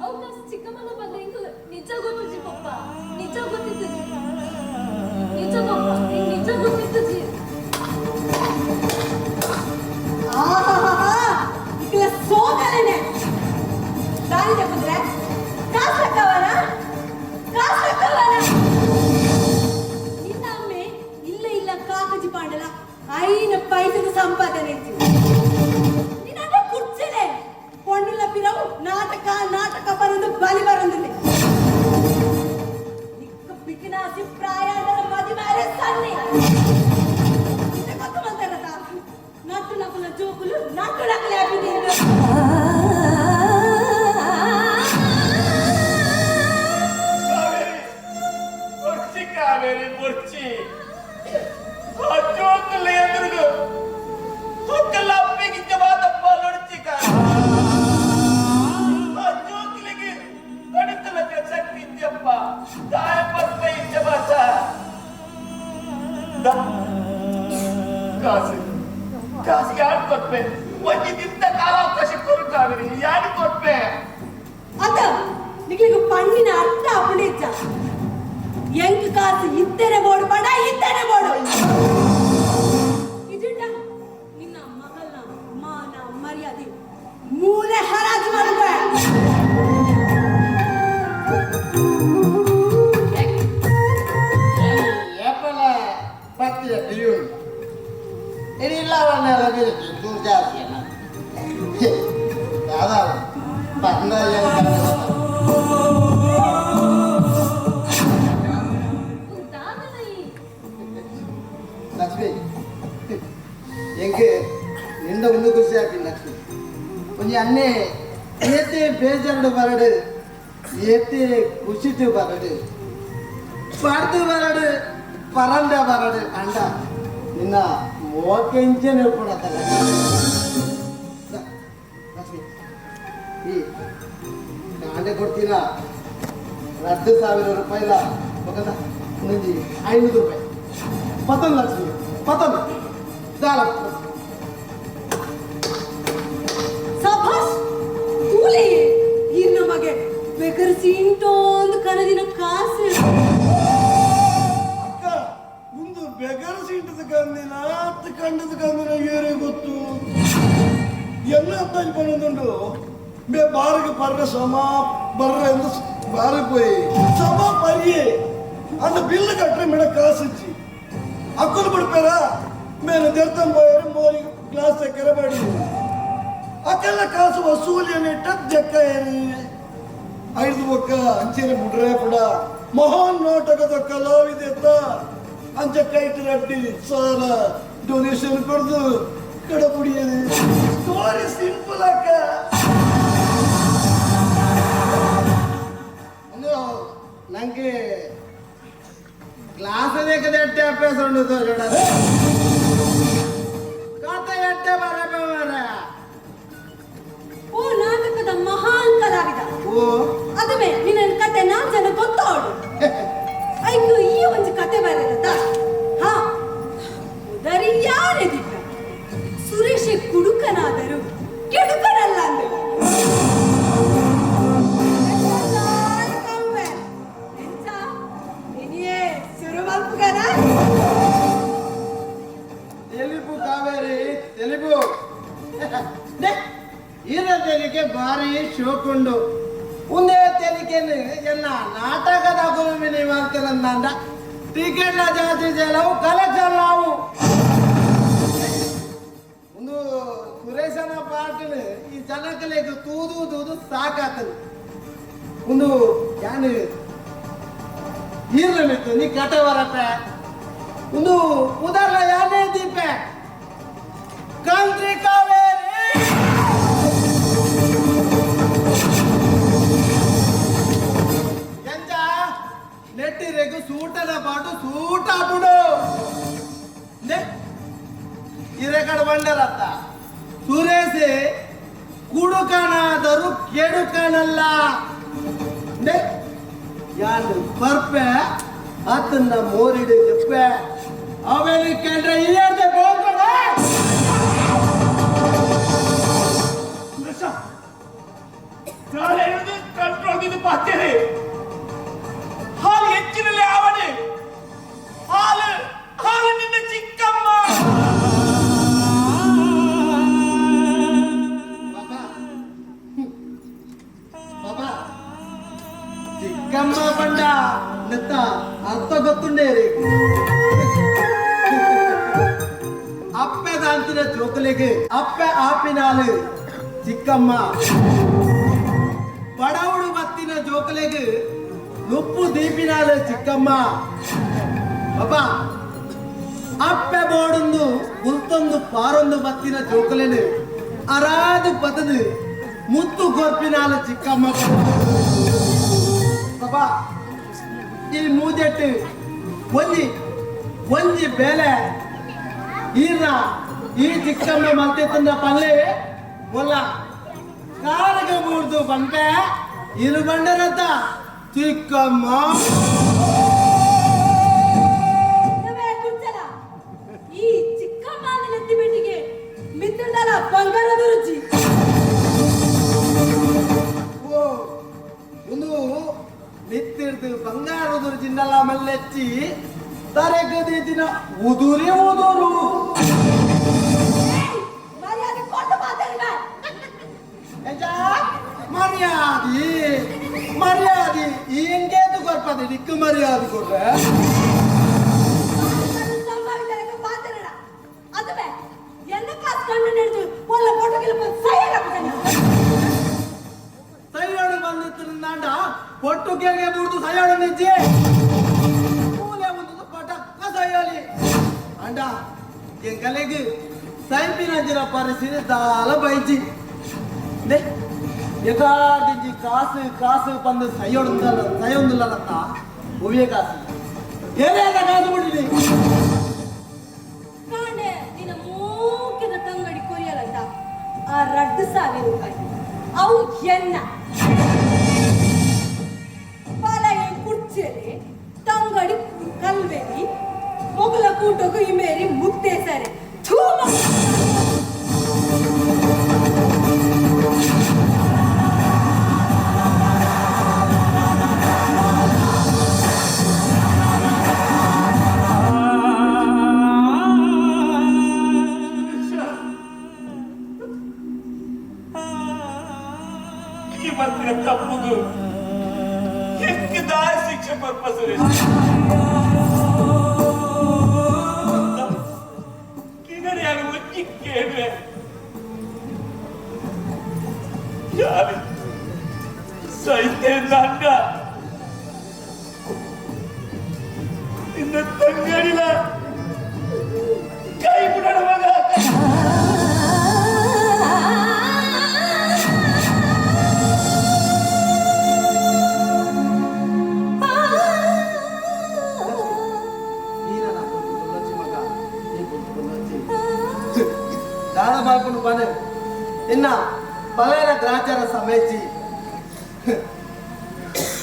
ಅವು ಕಾಸು ಚಿಕ್ಕಮ್ಮನ ಬಂದ ಇಂದು ನಿಜ ಗೊತ್ತು ಜಿ ಪಪ್ಪ, ನಿಜ ಗೊತ್ತಿತ್ತು ಜಿ, ನಿಜ ಪಪ್ಪ ನಿಂಗೆ ನಿಜ ಗೊತ್ತಿತ್ತು ಜಿ.
ಆಹಾಹಾಹಾ, ಇಕ್ಲ ಸೋಗಲೇನೆ ದಾರಿ ಕುದ್ರೆ ಕಾಸು ರಕ್ಕವನ, ಕಾಸು ರಕ್ಕವನ. ನಿನ್ನ ಅಮ್ಮೆ ಇಲ್ಲ ಇಲ್ಲ ಕಾಕಜಿ ಪಾಂಡಲ ಐನ ಪೈಸದ ಸಂಪಾದನೆ ಇತ್ತು. ನಿನ್ನ ಕುರ್ಚಲೆ ಪೊಣ್ಣುಲ ಪಿರವು ನಾಟಕ ನಾಟಕ ಬರಂದು ಬಲಿ ಬರಂದಿಲ್ಲ. ನಿಕ್ಕ ಬಿಕಿನಾಸಿ ಪ್ರಾಯ ಮದಿ ಮಾರೆ ಸನ್ನಿ ಇಂತ ಗೊತ್ತು ಬಂತಾರತ ನಟ್ಟು ನಕುಲ ಜೋಕುಲು ನಟ್ಟು ನಕಲೆ ಹಾಕಿದ್ದೀನಿ.
ಮುರ್ಚಿ ಕಾವೇರಿ ಮುರ್ಚಿ ಆ ಜೋಕುಲ ಎದುರುಗು ಒಕ್ಕಲ ಅಪ್ಪಿಗಿಂತ ಮಾತಪ್ಪ ನೊಡ್ಚಿ ಆ ಜೋಕುಲಿಗೆ ಕಡಿತಲಕ ಶಕ್ತಿ ಇದ್ಯಪ್ಪ ತಾಯ ಪಕ್ಕ ಇಚ್ಛ ಮಾತ ಕಾಸು ಕಾಸು ಯಾರು ಕೊಟ್ಪೆ? ಒಂಜಿ ದಿನ ಕಾಲಾವಕಾಶ ಕೊರು ಕಾವೇರಿ, ಯಾರು ಕೊಟ್ಪೆ?
ಅತ್ತ ನಿಕ್ಲಿಗೆ ಪಣ್ಣಿನ ಅರ್ಥ ಅಪ್ಪಣಿಚ್ಚ ಎಂಕ್ ಕಾಸು ಇತ್ತೇನೆ ಬೋಡು ಪಡ ಇತ್ತೇನೆ ಬೋಡು. ಇಜುಂಡ ನಿನ್ನ ಮಗಲ್ನ ಮಾನ ಮರ್ಯಾದೆ ಮೂಲೆ ಹರಾಜು ಮಾಡುವ.
ಏಪಲ ಪತ್ತಿಯ ಪಿರಿಯುಂಡು ಇಡಿಲ್ಲ ಅವನ್ನೆಲ್ಲ ಬಿರುಕು ದೂರ ಜಾಸ್ತಿ ಅಲ್ಲ ದಾದಾ ಬಂದ.
ಲಕ್ಷ್ಮಿ ಎಂಕೆ ನಿಂದ ಒಂದು ಖುಷಿ ಆಗ್ತೀನಿ ಲಕ್ಷ್ಮಿ. ಒಂಜಿ ಅನ್ನೆ ಏತೆ ಬೇಜಾರು ಬರಡು, ಏತೆ ಖುಷಿತು ಬರಡು, ಪಾಡ್ದು ಬರಡು, ಪರಂದ ಬರಡು ಅಂಡ ನಿನ್ನ ಮೋಕೆಂಚೆ ನಿಲ್ಕೊಳತ್ತಲ್ಲ ಲಕ್ಷ್ಮಿ. ಈ ಕಾಂಡೆ ಕೊಡ್ತೀನ 2000 ರೂಪಾಯಿಲ ఒకದ ಒಂಜಿ 500 ರೂಪಾಯಿ ಪತನ್ ಲಕ್ಷ್ಮಿ ಪತನ್ ದಾಲ.
ಸಭಾಷ್ ತೂಲೆ ಇನ್ನು ನಮಗೆ ಬೇಕಾದ್ರೆ ಸಿಂಟೊಂದು ಕನದಿನ ಕಾಸು.
ಅಕ್ಕ ಒಂದು ಬೆಗರ್ ಸೀಟದ ಕಂದಿನ ಹತ್ತು ಕಂಡದ ಕಂದಿನ ಏರೇ ಗೊತ್ತು ಎಲ್ಲ ಅಂದಾಜು ಪನ್ನೊಂದುಂಡು. ಬೇ ಬಾರಿಗೆ ಪರ್ರ ಸಮ ಬರ್ರ ಎಂದು ಬಾರಿಗೆ ಪೋಯಿ ಸಮ ಪರಿಯೆ ಅಂದ ಬಿಲ್ಲು ಕಟ್ರೆ ಮೇಡ ಕಾಸಿಚ್ಚಿ ಅಕ್ಕಲು ಬಿಡ್ಪೇರ ಮೇಲೆ ದೆರ್ತಂ ಪೋಯರು ಮೋರಿಗೆ ಗ್ಲಾಸ್ ತೆಕ್ಕರೆ ಬಡಿ ಅಕ್ಕೆಲ್ಲ ಕಾಸು ವಸೂಲಿ ಇಟ್ಟ ದೆಕ್ಕ ಏರಿ ಐದು ಬೊಕ್ಕ ಅಂಚೆನೆ ಬುಡ್ರೆ ಪುಡ ಮಹಾನ್ ನಾಟಕದ ಕಲಾವಿದೆತ್ತ ಅಂಚ ಕೈಟ್ ರಡ್ಡಿ ಸಾಲ ಡೊನೇಷನ್ ಕೊಡ್ದು ಕಡಬುಡಿಯದು. ಸ್ಟೋರಿ ಸಿಂಪಲ್ ಅಕ್ಕ.
ಒಂದು ನಂಗೆ ಗ್ಲಾಸ್ ದೇಕದ ಎಟ್ಟೆ ಅಭ್ಯಾಸ ಉಂಟು ತೋಜೋಣ ಕಾತ ಎಟ್ಟೆ ಬರ ಬರ.
ಓ ನಾಟಕದ ಮಹಾನ್ ಕಲಾವಿದ.
ಓ
ಅದುಮೆ ನಿನ್ನ ಕತೆ ನಾ ಜನ ಗೊತ್ತವಳು ಐಕು ಈ ಒಂದು ಕತೆ ಬರಲತ್ತ. ಹಾ ಉದರಿ ಯಾರೆದಿದ್ದ ಸುರೇಶ ಕುಡುಕನಾದರು ಕೆಡುಕನಲ್ಲ ಅಂದೆ.
తెలుపు ಕಾವೇರಿ తెలుపు ಈರ ತೆಲಿಕೆ ಭಾರಿ ಶೋಕುಂಡು ಉಂದೇ ತೆಲಿಕೆನು ಎನ್ನ ನಾಟಕದ ಗುರುವಿನಿ ಮಾಡ್ತಾನಂದ ಟಿಕೆಟ್ಲ ಜಾಸ್ತಿ ಚೆಲವು ಕಲೆಕ್ಷನ್ ಲಾವು. ಒಂದು
ಸುರೇಶನ ಪಾಟನು ಈ ಜನಕಲೆಗ್ ತೂದು ತೂದು ಸಾಕಾತನು ಒಂದು ಯಾನು ಈರ್ನ ನೀ ಕತೆ ಬರಪ್ಪೆ ಒಂದು ಉದಾಹರಣೆ ಯಾನೇ ದೀಪೆ ಕಂತ್ರಿ ಕಾವೇರಿ ಎಂಜ ನೆಟ್ಟಿರೆಗು ಸೂಟನ ಪಾಟು ಸೂಟ ಬಿಡು ಇರೆಕಡ ಬಂಡರತ್ತ ಸುರೇಶ್ ಕುಡುಕನಾದರೂ ಕೆಡುಕನಲ್ಲ ಯಾನು ಪರ್ಪೆ ಆತನ್ನ ಮೋರಿಡು ಜಪ್ಪೆ ಆಮೇಲೆ ಕಂಡ್ರೆ ಈ ಬೋಳ್ಕೊಂಡೆ
ಕಂಟ್ರೋಲ್ ಪಾತೇನೆ ಹಾಲು ಹೆಚ್ಚಿನಲ್ಲಿ ಆವಣೆ ಹಾಲು ಹಾಲು ನಿನ್ನ ಚಿಕ್ಕಮ್ಮ
ಬಾಬಾ ಚಿಕ್ಕಮ್ಮ ಬಂಡ ನೆತ್ತ ಅರ್ಥ ಗೊತ್ತುಂಡೇ ರೀ ಅಪ್ಪೆ ದಾಂತಿನ ಜೋಕುಲೆಗ್ ಅಪ್ಪೆ ಆಪಿನಾಲು ಚಿಕ್ಕಮ್ಮ ಬಡವಡು ಬತ್ತಿನ ಜೋಕುಲೆಗ್ ನುಪ್ಪು ದೀಪಿನಾಲು ಚಿಕ್ಕಮ್ಮ ಬಾಬಾ ಅಪ್ಪೆ ಬೋಡೊಂದು ಗುಲ್ತೊಂದು ಪಾರೊಂದು ಬತ್ತಿನ ಜೋಕುಲೆನು ಅರಾದು ಪತದು ಮುತ್ತು ಕೊರ್ಪಿನಾಲು ಚಿಕ್ಕಮ್ಮ ಬಾಬಾ ಈ ಮೂಜೆಟ್ಟು ಒಂಜಿ ಒಂಜಿ ಬೇಲೆ ಈರ್ನ ಈ ಚಿಕ್ಕಮ್ಮ ಮಲ್ತೆತ್ತಂದ ಪಲ್ಲೆ ಮೊಲ್ಲ ಕಾರಿಗೆ ಮೂರ್ದು ಬಂತೆ ಇರು ಬಂಡರತ್ತ ಚಿಕ್ಕಮ್ಮ
ಈ ಚಿಕ್ಕಮ್ಮ ನೆತ್ತಿ ಬೆಟ್ಟಿಗೆ ಮಿತ್ರದಲ್ಲ ಬಂಗಾರದ ರುಚಿ
ಓ ಒಂದು ಮಿತ್ತಿರ್ದು ಬಂಗಾರದ ರುಚಿಂದಲ್ಲ ಮಲ್ಲೆಚ್ಚಿ ತರೆಗದಿನ ಉದುರಿ ಉದುರು
ಮರ್ಯಾದೆ ಕೊಟ್ಟು ಮಾತಾಡಿದ
ಮರ್ಯಾದಿ ಮರ್ಯಾದಿ ಹಿಂಗೇದು ಕೊರ್ಪದೆ ದಿಕ್ಕು ಮರ್ಯಾದೆ ಕೊಡ್ರೆ
ಅದುವೇ ಎನ್ನ ಕಾಸು ಕಂಡು ನಡೆದು ಒಲ್ಲ ಫೋಟೋಗೆಲ್ಲ ಬಂದು ಸೈಯ್
ಸೈಯೋಡು ಬಂದಿತ್ತು ನಾಂಡ ಪೊಟ್ಟು ಕೆಳಗೆ ಬುಡ್ದು ಸೈಯೋಡು ನಿಜ್ಜೆ ಮೂಲೆ ಒಂದು ಪಟಕ್ಕ ಸೈಯೋಲಿ ಅಂಡ ಎಂಗಲೆಗ್ ಸೈಪಿನಂಜಿನ ಪರಿಸ್ಥಿತಿ ದಾಲ ಬೈಜಿ ಎಗಾದಿಂಜಿ ಕಾಸು ಕಾಸು ಬಂದು ಸೈಯೋಡುಂದಲ್ಲ ಸೈಯೊಂದಿಲ್ಲತ್ತ ಹೂವಿಯ ಕಾಸು ಏನೇನ ಕಾಸು ಬಿಡಿಲಿ
ಕಾಂಡೆ ನಿನ್ನ ಮೂಕಿದ ತಂಗಡಿ ಕೊರಿಯಲಂತ ಆ 2000 ರೂಪಾಯಿ ಅವು ಎನ್ನ ಪಲಗೆ ಕುರ್ಚೇರಿ ತಂಗಡಿ ಕಲ್ವೇರಿ ಮೊಗಲ ಕೂಟೋಗು ಇಮೇರಿ ಮುಕ್ತೇಸರಿ ಥೂ
ಇವತ್ತಿನ ತಪ್ಪುಗು ಎಕ್ಕದ ಶಿಕ್ಷೆ ಪರ್ಪ ಸುರೇಶ್ ಕಿನ್ನಡೆಯನ್ನು ಒಚ್ಚಿ ಕೇಳುವೆ ಯಾರು ಸೈತೆ ಅಂಡ ನಿನ್ನ ತಂಗಡಿಲ ಕೈ ಬಿಡೋಣ ಮಗ.
ದಾನ ಮಾಡ್ಕೊಂಡು ಬನ್ನಿ ಇನ್ನ ಪಲೇರ ಗ್ರಾಚಾರ ಸಮೇಚಿ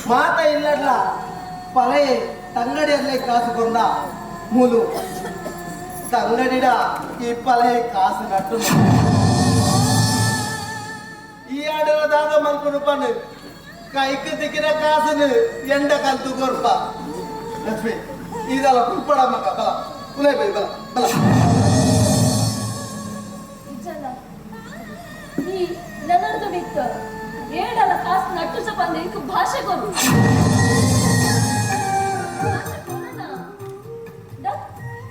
ಮಾತ ಇಲ್ಲಡ್ಲ ಪಲೆ ತಂಗಡಿಯಲ್ಲೇ ಕಾಸು ಕೊಂಡ ಮೂಲು ತಂಗಡಿಡ ಈ ಪಲೆ ಕಾಸು ನಟ್ಟು ಈ ಆಡಲ ದಾದ ಮಲ್ಕೊಂಡು ಬನ್ನಿ ಕೈക്ക് ತಿಕ್ಕಿನ ಕಾಸನ್ನು ಎಂಡ ಕಲ್ತು ಕೊರ್ಪ ಲಕ್ಷ್ಮಿ ಇದಲ್ಲ ಕುಲ್ಪಡ ಮಗ ಬಲ ಉಲೈ ಬೈ ಬಲ ಬಲ
ಈ ನನ್ನದು ಬಿತ್ತು ಏಡಲ್ಲ ಕಾಸು ನಟ್ಟು ಸಪಂದ ಇಂಕ ಭಾಷೆ ಕೊರು ಭಾಷೆ ಕೊರೋಣ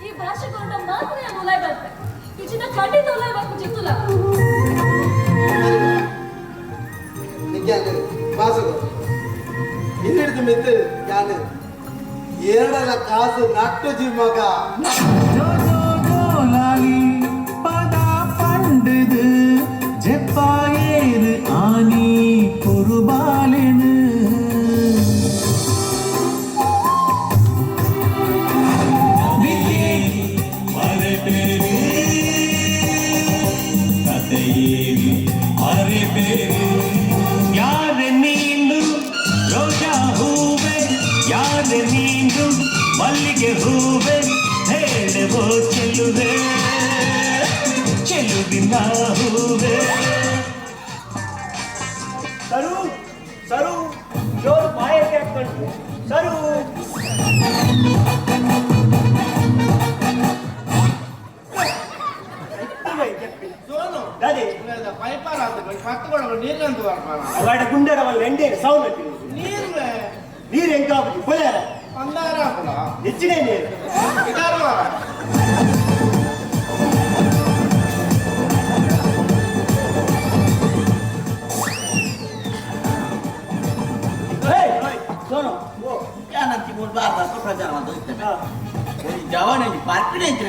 ಈ ಭಾಷೆ ಕೊರಡ ಮಾತ್ರ ಉಲಾಯ್ ಬರ್ತೆ ಇಚಿನ ಖಂಡಿತ ಉಲಾಯ್ ಬರ್ಕು ಜಿತ್ತುಲ.
ಹಿಡಿದು ಮಿತ್ತು ಯಾನು ಎರಡರ ಕಾಸು ನಟ್ಟು ಜಿಮ್ಮಗ
ಲಾಲಿ ಪದ ಪಂಡದು ಜೆಪ್ಪಾಯೇರು ಆನಿ பொறுபாலெனு ಯಾರ ನೀನು ರೋಜಾ ಹೂವೆ, ಯಾರ ನೀನು ಮಲ್ಲಿಗೆ ಹೂವೆ, ಹೇಳುವೋ ಚೆಲುವೆ ಚೆಲುವಿನ ಹೂವೆ.
ಸರು ಸರು ಜೋರು ಬಾಯಕ್ಕೆ ಹಾಕೊಂಡು ಸರು. ಅವಾಡ ಗುಂಡರವಲ್ಲ ಎಂಡೇರು ಸೌಂಡ್ ನೀರು ನೀರು ಹೆಂಗಾಗುದು ಕೊಲೆ ಹೆಚ್ಚಿನ ನೀರು.
ಸೋನು ಯಾನಂತಿ ಮೂರು ಬಾರ್ದ ಪ್ರಚಾರ ಅಂತ ಇರ್ತೇವೆ. ಜವಾನಿ ಪಾರ್ಟಿನೇ ಇತ್ತು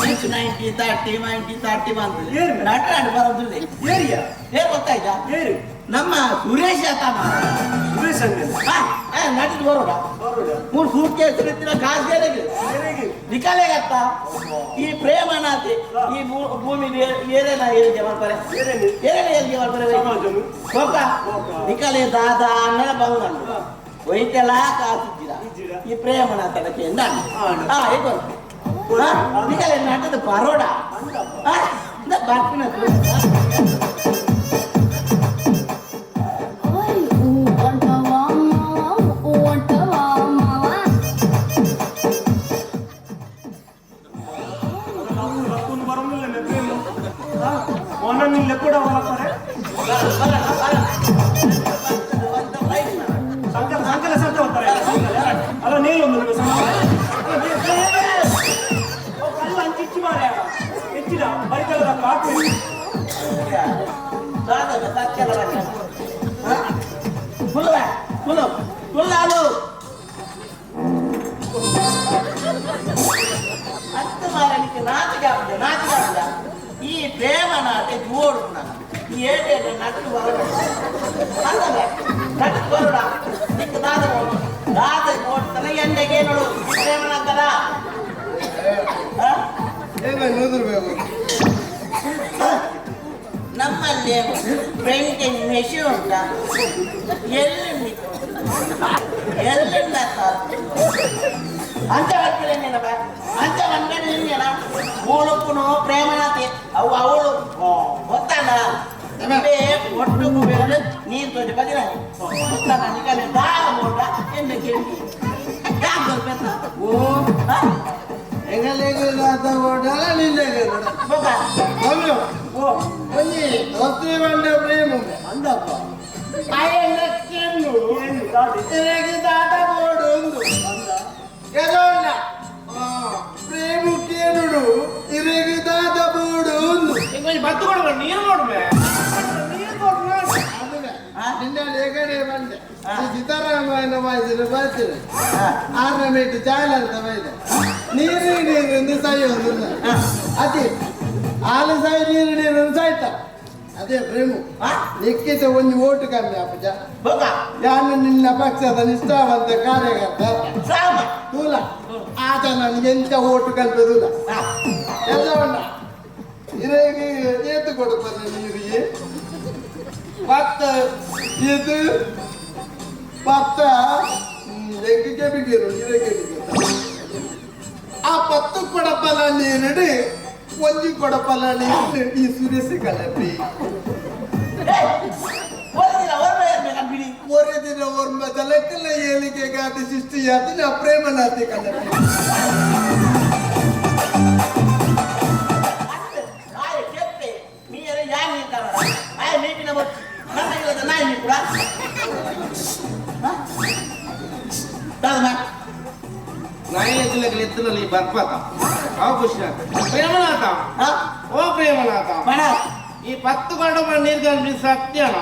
6 90 30 90 30 ಬಂದು ನಟ ಬರೋದಿಲ್ಲ.
ಏರಿಯಾ
ಏ ಗೊತ್ತಾಯ್ತಾ?
ಏರು
ನಮ್ಮ ಸುರೇಶ್ ಆತ.
ಸುರೇಶ್
ನಟಿದ್ ಬರೋಡ ಮೂರು ಸೂಟ್ ಕೇಸ್ ಇರ್ತೀರ ಕಾಸು ನಿಕಾಲೆಗತ್ತ ಈ ಪ್ರೇಮನಾಥಿ ಈ ಭೂಮಿ ಏನೇನ ಏರಿಗೆ ಮಾಡ್ತಾರೆ, ಏನೇನ ಏರಿಗೆ ಮಾಡ್ತಾರೆ ಹೋಗ ನಿಕಾಲೆ ದಾದ ಅನ್ನೆಲ್ಲ ಬಂದು ಒಯ್ತೆಲ್ಲ ಕಾಸಿದ್ದೀರ ಈ ಪ್ರೇಮನಾಥನಕ್ಕೆ ಎಂದ ಹೇಗೆ ನಿಕಾಲೆ ನಟದ ಪರೋಡ ಬರ್ಪಿನ. ಈ ಪ್ರೇಮನಾಟೆ ಜೋಡು ಈ ಏಟೆ ನಟ್ಟು ಬರೋಡ ನಟ್ಟು ಬರೋಡ ನಿಕ್ಕ ದಾದ ದಾದ ನೋಡ್ತಾನೆ ಎಂಡೆಗೆ ನೋಡು ಪ್ರೇಮನಾಥರ. ನಮ್ಮಲ್ಲಿ ಪ್ರಿಂಟಿಂಗ್ ಮೆಷಿನ್ ಉಂಟ? ಎಲ್ಲಿ ಎಲ್ಲಿಂದ ಅಂತ ಬರ್ತಾರೆ ಅಂತ ಬಂದ್ರೆ ಮೂಲಕ್ಕೂ ಪ್ರೇಮನಾಥಿ ಅವು ಅವಳು ಗೊತ್ತಾನ ಒಟ್ಟು ನೀರು ತೋಜಿ ಬದಿನ ಗೊತ್ತಾನ ನಿಕಲೆ ದಾರ ಮೋಟ ಎನ್ನ ಕೇಳಿ
ಓ ಪ್ರೇಮ ಅಂದಪ್ಪ ಪ್ರೇಮ ಕೇಳುಡು ಇರೆಗೆ ದಾದ ಬೋಡು
ಬತ್ತು ಕೊಡುವ ನೀರು ನೋಡ್ಬೆ.
ನಿನ್ನೆ ಏಕಡೆ ಬಂದೆ ಸೀತಾರಾಮಯ್ಯನ ವಾಯ್ಸಿನ ಬರ್ತೀನಿ ಆರನೇ ಮೀಟು ಜಾಲ ಅಂತ ಬೈದೆ ನೀರು ನೀರು ಸಾಯೋದಿಲ್ಲ ಅದೇ ಹಾಲು ಸಾಯಿ ನೀರು ನೀರು ಸಾಯ್ತ ಅದೇ ಪ್ರೇಮು ನಿಕ್ಕಿತ ಒಂದು ಓಟು ಕಮ್ಮಿ ಅಪ್ಪಜ ಯಾನು ನಿನ್ನ ಪಕ್ಷದ ನಿಷ್ಠಾವಂತ ಕಾರ್ಯಕರ್ತ ತೂಲ ಆತ ನನಗೆ ಎಂತ ಓಟು ಕಲ್ಪದೂಲ ಎಲ್ಲ ಉಂಡ ಇರೇಗೆ ಏತು ಕೊಡುತ್ತದೆ ನೀರಿಗೆ ಪತ್ತ ಇದು ಪತ್ತ ಎಂಗೆ ಕೆಬಿಗೇರು ನೀರೇ ಕೆಬಿಗೇರು ಆ ಪತ್ತು ಕೊಡಪಲ ನೀರಿಡಿ ಒಂಜಿ ಕೊಡಪಲ ನೀರು ಈ ಸುರೇಶ ಕಲಪಿ ஒரே ದಿನ ಒರ್ಮ ತಲಕ್ಕಲ್ಲ ಏಳಿಗೆಗಾದ ಸೃಷ್ಟಿಯಾದ ನಾ ಪ್ರೇಮನಾಥಿ ಕಲಪಿ.
ನಾಯಿ ಬರ್ಪಾತ ಅವ ಖುಷಿ ಆತ ಪ್ರೇಮನಾಥ. ಓ ಪ್ರೇಮನಾಥ, ಈ 10 ಕೊಡ ನೀರು ಸತ್ಯನ?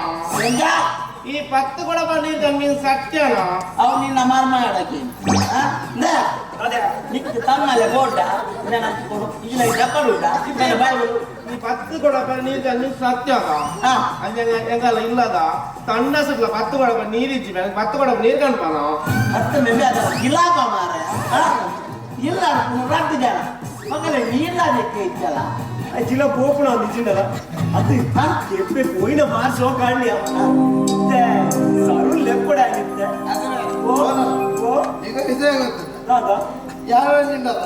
ಈ ಪತ್ತು ಕೊಡಪ ನೀರು ನೀನು ಸತ್ಯನ
ಅವು ನಿನ್ನ ಮರ್ಮ ಅಡಕಿ ನಿಕ್ಕ ತಮ್ಮಲೆ ಬೋಡ ನನ್ನ ಕೊಡು ಇಲ್ಲ ಡಬ್ಬಡುಡ ನನ್ನ ಬಾಯಿ
ಈ ಪತ್ತು ಕೊಡಪ ನೀರು ನೀನು ಸತ್ಯದ ಅಂಜ ಎಂಗಲ್ಲ ಇಲ್ಲದ ತಣ್ಣ ಸುಟ್ಲ ಪತ್ತು ಕೊಡಪ ನೀರಿಜ್ಜಿ ನನಗೆ ಪತ್ತು ಕೊಡಪ ನೀರು ಕಾಣ್ಪಾನ
ಹತ್ತು ಮೆಮ್ಮೆ ಅದರ ಗಿಲಾಬ ಮಾರ ಇಲ್ಲ ರದ್ದು ಜನ ಮಗಲೇ ನೀರ್ಲಾದಕ್ಕೆ ಇತ್ತಲ್ಲ
ಜಿಲ್ಲ ಪೋಪುಣ ನಿಜಿಂಡಲ ಅದು ಕೆಪ್ಪೆ ಪೋಯಿನ ಬಾರ್ ಶೋಕ್ ಆಡ್ಲಿ ಸರು ಲೆಪ್ಪಡ ಆಗಿತ್ತೆ ಓ ಓ
ಈಗ ವಿಷಯ ಗೊತ್ತಿಲ್ಲ
ದಾದಾ
ಯಾವ ನಿನ್ನದ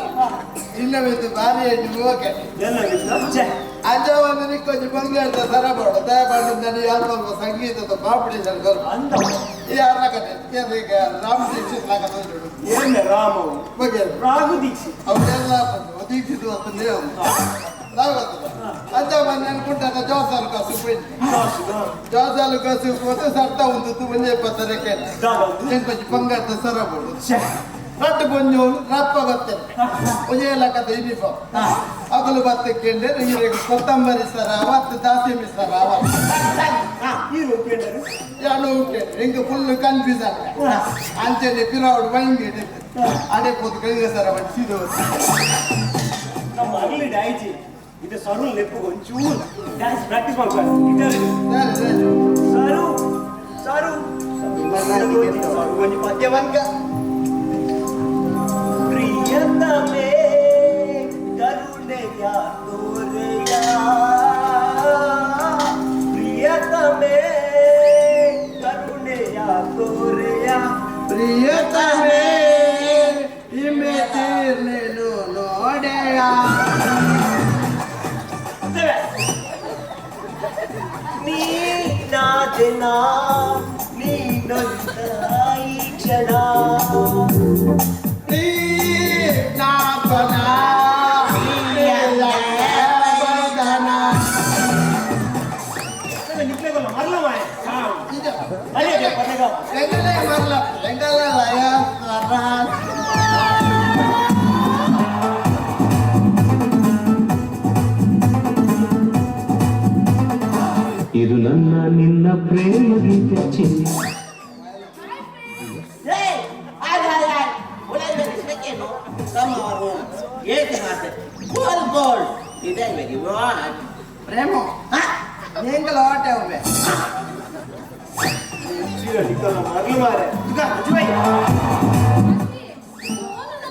ಇಲ್ಲ ಬಿದ್ದು ಭಾರಿ ಓಕೆ
ಎಲ್ಲ ಬಿತ್ತು
ಅಂಜ ಒಂದು ನಿಕ್ಕೊಂಜಿ ಬಂಗಾರದ ಸರ ಬೋಡ ದಯಮಾಡಿ ನಾನು ಯಾರು ಸಂಗೀತದ ಕಾಂಪಿಟೇಷನ್
ಅಂದ
ಯಾರ ಕತೆ ಈಗ ರಾಮ್ ದೀಕ್ಷಿತ್ ಲಾಕ
ಏನ ರಾಮ
ಬಗ್ಗೆ
ರಾಘು ದೀಕ್ಷಿತ್
ಅವರೆಲ್ಲ ದೀಕ್ಷಿತ್ ಅಂತ ನೀವು ಅಂಜ ಬಂದು ಅನ್ಕೊಂಡಾಗ ಜೋಸಾಲು ಕಸು ಜೋಸಾಲು ಕಸು ಹೋದ ಸರ್ತ ಒಂದು ಒಂಜೆ ಪತ್ತರಕ್ಕೆ ಎಂಕೊಂಚಿ ಬಂಗಾರದ ಸರ ಬೋಡು ರಟ್ಟು ಪೊಂಜು ರಪ್ಪ ಬರ್ತೇನೆ ಒಂಜೆ ಲಕ್ಕದ ಯೂನಿಫಾರ್ಮ್ ಅಗಲು ಬತ್ತಕ್ಕೆ ಕೊತ್ತಂಬರಿ ಸರ ಅವತ್ತು ದಾಸಿಮಿ ಸರ ಅವತ್ತು ಯಾನು ಹಿಂಗೆ ಫುಲ್ ಕನ್ಫ್ಯೂಸ್ ಆಗ ಅಂಚನೆ ಪಿರಾವಡು ಬಂಗಿ ಅಡೆ ಪೋತು ಕೈಗೆ ಸರ ಬಂದು ಸೀದ
ನಮ್ಮ ಅಗಲಿ ಡಾಯ್ಜಿ ಇದು ಸರು ಲೆಪ್ಪು ಒಂಚೂರು ಡ್ಯಾನ್ಸ್ ಪ್ರಾಕ್ಟೀಸ್ ಮಾಡ್ತಾರೆ ಗಿಟಾರ್ ಸರು ಸರು ಸರು ಒಂಜಿ ಪದ್ಯವನ್ಕ ಪ್ರಿಯತಮೇ ಕರುಣೆಯ ತೋರೆಯ ಪ್ರಿಯತಮೇ ಕರುಣೆಯ ತೋರೆಯ
ಪ್ರಿಯತಮೇ ಇಮೆ ತೀರ್ನೇನು ನೋಡೆಯ
ನೀನಾದೆನಾ ನೀನೊಂದ ಈ ಕ್ಷಣ
ಇದು ನನ್ನ ನಿನ್ನ ಪ್ರೇಮ ಗೀತೆ ಚಿನ್ನ.
ಪ್ರೇಮ ಎಂಗಲ ಆಟ ಒಮ್ಮೆ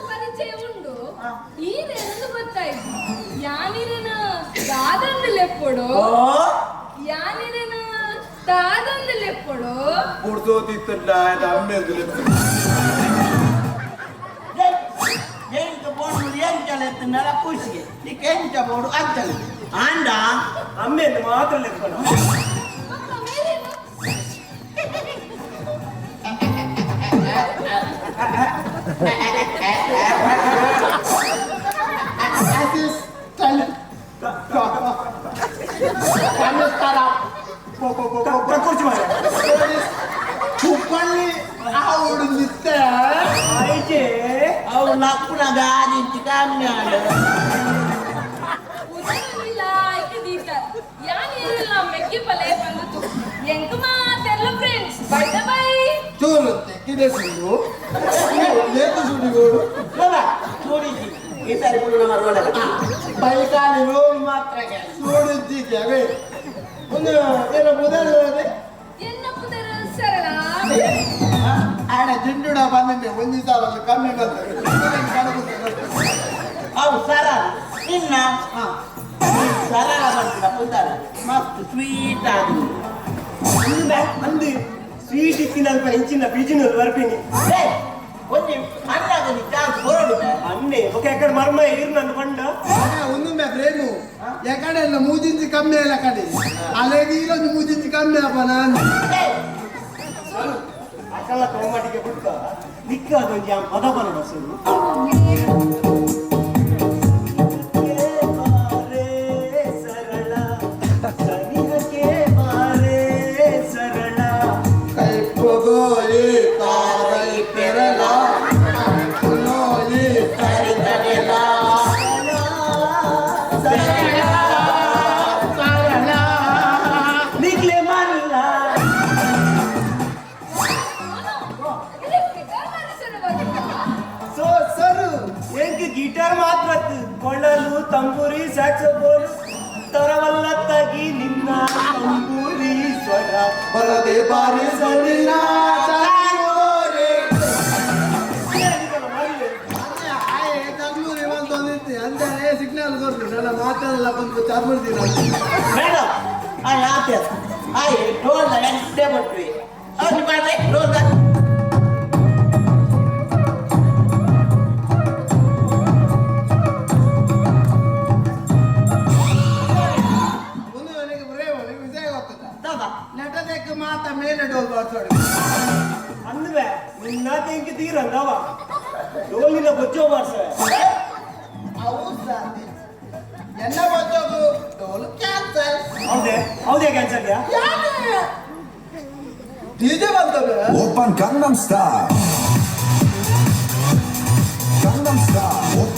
ಪರಿಚಯ ಉಂಡು ಈರೇನಂದು ಗೊತ್ತಾಯ್ತು ಯಾನಿರೇನ ದಾದಂದು ಲೆಪ್ಪೊಡು ಯಾನಿರೇನ ತಾದಂದು ಲೆಪ್ಪೊಡು
ಪುಡ್ಸೋತಿತ್ತಲ್ಲ ಅಮ್ಮೆಂದು
ಎಂತ ಬೋಡು ಎಂಚಲೆ ಖುಷಿಗೆ ನೀ ಎಂಚ ಬೋಡು ಅಂಚಲೆ ಆಂಡ
ಅಮ್ಮೆಂದು ಮಾತ್ರ ಲೆಪ್ಪಣ
ಕುಪ್ಪಳ್ಳಿ ಆవుడు ನಿತ್ತೆ
ಅವು ಲಪ್ಪುನ ಗಾದಿಂಚಿ ಕಮ್ಮಿ
ಯಾನಿರಲ್ಲ ಮೆಕ್ಕಿ ಪಲೆ ಬಂದಿತ್ತು ಎಂಕ ಮಾತೆಲ್ಲ ಫ್ರೆಂಡ್ಸ್ ಬೈ ಬೈ
ಚೂರುತ್ತೆ ಕಿದೆ ಸುಳ್ಳು ಲೇತು ಸುಡಿಗೋಡು
చూడించి ఈసారి ఇప్పుడు మరవడ
ಬೈಕಾಲಿ ರೋಲ್ ಮಾತ್ರ ಸುಡಿದ್ದಿಗೆ ಅವೇ ಒಂದು ಏನೋ ಮೊದಲು
ಎನ್ನ ಪುದರ ಸರಳ
ಆಡ ಜಿಂಡುಡ ಬಂದಂಗೆ ಒಂಜಿ ಸಾರಲ್ಲಿ ಕಮ್ಮಿ ಬರ್ತದೆ
ಅವು ಸರಳ ನಿನ್ನ ಸರಳ ಬರ್ತಿಲ್ಲ ಪುದರ ಮಸ್ತ್ ಸ್ವೀಟ್ ಆಗಿ
ಅಂದು ಸ್ವೀಟ್ ಇತ್ತಿನಲ್ಪ ಇಂಚಿನ ಬೀಜಿನಲ್ಲಿ ಬರ್ಪಿನಿ
ಒಂಜಿ ಅನ್ನಾಗ ಚಾನ್ಸ್ ಬರೋಡು
ಅನ್ನೆ ఒక ಎಕ್ಕಡ ಮರ್ಮ ಇರು ನನ್ನ ಬಂಡ
ಒಂದೊಮ್ಮೆ ಪ್ರೇಮು ಎಕಡೆ ಎಲ್ಲ ಮೂಜಿಂಚಿ ಕಮ್ಮಿ ಅಲ್ಲ ಕಡೆ ಅಲ್ಲೇಗೆ ಇಲ್ಲೊಂದು ಮೂಜಿಂಚಿ ಕಮ್ಮಿ ಅಪ್ಪ ನಾನು
ಅಕಲ್ಲ ತೋಮಾಟಿಗೆ ಬಿಟ್ಟ ನಿಕ್ಕ ಅದೊಂದು ಯಾ ಪದ ಬರೋಣ ಸರು ಸರಳ
ಕೈಪಗೋಯಿ ತಾರೈ ಪೆರಲ ಕುಲೋಯಿ ತರಿತಡೆಲ ಸರಳ ಸರಳ
ನಿಕ್ಲೆ ಮರಲ ಗಿಟಾರ್ ಮಾತ್ರ ಕೊಳಲು ತಂಬೂರಿ ಸ್ಯಾಕ್ಸೋಫೋನ್ ತರವಲ್ಲತ್ತಾಗಿ ನಿನ್ನ ತಂಬೂರಿ ಸ್ವರ
ಬರದೆ ಬಾರಿಸಲಿಲ್ಲ ಅಂದರೆ ಸಿಗ್ನಲ್ ಕೊಡ್ತು ನನ್ನ ಮಾತಾಡಲ್ಲ ಬಂದು ಚಾರ್ಮಡ್ತೀನಿ.
ಮೇಡಮ್ ಆ ಯಾತೆ ಆಯ್ ಡೋಲ್ ಎಂಟೆ ಬಟ್ವಿ ಅವ್ನು ಮಾಡ್ರೆ ಡೋಲ್.
ಒಂದು ನನಗೆ ಪ್ರೇಮ ವಿಷಯ ಗೊತ್ತದ ನಟದಕ್ಕೆ ಮಾತ ಮೇಲೆ ಡೋಲ್ ಬಾರ್ಸೋಡು.
ಅಂದ್ವೆ ನಿನ್ನ ತೆಂಕಿ ತೀರಂದವ ಡೋಲಿನ ಬೊಚ್ಚೋ ಬಾರ್ಸ.
ಹೌದು ಎಲ್ಲ ಬಚ್ಚೋದು ಡೋಲ್ ಕ್ಯಾನ್ಸಲ್.
ಹೌದೇ ಹೌದೇ ಕ್ಯಾನ್ಸಲ್ ಯಾ
DJ ಬಂತವೆ.
Open Gangnam Style. Gangnam Style. Op,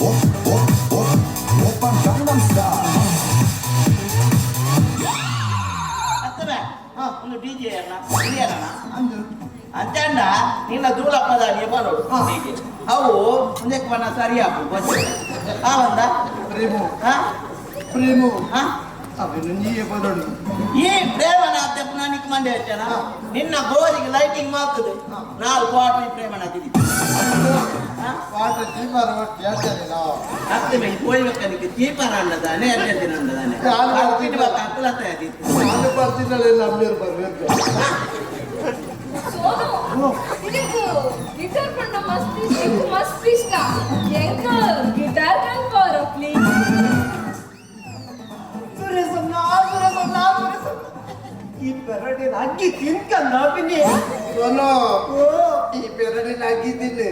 op, op, op. Open Gangnam Style.
ಅತ್ತವೆ ಒಂದು ಡಿಜೆ ಅಣ್ಣ ಹಿರಿಯಣ್ಣ ಅಂಚಣ್ಣ ನಿನ್ನ ದೂಳಪ್ಪದ ಬರೋಡು ಡಿಜೆ ಅವು ಒಂದಕ್ಕೆ ಬಣ್ಣ ಸರಿ ಹಾಕು ಬಜ್ಜೆ ಆ ಒಂದ
ಪ್ರೇಮು
ಹಾ
ಪ್ರೇಮು
ಹಾ
ಅವನು ನೀಯೇ ಬರೋಡು.
ಈ ಪ್ರೇಮನ ನಾನಿಕ್ ಮಂಡೆ ಹೆಚ್ಚನ ನಿನ್ನ ಗೋರಿಗೆ ಲೈಟಿಂಗ್ ಮಾಡ್ತದೆ ನಾಲ್ಕು ವಾಟರ್ ಈ ಪ್ರೇಮನ ತಿಳಿ
ವಾಟರ್ ಚೀಪಾರ ಒಟ್ಟು ಹೇಳ್ತೇನೆ ನಾವು.
ಅತ್ತೆ ಮೇಲೆ ಹೋಯ್ಬೇಕನಿಗೆ ಚೀಪಾರ ಅಂಡದಾನೆ ಅಡ್ಡ ಅಂಡದಾನೆ
ನಾನು ಬರ್ತಿದ್ದಾಳೆ ನಮ್ಮೀರು ಬರ್ಬೇಕು.
ಸೋನು ಇದಕ್ಕೆ ಗಿಟಾರ್ ಪಂಡ ಮಸ್ತ್ ಇಷ್ಟ ಮಸ್ತ್ ಇಷ್ಟ ಎಂಕ ಗಿಟಾರ್ ಕಲ್ಪಾರ ಪ್ಲೀಸ್.
ಸುರೇಶಣ್ಣ ಸುರೇಶಣ್ಣ ಸುರೇಶಣ್ಣ ಈ ಪೆರಡಿನ ಅಗ್ಗಿ ತಿನ್ಕಂದ ಪಿನ್ನಿ.
ಸೋನು ಈ ಪೆರಡಿನ ಅಗ್ಗಿ ತಿನ್ನು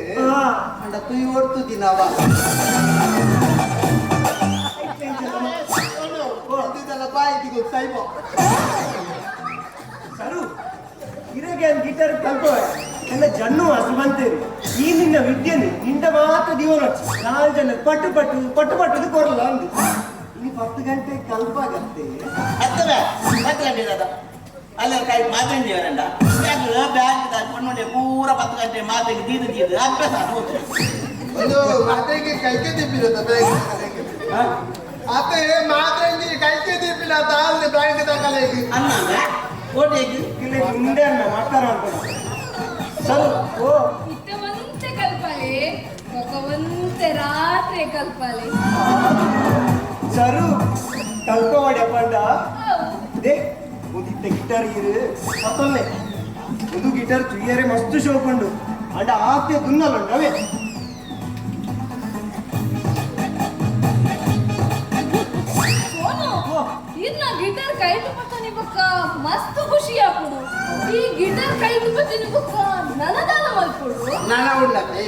ಅಂಡ ತುಯ್ ಓಡ್ತು ದಿನವ. ಇದೆಲ್ಲ ಬಾಯಿ ಸೈಬೋ
ಸರು ಇರಗೆ ಗಿಟಾರ್ ಕಲ್ಪೋ ಎಲ್ಲ ಜನ್ನು ಹಸು ಬಂತೇರಿ ಈ ನಿನ್ನ ವಿದ್ಯೆನೆ ನಿಂದ ಮಾತ್ರ ದಿವನ ನಾಲ್ಕು ಜನ ಪಟ್ಟು ಪಟ್ಟು ಪಟ್ಟು ಪಟ್ಟು ಕೊರಲ್ಲ ಅಂದು ಇನ್ನು 10 ಗಂಟೆ ಕಲ್ಪಾಗತ್ತೆ.
ಹತ್ತವೆ 10 ಗಂಟೆ ದಾದ ಅಲ್ಲ ಕೈ ಮಾತಾಡಿಯವರಂಡ ಬ್ಯಾಂಕ್ ಕೊಂಡು ಪೂರ 10 ಗಂಟೆ ಮಾತಿಗೆ ದೀದು ದೀದು ಅಭ್ಯಾಸ
ಒಂದು ಮಾತ್ರೆಗೆ ಕೈಗೆ ತಿಪ್ಪಿರತ್ತ ಬ್ಯಾಂಕ್ ಅತ್ತೆ ಮಾತ್ರೆಗೆ ಕೈಗೆ ತಿಪ್ಪಿಲ್ಲ ತಾಳ್ದೆ ಬ್ಯಾಂಕ್ ತಕಲೇಗಿ
ಅನ್ನ ಕೋಟೆಗೆ
ಇಲ್ಲಿ ಮುಂದೆ ಅನ್ನ ಮಾಡ್ತಾರ ಅನ್ಕೊಂಡು ಸರ್ ಓ
ಇಟ್ಟವಂತೆ ಕಲ್ಪಾಲೆ ಒಕವಂತೆ ರಾತ್ರಿ ಕಲ್ಪಾಲೆ.
ಸರು ಕಲ್ಪವಾಡಿ ಪಂಡ they ಮುದಿತ್ತ ಗಿಟಾರ್ ಇರು ಮತ್ತೊಮ್ಮೆ ಒಂದು ಗಿಟಾರ್ ಚುಯ್ಯರೆ ಮಸ್ತು ಶೋಕುಂಡು ಅಂಡ ಆತೆ ದುನ್ನಲುಂಡು ಅವೇ.
ಸೋನು ಇನ್ನ ಗಿಟಾರ್ ಕೈಟು ಪತ್ತನಿ ಬಕ್ಕ ಮಸ್ತ್ ಖುಷಿ ಆಪುಡು. ಈ ಗಿಟಾರ್ ಕೈಟು ಪತ್ತನಿ ಬಕ್ಕ ನನದಾನ ಮಲ್ಪುಡು.
ನನ ಉಂಡತೆ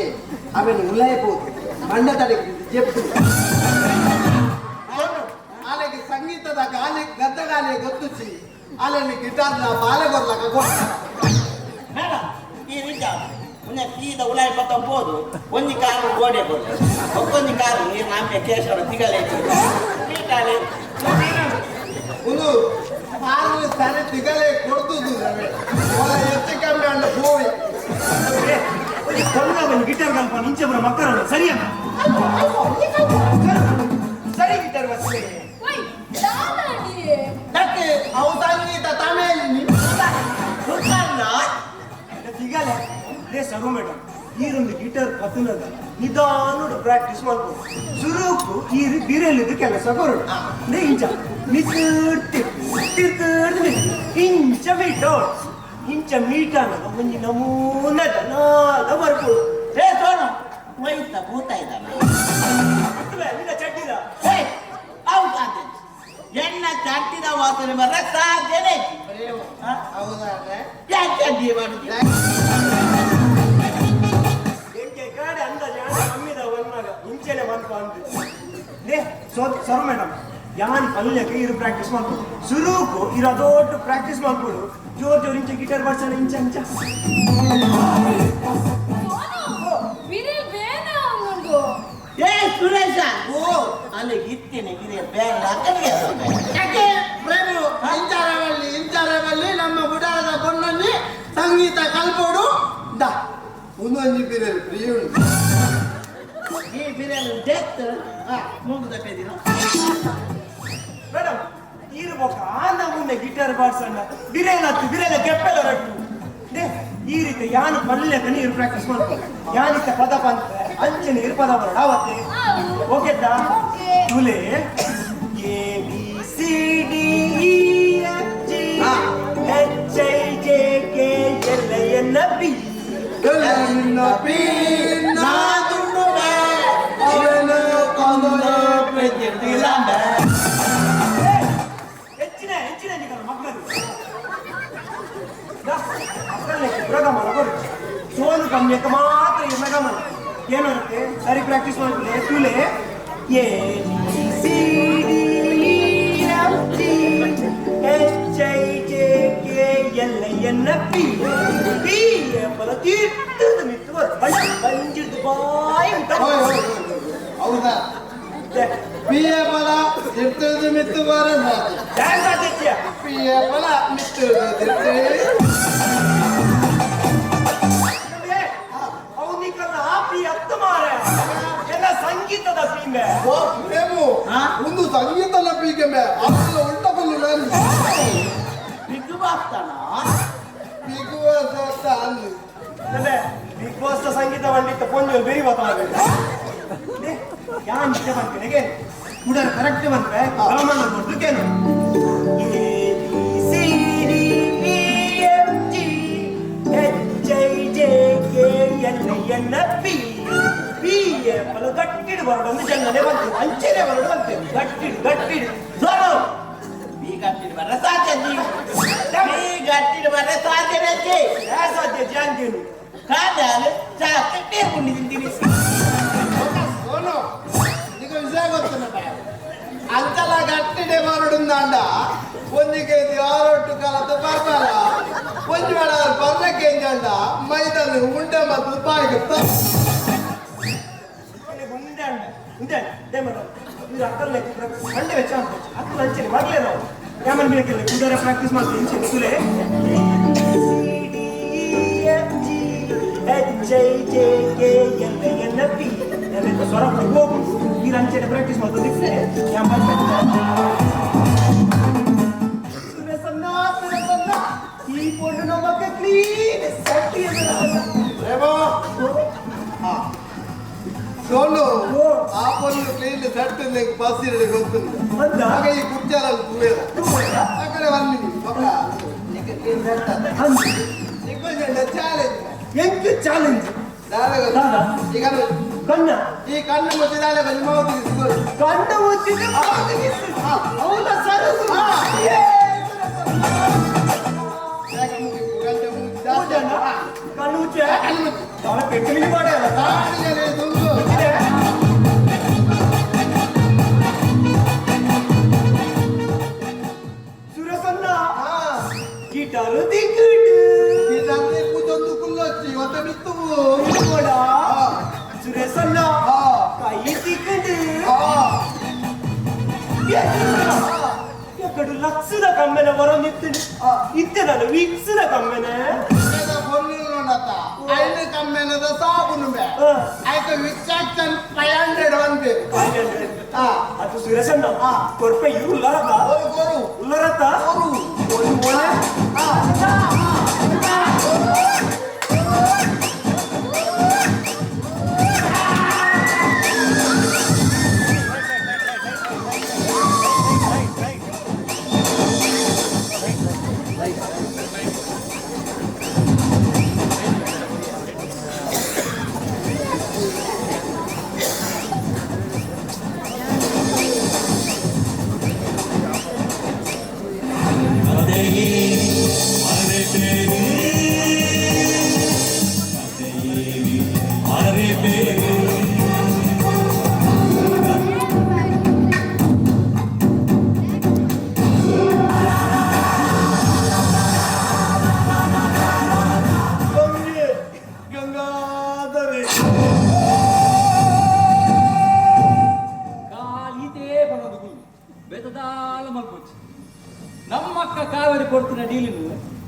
ಆಮೇಲೆ ಉಲಾಯಬಹುದು ಮಂಡ ತಡೆಗೆ ಜೆಪ್ಪು ಆಲೆಗೆ ಸಂಗೀತದ ಗಾಲಿ ಗದ್ದ ಗಾಲಿ ಗೊತ್ತುಚಿ ಅಲ್ಲಲ್ಲಿ ಗಿಟಾರ್ನ ಬಾಲೆ ಬರ್ಲಕ ಗೊತ್ತ.
ಮೇಡಮ್ ಈ ನಿಜ ಮುನ್ನೆ ಸೀದಾ ಉಲಾಯಿ ಪತ್ತ ಹೋದು ಒಂಜಿ ಕಾರು ಗೋಡೆ ಬೋದು ಒಕ್ಕೊಂಜಿ ಕಾರು ನೀರು ನಮ್ಮೆ ಕೇಶವರ ತಿಗಲೆ ಮೀಟಾಲೆ
ಒಂದು ಕಾರು ಸರಿ ತಿಗಲೆ ಕೊಡ್ತುದು ಹೆಚ್ಚು ಕಮ್ಮಿ ಅಣ್ಣ ಹೋಯ್
ಒಂಜಿ ಒಂಜಿ ಗಿಟಾರ್ ಕಲ್ಪ ಇಂಚೆ ಬರ ಮಕ್ಕಳಲ್ಲ ಸರಿಯಾ ಸರಿ ಗಿಟಾರ್ ಬರ್ತದೆ.
ಓಯ್ ದಾದಾಡಿ
ಅವು ಸಂಗೀತ ತಮಿಳ್
ತಿಗಲೆ ಲೇ ಸರು ಮೇಡಮ್ ಈರೊಂದು ಗಿಟಾರ್ ಪತನದ ನಿಧಾನ ಪ್ರಾಕ್ಟೀಸ್ ಮಾಡ್ಬೋದು ಸುರುಕು ಈರು ಬಿರಲಿದ್ದು ಕೆಲಸ ಕೊರಡು ಲೇ ಇಂಚ ಮಿತಿರ್ತಿ ಇಂಚ ಮೀಟ ಇಂಚ ಮೀಟ ಅನ್ನೋದು ಒಂಜಿ ನಮೂನದ ನಾದ ಬರ್ಬೋದು.
ಏ ಸೋನು ವೈತ ಭೂತ ಇದ್ದಾನ
ನಿನ್ನ ಚಡ್ಡಿದ
ಹೌದು ಎಣ್ಣ ಚಟ್ಟಿದ ವಾಸನೆ ಬರ್ರ ಸಾಧ್ಯನೇ. ಯಾಕೆ ಚಡ್ಡಿ ಮಾಡುದು
ಎಂಕೆ ಕಾಡೆ ಅಂದಾಜು ಕಮ್ಮಿದ ಒನ್ ಮಗ ಇಂಚೆನೆ ಮನ್ಪ ಅಂದು ಲೇ ಸರ್ ಮೇಡಮ್ ಯಾನ್ ಪಲ್ಯಕ್ಕೆ ಇರು ಪ್ರಾಕ್ಟೀಸ್ ಮಾಡ್ಬೋದು ಸುರುಕು ಇರು ಅದೊಟ್ಟು ಪ್ರಾಕ್ಟೀಸ್ ಮಾಡ್ಬೋದು ಜೋರ್ ಜೋರ್ ಇಂಚ ಗಿಟಾರ್ ಬಾರ್ಸಲ್ಲ ಇಂಚ ಇಂಚ.
ಏ ಸುರೇಶ ಓ ಅಲ್ಲಿ ಇತ್ತೇನೆ ಬಿರಿಯಲ್ ಬೇಡ ಅಕ್ಕನಿಗೆ.
ಯಾಕೆ ಪ್ರೇಮು ಇಂಚಾರವಲ್ಲಿ ಇಂಚಾರವಲ್ಲಿ ನಮ್ಮ ಗುಡಾರದ ಬೊಣ್ಣಲ್ಲಿ ಸಂಗೀತ ಕಲ್ಪೋಡು the ಒಂದೊಂದು ಬಿರಿಯಲ್ ಪ್ರಿಯುಂಡು.
ಈ ಬಿರಿಯಾನಿ ಡೆತ್ ಮೂಗು ತಪ್ಪಿದ್ದೀನ
ಮೇಡಮ್ ಈರು ಆನ ಮುಂದೆ ಗಿಟಾರ್ ಬಾರ್ಸಣ್ಣ ಬಿರೇಲ ಬಿರೇಲ ಕೆಪ್ಪೆಲ್ಲ ರಟ್ಟು ಈ ರೀತಿ ಯಾನು ಪಲ್ಯಕ ನೀರು ಪ್ರಾಕ್ಟೀಸ್ ಮಾಡ್ಕೊ ಯಾನಿತ್ತ ಪದ ಪಂತ ಅಂಚನೆ ನೀರು ಪದ ಬರೋಣ ಅವತ್ತೆ ಓಕೆದಾ ತುಲೆ A B C D E F G H I J K L N P
N P
ಹೆಚ್ಚಿನ ಹೆಚ್ಚಿನ ಮಕ್ಕಳು ಗಮನ ಸೋಲು ಕಮ್ಮಿಯಕ್ಕೆ ಮಾತ್ರ ಇನ್ನ ಗಮನ ಏನಾಗುತ್ತೆ ಸರಿ ಪ್ರಾಕ್ಟೀಸ್ ಮಾಡ್ಬಿಡಿ ತುಲೆ A B C D E F G H I J K L N P P ಬಲ ತೀರ್ಥದ ಮಿತ್ತು ಬಂಜಿಡ್ದು ಬಾಯಿ
ಹೌದಾ ಪಿ ಎ ಬಲ ತಿರ್ತದ ಮಿತ್ತು ಬರ ಪಿ ಎ ಬಲ ಮಿತ್ತು
ಸಂಗೀತದ ಪೀಮೆ
ಒಂದು ಸಂಗೀತದ ಪೀಕೆ ಮೇ ಅದೆಲ್ಲ ಉಲ್ಟಾ ಬಲ್ಲು ನಾನು
ಬಿಗ್ ಬಾಸ್ ತಾನ
ಬಿಗ್ ಬಾಸ್ ಅಂತ ಅಲ್ಲಿ
ಬಿಗ್ ಬಾಸ್ ಸಂಗೀತ ಬಂದಿತ್ತ ಪೊಂಜು ಬೇರೆ ಬರ್ತಾವೆ ಯಾನ್ ಇಷ್ಟ ಬಂತೇನೆ ಉಡರ್ ಕರೆಕ್ಟ್ ಬಂದ್ರೆ ಗಮನ ಕೊಡ್ಲಿಕ್ಕೇನು A B C D E F G H I J K L N P P F ಗಟ್ಟಿಡು ಬರೋಡು ಒಂದು ಜನನೇ ಬಂತು ಅಂಚೆನೆ ಬರೋಡು ಬಂತು ಗಟ್ಟಿಡು ಗಟ್ಟಿಡು
ಸೋನು ಬಿ ಗಟ್ಟಿಡು ಬರ ಸಾಧ್ಯ ಬಿ ಗಟ್ಟಿಡು ಬರ ಸಾಧ್ಯ
ಸಾಧ್ಯ ಜಾಂಗೇನು
ಕಾದಾಲು ಚಾಕ್ಕೆ ನೀರು ಕುಂಡಿ ತಿಂತೀನಿ
ಸೋನು ಈಗ ವಿಷಯ ಗೊತ್ತುಂಟ ಅಂಚಲ ಗಟ್ಟಿಡೆ ಬರೋಡುಂದಾಂಡ ಒಂಜಿ ಕೆಜಿ ಆರೊಟ್ಟು ಕಾಲದ ಬರ್ಬಾರ ಒಂಜಿ ಬೇಡ ಬರ್ರಕ್ಕೆ ಎಂಜಂಡ ಮೈದಲ್ಲಿ ಉಂಡೆ ಮತ್ತು ಬಾಯಿಗೆ
ಉಂಡೆ ಅಕ್ಕಲ್ಲ ಕಂಡೆ ವೆಚ್ಚ ಅಕ್ಕಲು ಅಂಚನೆ ಬರ್ಲೇ ನಾವು ಯಾಮನ್ ಬೇಕಿಲ್ಲ ಕುಂಡಾರ ಪ್ರಾಕ್ಟೀಸ್ ಮಾಡ್ತೀವಿ ಅಂಚನೆ ತುಲೆ C D F G H I J K L N P ಎಲ್ಲ ಸ್ವರ ಹೋಗು ನೀರು ಅಂಚನೆ ಪ್ರಾಕ್ಟೀಸ್ ಮಾಡ್ತದೆ ಸುರಸನ್ನ ಈ ಪೊಣ್ಣು ನಮ್ಮಕ್ಕ ಕ್ಲೀನ್ ಸಟ್ಟಿ
ಸೋನು ಆ ಪೊಣ್ಣು ಕ್ಲೀನ್ ಸೆಟ್ ಬಸ್ ಇರಲಿ ಗೊತ್ತುಂಟು ಆಗ ಈ ಕುರ್ಚಾರಲ್ಲಿ ತೂಯದ ಆ ಕಡೆ ಬನ್ನಿ ಪಕ್ಕ ಕ್ಲೀನ್ ಸೆಟ್ ಚಾಲೆಂಜ್
ಎಂತ ಚಾಲೆಂಜ್
ಈ
ಕಣ್ಣ
ಈ ಕಣ್ಣು ಮುಚ್ಚಿದಾಳೆ
ಕಣ್ಣು ಮುಚ್ಚಿದ ಹೌದಾ ಸರಸು ಕಣ್ಣು ಮುಚ್ಚೆ ಪೆಟ್ಟು ಮಾಡ ಸುರಸನ್ನ ಗಿಟಾರು ದಿಗ್ಗುಡು
ಕೂತೊಂದು ಕುಲ್ಲೊಚ್ಚಿ ಒತ್ತ ಬಿತ್ತು
ಸುರೇಶಣ್ಣ ಕೈ ತಿಕ್ಕಂಡು ಎಕ್ಕಡು ಲಕ್ಷದ ಕಮ್ಮೆನ ಬರೋದಿತ್ತು ಇತ್ತೆ ನಾನು ವಿಕ್ಸದ ಕಮ್ಮೆನೆ
ಐದು ಕಮ್ಮೆನದ ಸಾಬುನು ಬೇ ಆಯ್ತು ವಿಕ್ಸ್ ಆಕ್ಷನ್ 500 ಒಂದು
ಅದು ಸುರೇಶಣ್ಣ ಕೊರ್ಪೆ ಇರು ಉಲ್ಲರತ್ತ ಉಲ್ಲರತ್ತ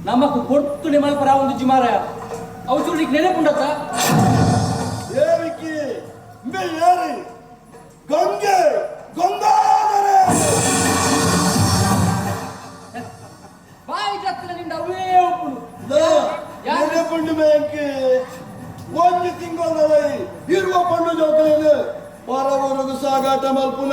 ನಮ್ಮಕ್ಕ ಕೊಡ್ತುನೆ ಮಲ್ಪರ ಒಂದು ಜಿಮಾರ ಅವು ಚೂರು ನೆನಪುಂಡತ್ತ
ಏ ವಿಕ್ಕಿ ಯಾರಿ ಗಂಗೆ ಗಂಗಾಧರೆ
ಬಾಯಿ ಜತ್ತಿನ ನಿಂದ ಅವೇ ಒಪ್ಪುನು
ಯಾರೇ ಪಂಡು ಬ್ಯಾಂಕ್ ಒಂದು ತಿಂಗಳೈ ಇರುವ ಪಂಡು ಜೋಕಲೇನು ಪರವರೆಗೂ ಸಾಗಾಟ ಮಲ್ಪುನ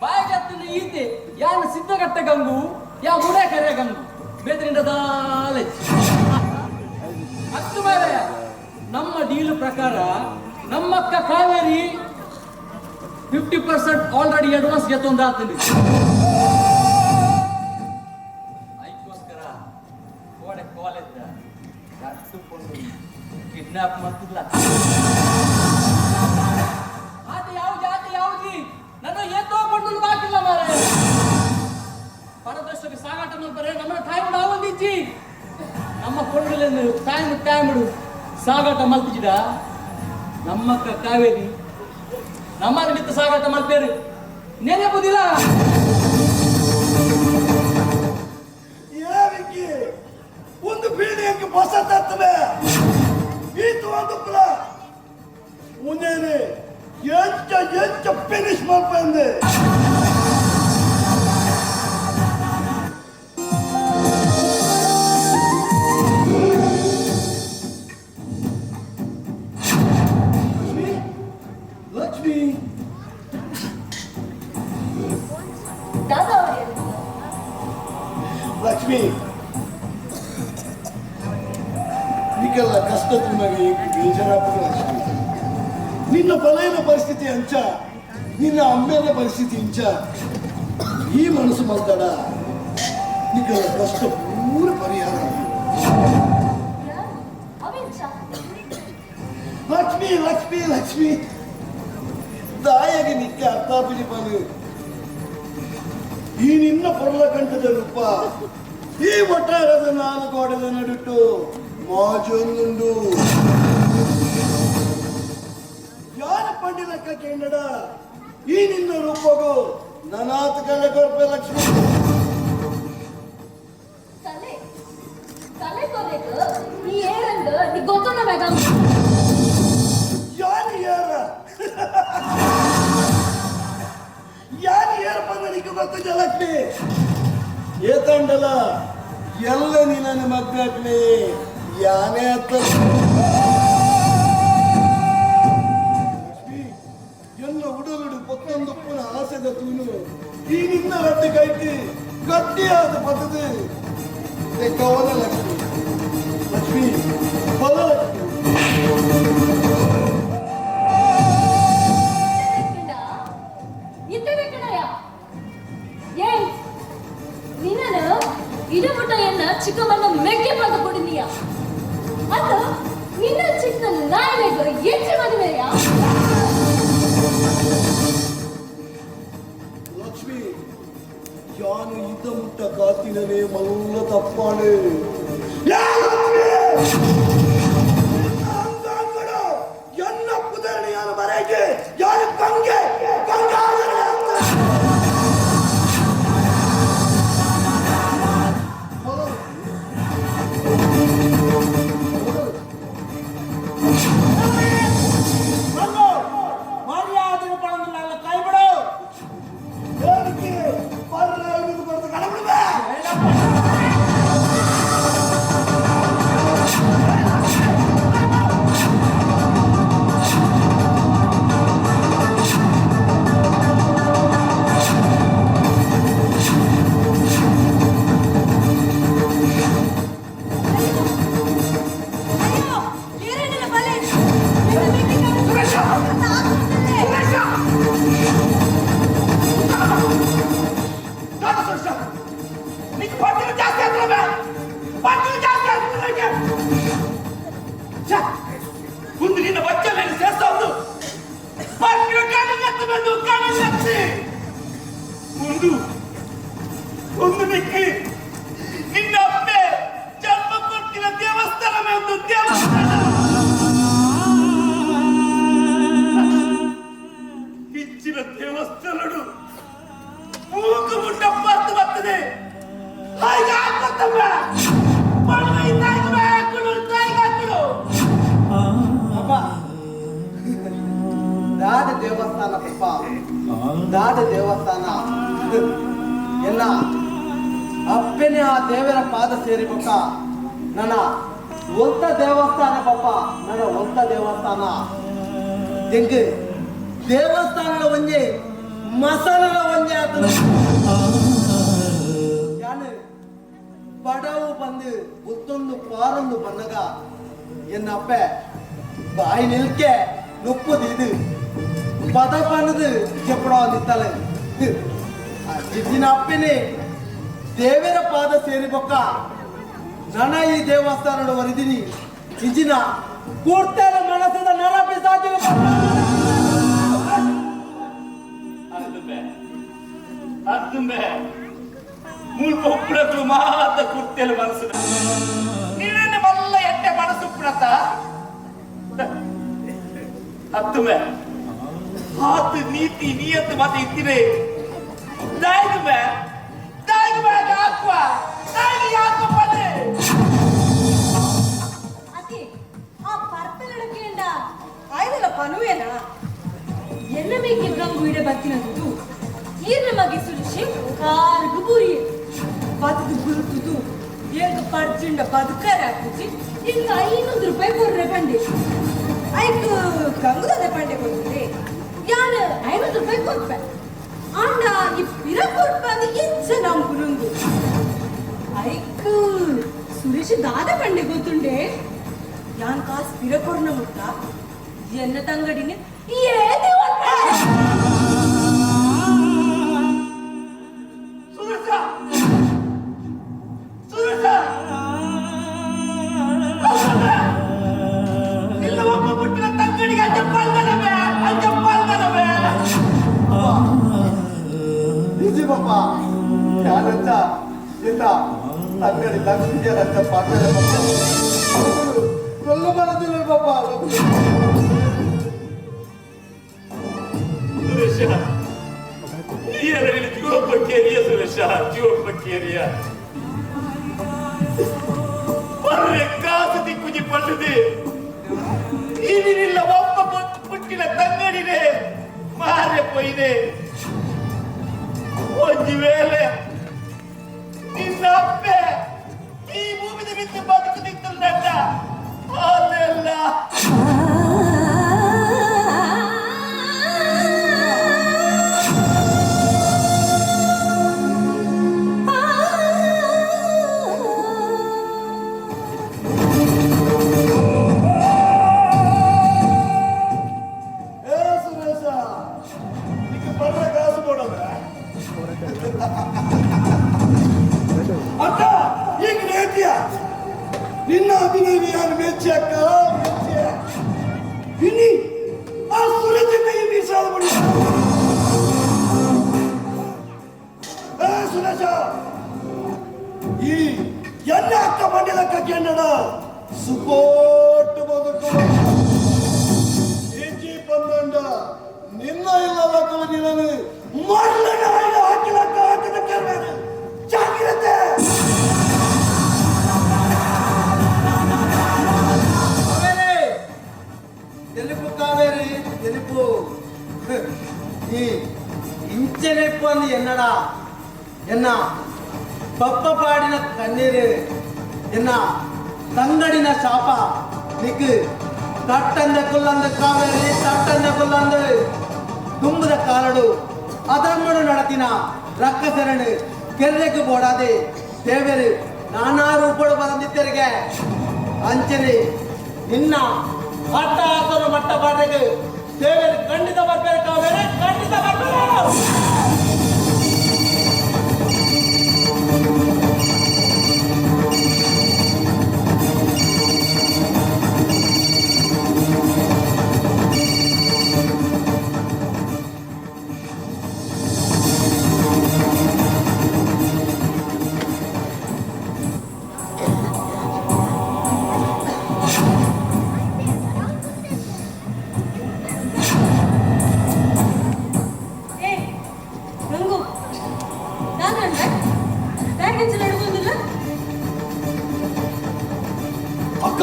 ಬಾಯಿ ಜತ್ತಿನ ಈತೆ ಯಾನ ಸಿದ್ಧಗಟ್ಟ ಗಂಗು ಯಾ ಮುಡೆ ಕರೆ ಗಂಗು ಬೇದ್ರಿಂದ ದಾಲೆ ಹತ್ತು ಮೇಲೆ ನಮ್ಮ ಡೀಲ್ ಪ್ರಕಾರ ನಮ್ಮಕ್ಕ ಕಾವೇರಿ 50% ಆಲ್ರೆಡಿ ಅಡ್ವಾನ್ಸ್ ಗೆತ್ತೊಂದು ಆತಂಡಿ ಅದಕ್ಕೋಸ್ಕರ ಕೋಡೆ ಕಾಲೇಜ್ ಕಟ್ಟುಕೊಂಡು ಕಿಡ್ನಾಪ್ ಮಾಡ್ತಿಲ್ಲ. ಆತ ಯಾವ ಜಾತಿ ಯಾವ್ದಿ ನನ್ನ ಏತೋ ಪಣ್ಣು ಬಾಕಿಲ್ಲ ಮಾರೆ. ಪರದೇಶಕ್ಕೆ ಸಾಗಾಟ ಮಾಡ್ತಾರೆ ನಮ್ಮ ಟೈಮ್ ನಾವೊಂದಿಜ್ಜಿ ನಮ್ಮ ಕೊಂಡಲೆಂದು ಟೈಮ್ ಟೈಮ್ ಸಾಗಾಟ ಮಲ್ತಿಜಿದ ನಮ್ಮಕ್ಕ ಕಾವೇರಿ ನಮ್ಮ ನಿಮಿತ್ತ ಸಾಗಾಟ ಮಾಡ್ತೇವೆ ನೆನಪುದಿಲ್ಲ.
ಯಾರಿಗೆ ಒಂದು ಬಿಲ್ಡಿಂಗ್ ಬಸ ತತ್ತವೆ ಈತು ಒಂದು ಪುಲ ಮುಂದೇನೆ ಎಂಚ ಎಂಚ ಫಿನಿಶ್ ಮಾಡ್ಬಂದೆ. ಲಕ್ಷ್ಮಿ
ದಾದಾ
ಲಕ್ಷ್ಮಿ ನಿಕ್ಕೆಲ್ಲ ಕಷ್ಟ ನಿಮಗೆ ಬೇಜಾರಾಗ್ತದೆ ಲಕ್ಷ್ಮಿ. ನಿನ್ನ ಬಲೈನ ಪರಿಸ್ಥಿತಿ ಅಂಚ ನಿನ್ನ ಅಮ್ಮೇನ ಪರಿಸ್ಥಿತಿ ಇಂಚ ಈ ಮನಸ್ಸು ಮಾಡ್ತಾಡ ನಿಕ್ಕೆಲ್ಲ ಕಷ್ಟ ಪೂರ ಪರಿಹಾರ. ಲಕ್ಷ್ಮಿ ಲಕ್ಷ್ಮಿ ಲಕ್ಷ್ಮಿ ದಾಯಾಗಿ ನಿಕ್ಕೆ ಅರ್ಥ ಬಿಡಿ ಈ ನಿನ್ನ ಪೊರ್ಲ ಕಂಠದ ರೂಪ ಈ ಒಟ್ಟಾರದ ನಾಲ್ಕು ಗೋಡೆದ ನಡುಟು ಮಾಜೊಂದುಂಡು ಯಾರ ಪಂಡಿ ಲೆಕ್ಕ ಕೇಂದ್ರ ಈ ನಿನ್ನ ರೂಪಗೂ ನನಾತ ಕಲೆ ಕೊರ್ಪೆ ಲಕ್ಷ್ಮಿ.
ತಲೆ ತಲೆ ಕೊನೆಗೆ ಈ ಏರಂದ ನೀ ಗೊತ್ತೊಂದ ಮೇಡಮ್.
ಯಾರು ಯಾರ ಯಾರು ಯಾರ ಬಂದ ನಿಕ್ಕೆ ಗೊತ್ತಿದೆ ಲಕ್ಷ್ಮಿ. ಏತಂಡಲ ಎಲ್ಲ ನಿನ್ನ ಮದ್ವೆ ಯಾನೇ ಅತ್ತ ಲಕ್ಷ್ಮಿ. ಎಲ್ಲ ಉಡಲುಡು ಪತ್ತೊಂದಪ್ಪನ ಆಸೆದ ತೂನು ಈ ನಿನ್ನ ರಡ್ಡು ಕೈಟಿ ಗಟ್ಟಿಯಾದ ಪದ್ಧತಿ ಕವನ ಲಕ್ಷ್ಮಿ. ಲಕ್ಷ್ಮಿ ಬಲ ಲಕ್ಷ್ಮಿ.
ಚಿಕ್ಕಮ್ಮನ ಮೆಕ್ಕೆ ಬಂದು ಕೊಡಿನೀಯ ಅತ್ತ ನಿನ್ನ ಚಿಕ್ಕ ನಾಯಿಗೆ ಹೆಚ್ಚು ಮದುವೆಯ
ಲಕ್ಷ್ಮಿ ಯಾನು ಇದ್ದ ಮುಟ್ಟ ಕಾತಿನನೇ ಮಲ್ಲ ತಪ್ಪಾಳೆ. ಎನ್ನ ಪುದರಣಿ ಯಾನು ಮರೆಗೆ ಯಾರು ಗಂಗೆ ಗಂಗಾಧರ ಅಂತ.
ಮುಂದೆ ನಿನ್ನ ಬಚ್ಚಲಲ್ಲಿ ಸೇರ್ಸೋದು ಒಂದು ಒಂದು ನಿಕ್ಕಿ ನಿನ್ನ ಅಪ್ಪೆ ಜನ್ಮ ಕೊಟ್ಟಿನ ದೇವಸ್ಥಾನವೇ ಒಂದು ದೇವಸ್ಥಾನ. ಇಚ್ಚಿನ ದೇವಸ್ಥಾನಡು ಮೂಗು ಮುಂಡ ಪತ್ತು ಬರ್ತದೆ. ಹಾಗೆ ಹಾಕೊತ್ತಮ್ಮ ತಾಯಿಗೆ ಹಾಕಳು ತಾಯಿಗೆ ಹಾಕಳು.
ದಾದ ದೇವಸ್ಥಾನ ಎಲ್ಲ ಅಪ್ಪನೇ ಆ ದೇವರ ಪಾದ ಸೇರಿಬೇಕ. ನನ್ನ ಒತ್ತ ದೇವಸ್ಥಾನ ಪಾಪ, ನನ್ನ ಒತ್ತ ದೇವಸ್ಥಾನ ಹೆಂಗ ದೇವಸ್ಥಾನದ ಒಂಜೆ ಮಸಾಲದ ಒಂಜೆ ಆತನ. ಯಾನು ಬಡವು ಬಂದು ಉತ್ತೊಂದು ಪಾರೊಂದು ಬಂದಾಗ ಎನ್ನ ಅಪ್ಪೆ ಬಾಯಿ ನಿಲ್ಕೆ ನುಪ್ಪದು ಇದು ಪದ ಪನ್ನದು ಜಪಡ ನಿತ್ತಲೆ. ಜಿಜ್ಜಿನ ಅಪ್ಪನೇ ದೇವರ ಪಾದ ಸೇರಿಬೊಕ್ಕ ನನ್ನ ಈ ದೇವಸ್ಥಾನದ ಹೊರದಿನಿ ಇಜಿನ ಕೂರ್ತಾರ ಮನಸ್ಸದ ನರ ಪಿಸಾಚಿ.
ಅದ್ದುಂಬೆ ಮೂಲ್ಪ ಉಪ್ಪುಡಕ್ಲು ಮಾತ ಕುರ್ತೆಲು ಮನಸ್ಸು ನಿನ್ನ ಮಲ್ಲ ಎಟ್ಟೆ ಮನಸ್ಸು ಉಪ್ಪುಡತ್ತ ಅತ್ತುಮೆ ಆತು ನೀತಿ ನಿಯತ್ತು ಮತ್ತೆ ಇತ್ತಿದೆ ದಾಯ್ದುಮೆ ದಾಯ್ದುಮೆ ಹಾಕುವ ದಾಯ್ದು ಯಾಕೋ ಪಡೆ
ಅತಿ ಆ ಪರ್ಪೆಲಡಕೇಂಡ ಆಯ್ದಲ್ಲ ಪನುವೇನಾ ಎನ್ನ ಮೇಕೆ ಗಂಗು ಇಡೆ ಬತ್ತಿನದು ಈರ್ನ ಮಗೆ ಸುರಿಸಿ ಕಾರ್ಗು ಬುರಿ ಬದುದು ಗುರುತುದು ಎಂಕ ಪರ್ಜಿಂಡ ಬದುಕರ ಹಾಕುಜಿ ಇಂಕ 500 ರೂಪಾಯಿ ಕೊರ್ರೆ ಪಂಡೆ ಐಕ್ ಗಂಗುದದೆ ಪಂಡೆ ಕೊರ್ತದೆ ಯಾರು 500 ರೂಪಾಯಿ ಕೊರ್ಪೆ ಆಂಡ ಈ ಪಿರ ಕೊರ್ಪ ಅದು ಎಂಚ ನಂಬುನುಂದು ಐಕ್ ಸುರೇಶ್ ದಾದ ಪಂಡೆ ಗೊತ್ತುಂಡೆ ಯಾನ್ ಕಾಸ್ ಪಿರ ಕೊರ್ನ ಮುಟ್ಟ ಎನ್ನ ತಂಗಡಿನ ಏ
ತಂಗಡಿ ಲಕ್ಷ್ಮಿಗೆ ರಜ ಪಾಕದ ಕೊಲ್ಲು ಬರೋದಿಲ್ಲ ಪಾಪ.
ಸುರೇಶ ಜೀವಪ್ಪ ಕೇರಿಯ ಸುರೇಶ ಜೀವಪ್ಪ ಕೇರಿಯ ಬರ್ರೆ ಕಾಸು ದಿಕ್ಕುಜಿ ಪಳ್ಳುದು ಇದಿನಿಲ್ಲ ಒಬ್ಬ ಪುಟ್ಟಿನ ತಂಗಡಿನೇ ಮಾರೆ ಪೊಯ್ನೆ ಒಂಜಿ ವೇಳೆ ನಿನ್ನ ಅಪ್ಪೆ ಈ ಭೂಮಿದ ಬಿದ್ದು ಬದುಕುತ್ತಿತ್ತು ನನ್ನ ಅಲ್ಲೆಲ್ಲ.
ಏ ಸುರೇಶ, ನಿಕ್ಕೆ ಬರ್ರ ಕಾಸು ಕೊಡೋದ ಅಕ್ಕ ಈಗ ರೇತಿಯ ನಿನ್ನ ಅಭಿನಯ ಮೆಚ್ಚಿ ಅಕ್ಕ ಮೆಚ್ಚಿ ಇನಿ ಆ ಸುರಜನ ಈ ಮೀಸಾದ ಬಡಿ. ಏ ಸುರೇಶ, ಈ ಎನ್ನ ಅಕ್ಕ ಬಂಡಿಲಕ್ಕ ಕೆನ್ನಡ ಸುಕೋಟು ಬದುಕು ಇಂಚಿ ಪಂದಂಡ ನಿನ್ನ ಇಲ್ಲ ನಿನ್ನನ್ನು ಮರಳನ್ನ ಹಾಕಿಲಕ್ಕ ಹಾಕಿದ ಕೇಳಬೇಕು ಜಾಗ್ರತೆ.
తెలుపు ಕಾವೇರಿ తెలుపు ಈ ಇಂಚನೆಪ್ಪು ಅಂದು ಎನ್ನಡ ಎನ್ನ ಪಪ್ಪ ಪಾಡಿನ ಕಣ್ಣೀರು ಎನ್ನ ತಂಗಡಿನ ಶಾಪ ನಿಕ್ ತಟ್ಟಂದ ಕುಲ್ಲಂದ ಕಾವೇರಿ ತಟ್ಟಂದ ಕುಲ್ಲಂದ ತುಂಬದ ಕಾಲಡು ಅಧರ್ಮಡು ನಡತಿನ ರಕ್ಕಸರಣು ಕೆರ್ರೆಗೆ ಬೋಡಾದೆ ದೇವರು ನಾನಾ ರೂಪಡು ಬಂದಿದ್ದರಿಗೆ ಅಂಚನೆ ನಿನ್ನ ಅಟ್ಟ ಆಸನ ಮಟ್ಟ ಪಾಡ್ರೆಗೆ ದೇವರು ಖಂಡಿತ ಬರ್ಬೇಕು ಕಾವೇರಿ ಖಂಡಿತ ಬರ್ಬೇಕು.
ಅಕ್ಕ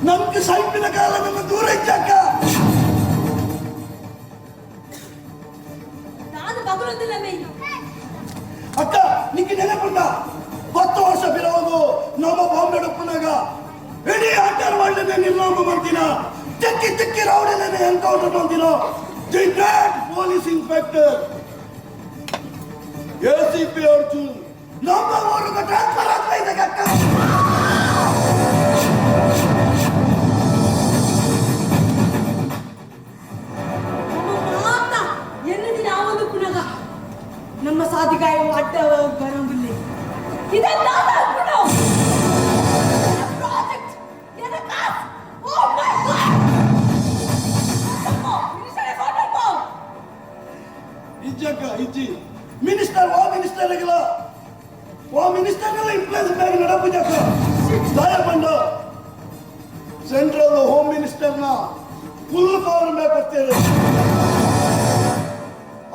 ನಮ್ಗೆ ಸೈಪಿನ ಕಾಲ ನನ್ನ ದೂರ ಇಚ್ಚಕ್ಕ.
ದಾದ ಮಲ್ತೊಂದಿಲ್ಲ ಮೇ
ಅಕ್ಕ ನಿಕ್ಕೆ ನೆನಪುಂಡ 10 ವರ್ಷ ಬಿರೋಗು ನಮ್ಮ ಬಾಂಬೆ ಉಪ್ಪುನಾಗ ಇಡೀ ಅಂಡರ್ ವರ್ಲ್ಡ್ ನಿರ್ನಾಮ ಮಾಡ್ತೀನ ತಿಕ್ಕಿ ತಿಕ್ಕಿ ರೌಡಿನೇ encounter ಮಾಡ್ತೀನ the great police inspector ACP Arjun ನಮ್ಮ ಊರಿಗೆ ಟ್ರಾನ್ಸ್ಫರ್ ಆಗ್ತಾ ಇದೆ ಅಕ್ಕ.
ನಮ್ಮ ಮಾತ ಎನ್ನ ದಿನ ಆವೊಂದು ಪುನಗ ನಮ್ಮ ಸಾಧಿಗಾಯ ಅಡ್ಡ ಬರೋದಿಲ್ಲ. ಇದೇ ದಾದ ಬಿಡು ಪ್ರಾಜೆಕ್ಟ್ ಎನ್ನ ಕಾಸ್. ಓ ಮೈ ಗಾಡ್,
ಇಜ್ಜಕ್ಕ ಇಜ್ಜಿ ಮಿನಿಸ್ಟರ್ ಓ ಮಿನಿಸ್ಟರ್ ಆಗಿಲ್ಲ ಓ ಮಿನಿಸ್ಟರ್ ಇನ್ಫ್ಲೂಯೆನ್ಸ್ ಬ್ಯಾಗ್ ನಡಪುಜಕ್ಕ ದಾಯ ಬಂಡ ಸೆಂಟ್ರಲ್ ಹೋಮ್ ಮಿನಿಸ್ಟರ್ನ ಫುಲ್ ಪವರ್ ಮ್ಯಾಗ ಬರ್ತೀರಿ.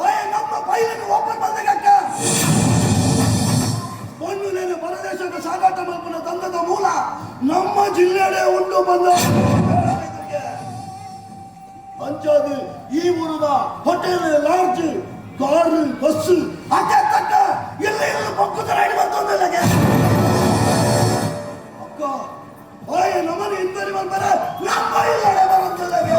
ಆಯ್ ನಮ್ಮ ಫೈಲನ್ನು ಓಪನ್ ಬಂದಾಗಕ್ಕ ಒಂದು ನೇನು ಪರದೇಶಕ್ಕೆ ಸಾಗಾಟ ಮಲ್ಪನ ತಂದದ ಮೂಲ ನಮ್ಮ ಜಿಲ್ಲೆಡೆ ಉಂಟು ಬಂದ ಅಂಚಾದು ಈ ಊರದ ಹೋಟೆಲ್ ಲಾಡ್ಜ್ ಕಾರು ಬಸ್ ಅಕ್ಕ ತಕ್ಕ ಎಲ್ಲ ಎಲ್ಲ ಪಕ್ಕದ ರೈಡ್ ಬಂತಂದಲ್ಲಗೆ ಅಕ್ಕ ಆಯ್ ನಮ್ಮನೆ ಇನ್ಕ್ವೈರಿ ಮಾಡ್ತಾರೆ ನಮ್ಮ ಇಲ್ಲಡೆ ಬರುತ್ತಲ್ಲಗೆ.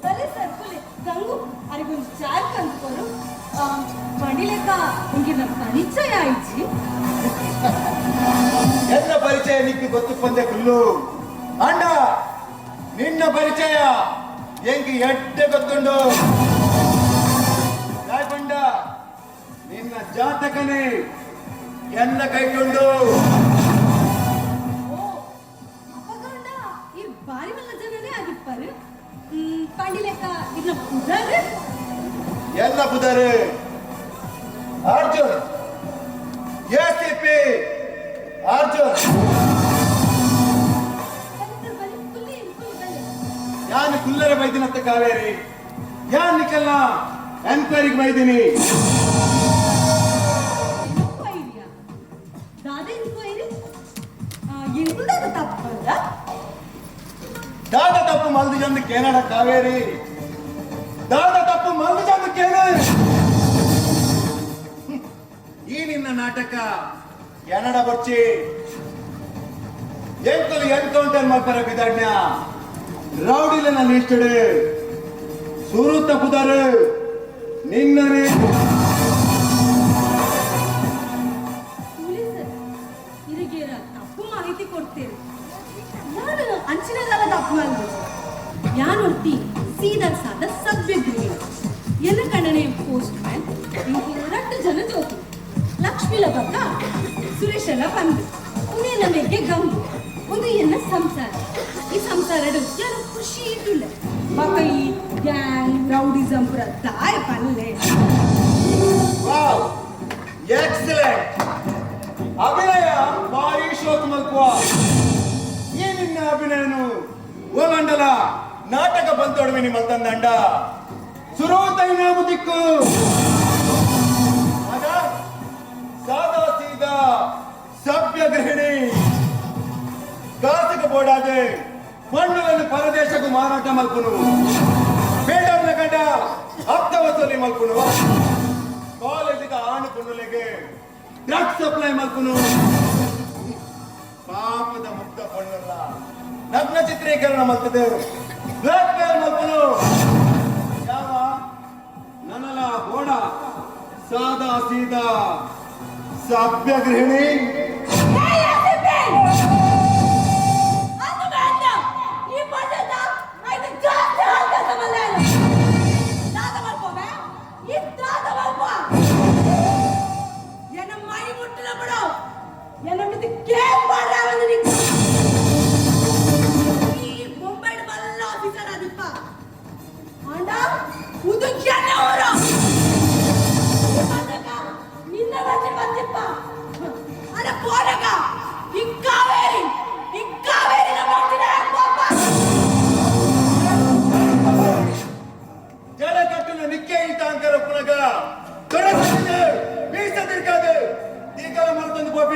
ಬಲೆ ಸರ್ಕುಲೆ ಗಂಗು ಅರಿಗೊಂದು ಚಾರ್ ಕಂದುಕೊರು ಪಣಿಲೆಕ್ಕ ಇಂಗಿನ ಪರಿಚಯ ಆಯ್ಚಿ.
ಎನ್ನ ಪರಿಚಯ ನಿಕ್ಕು ಗೊತ್ತು ಪಂದೆ ಕುಲ್ಲು ಅಣ್ಣ, ನಿನ್ನ ಪರಿಚಯ ಎಂಕ್ ಎಡ್ಡೆ ಗೊತ್ತುಂಡು. ಬಂಡ ನಿನ್ನ ಜಾತಕನೇ ಎನ್ನ ಕೈಗೊಂಡು.
ಓ ಅಪಗಂಡ ಈ ಬಾರಿ ಮಲ್ಲ ಜನನೇ ಆಗಿಪ್ಪಾರು. ಪಂಡಿಲೆಕ್ಕ ಇನ್ನ ಪುದರ್
ಎಲ್ಲ ಪುದರ್ ಅರ್ಜುನ್, ಎಸಿಪಿ ಅರ್ಜುನ್. ಯಾನು ಕುಲ್ಲರ ಬೈದಿನತ್ತ ಕಾವೇರಿ, ಯಾನ್ ನಿಕಲ್ಲ ಎನ್ಕ್ವೈರಿಗೆ ಬೈದಿನಿ.
ದಾದ ಎನ್ಕ್ವೈರಿ ಎಂಕುಂಡದ ತಪ್ಪಲ್ಲ.
ದಾದ ತಪ್ಪು ಮಲ್ದು ಜಂದು ಕೇನಡ ಕಾವೇರಿ, ದಾದ ತಪ್ಪು ಮಲ್ದು ಜಂದು ಕೇನ. ಈ ನಿನ್ನ ನಾಟಕ ಎನಡ ಬೊಚ್ಚಿ ಎಂಕುಲು ಎನ್ಕೌಂಟರ್ ಮಲ್ಪರ ಬಿದಾಡ್ನ್ಯ ರೌಡಿಲನ ಲಿಸ್ಟೆಡ್ ಸುರು ತಪ್ಪುದಾರು ನಿನ್ನನೇ.
ಪೊಲೀಸರ್ ಇರಿಗೇರ ತಪ್ಪು ಮಾಹಿತಿ ಕೊಡ್ತೇವೆ. ನಾನು ಅಂಚಿನದಲ್ಲ ತಪ್ಪು ಅಲ್ಲ. ಯಾನೊರ್ತಿ ಸೀದಾ ಸಾದ ಸಭ್ಯ ಗೃಹಿಣಿ. ಎನ್ನ ಕಣ್ಣನೆ ಪೋಸ್ಟ್ ಮ್ಯಾನ್ ಇಂಕು ರಟ್ಟು ಜನ ಜೋತು ಲಕ್ಷ್ಮೀಲ ಬಕ್ಕ ಸುರೇಶನ ಬಂದು ಉನೇ ನಮಗೆ ಗಂಗು ಒಂದು ಎನ್ನ ಸಂಸಾರ. ಈ ಸಂಸಾರಡು ಯಾರು ಖುಷಿ ಇಟ್ಟಿಲ್ಲ. ಬಕ ಈ ಗ್ಯಾಂಗ್ ರೌಡಿಸಂ ಪುರ ದಾಯ ಪಲ್ಲೆ.
ವಾವ್, ಎಕ್ಸಲೆಂಟ್ ಅಭಿನಯ, ಭಾರಿ ಶೋಕ್ ಮಲ್ಪುವ ಈ ನಿನ್ನ ಅಭಿನಯನು ಓಲಂಡಲ ನಾಟಕ ಬಂತೊಡವಿನಿ ಮಲ್ತಂದಂಡ ಸುರೋತೈನಾಮು ದಿಕ್ಕು ಅದ ಸಾದಾ ಸೀದಾ ಸಭ್ಯ ಗೃಹಿಣಿ ಕಾಸಿಗೆ ಬೋಡಾದೆ ಮಣ್ಣುಗಳನ್ನು ಪರದೇಶಕ್ಕೂ ಮಾರಾಟ ಮಲ್ಪುನು, ಬೇಡರ್ನ ಗಂಡ ಹಪ್ತ ವಸೂಲಿ ಮಲ್ಪುನು, ಕಾಲೇಜಿಗೆ ಆಣು ಪುಣ್ಣುಲೆಗೆ ಡ್ರಗ್ಸ್ ಸಪ್ಲೈ ಮಲ್ಪುನು, ಪಾಪದ ಮುಕ್ತ ಪೊಣ್ಣಲ್ಲ ನಗ್ನ ಚಿತ್ರೀಕರಣ ಮಲ್ತದೆ, ಬ್ಲಾಕ್ ಮೇಲ್ ಮಲ್ಪುನು. ಯಾವ ನನ್ನಲ ಬೋಡ ಸಾದಾ ಸೀದಾ ಸಭ್ಯ ಗೃಹಿಣಿ.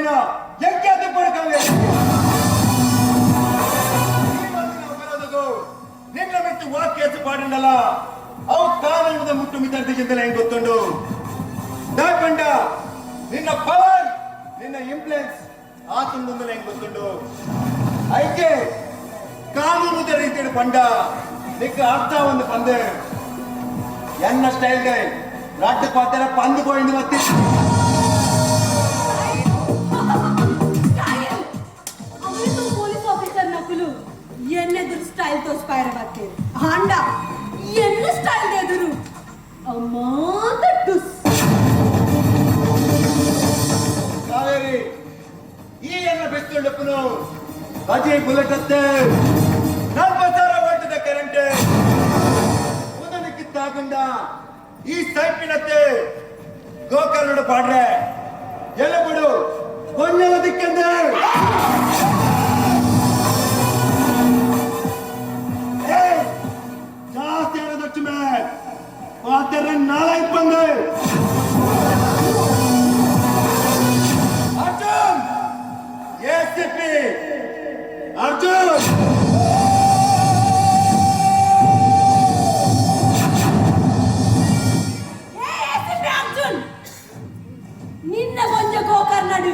ಪಂಡ ಎಂಕೆ ಅದು ಪಡ್ಕವೆ ನಿನ್ನ ಮೆಟ್ಟು ವಾ ಕೇಸು ಪಾಡಂಡಲ್ಲ ಅವು ಕಾನೂನದ ಮುಟ್ಟು ಮಿತರ್ದಿಗಿಂತಲೇ ಹೆಂಗ್ ಗೊತ್ತುಂಡು ಪಂಡ ನಿನ್ನ ಪವರ್ ನಿನ್ನ ಇಂಪ್ಲುಯೆನ್ಸ್ ಆತುಂಡು ಹೆಂಗ್ ಗೊತ್ತುಂಡು ಐಕೆ ಕಾನೂನುದ ರೀತಿಯಲ್ಲಿ ಪಂಡ ನಿಕ್ಕ ಅರ್ಥ ಒಂದು ಪಂದೆ ಎನ್ನ ಸ್ಟೈಲ್ ಗೈ ರಡ್ಡು ಪಾತ್ರ ಪಂದು ಪೋಯಿಂದು ಮತ್ತೆ
ಅವರಿಗೂ ಪೊಲೀಸ್ ಆಫೀಸರ್ ನಕಲು ಎನ್ನೆದುರು ಸ್ಟೈಲ್ ತೋಸ್ಪಾಯರ ಬರ್ತೇನೆ ಹಾಂಡ ಎನ್ನ ಸ್ಟೈಲ್ ಎದುರು ಅಮ್ಮಾತ ಟುಸ್.
ಕಾವೇರಿ, ಈ ಎಲ್ಲ ಬೆಸ್ತುಂಡಪ್ಪನು ಬಜಿ ಬುಲೆಟ್ ಅತ್ತೆ 40,000 ವಾಟದ ಕರೆಂಟ್ ಉದನಕ್ಕಿತ್ತಾಗಂಡ ಈ ಸೈಪಿನತ್ತೆ ಗೋಕರ್ಣದ ಪಾಡ್ರೆ ಎಲ್ಲ ಬಿಡು ಕೊಂಜಲ ದಿಕ್ಕಂದೆ. ಜಾಸ್ತಿ ಯಾರದೊಚ್ಚು ಮೇ ಪಾತ್ರ ನಾಳೆ ಬಂದೆ. ಅರ್ಜುನ್ ಎಸಿಪಿ ಅರ್ಜುನ್.
ಅರ್ಜುನ್, ನಿನ್ನ ಗೊಂಜ ಗೋಕರ್ಣಡು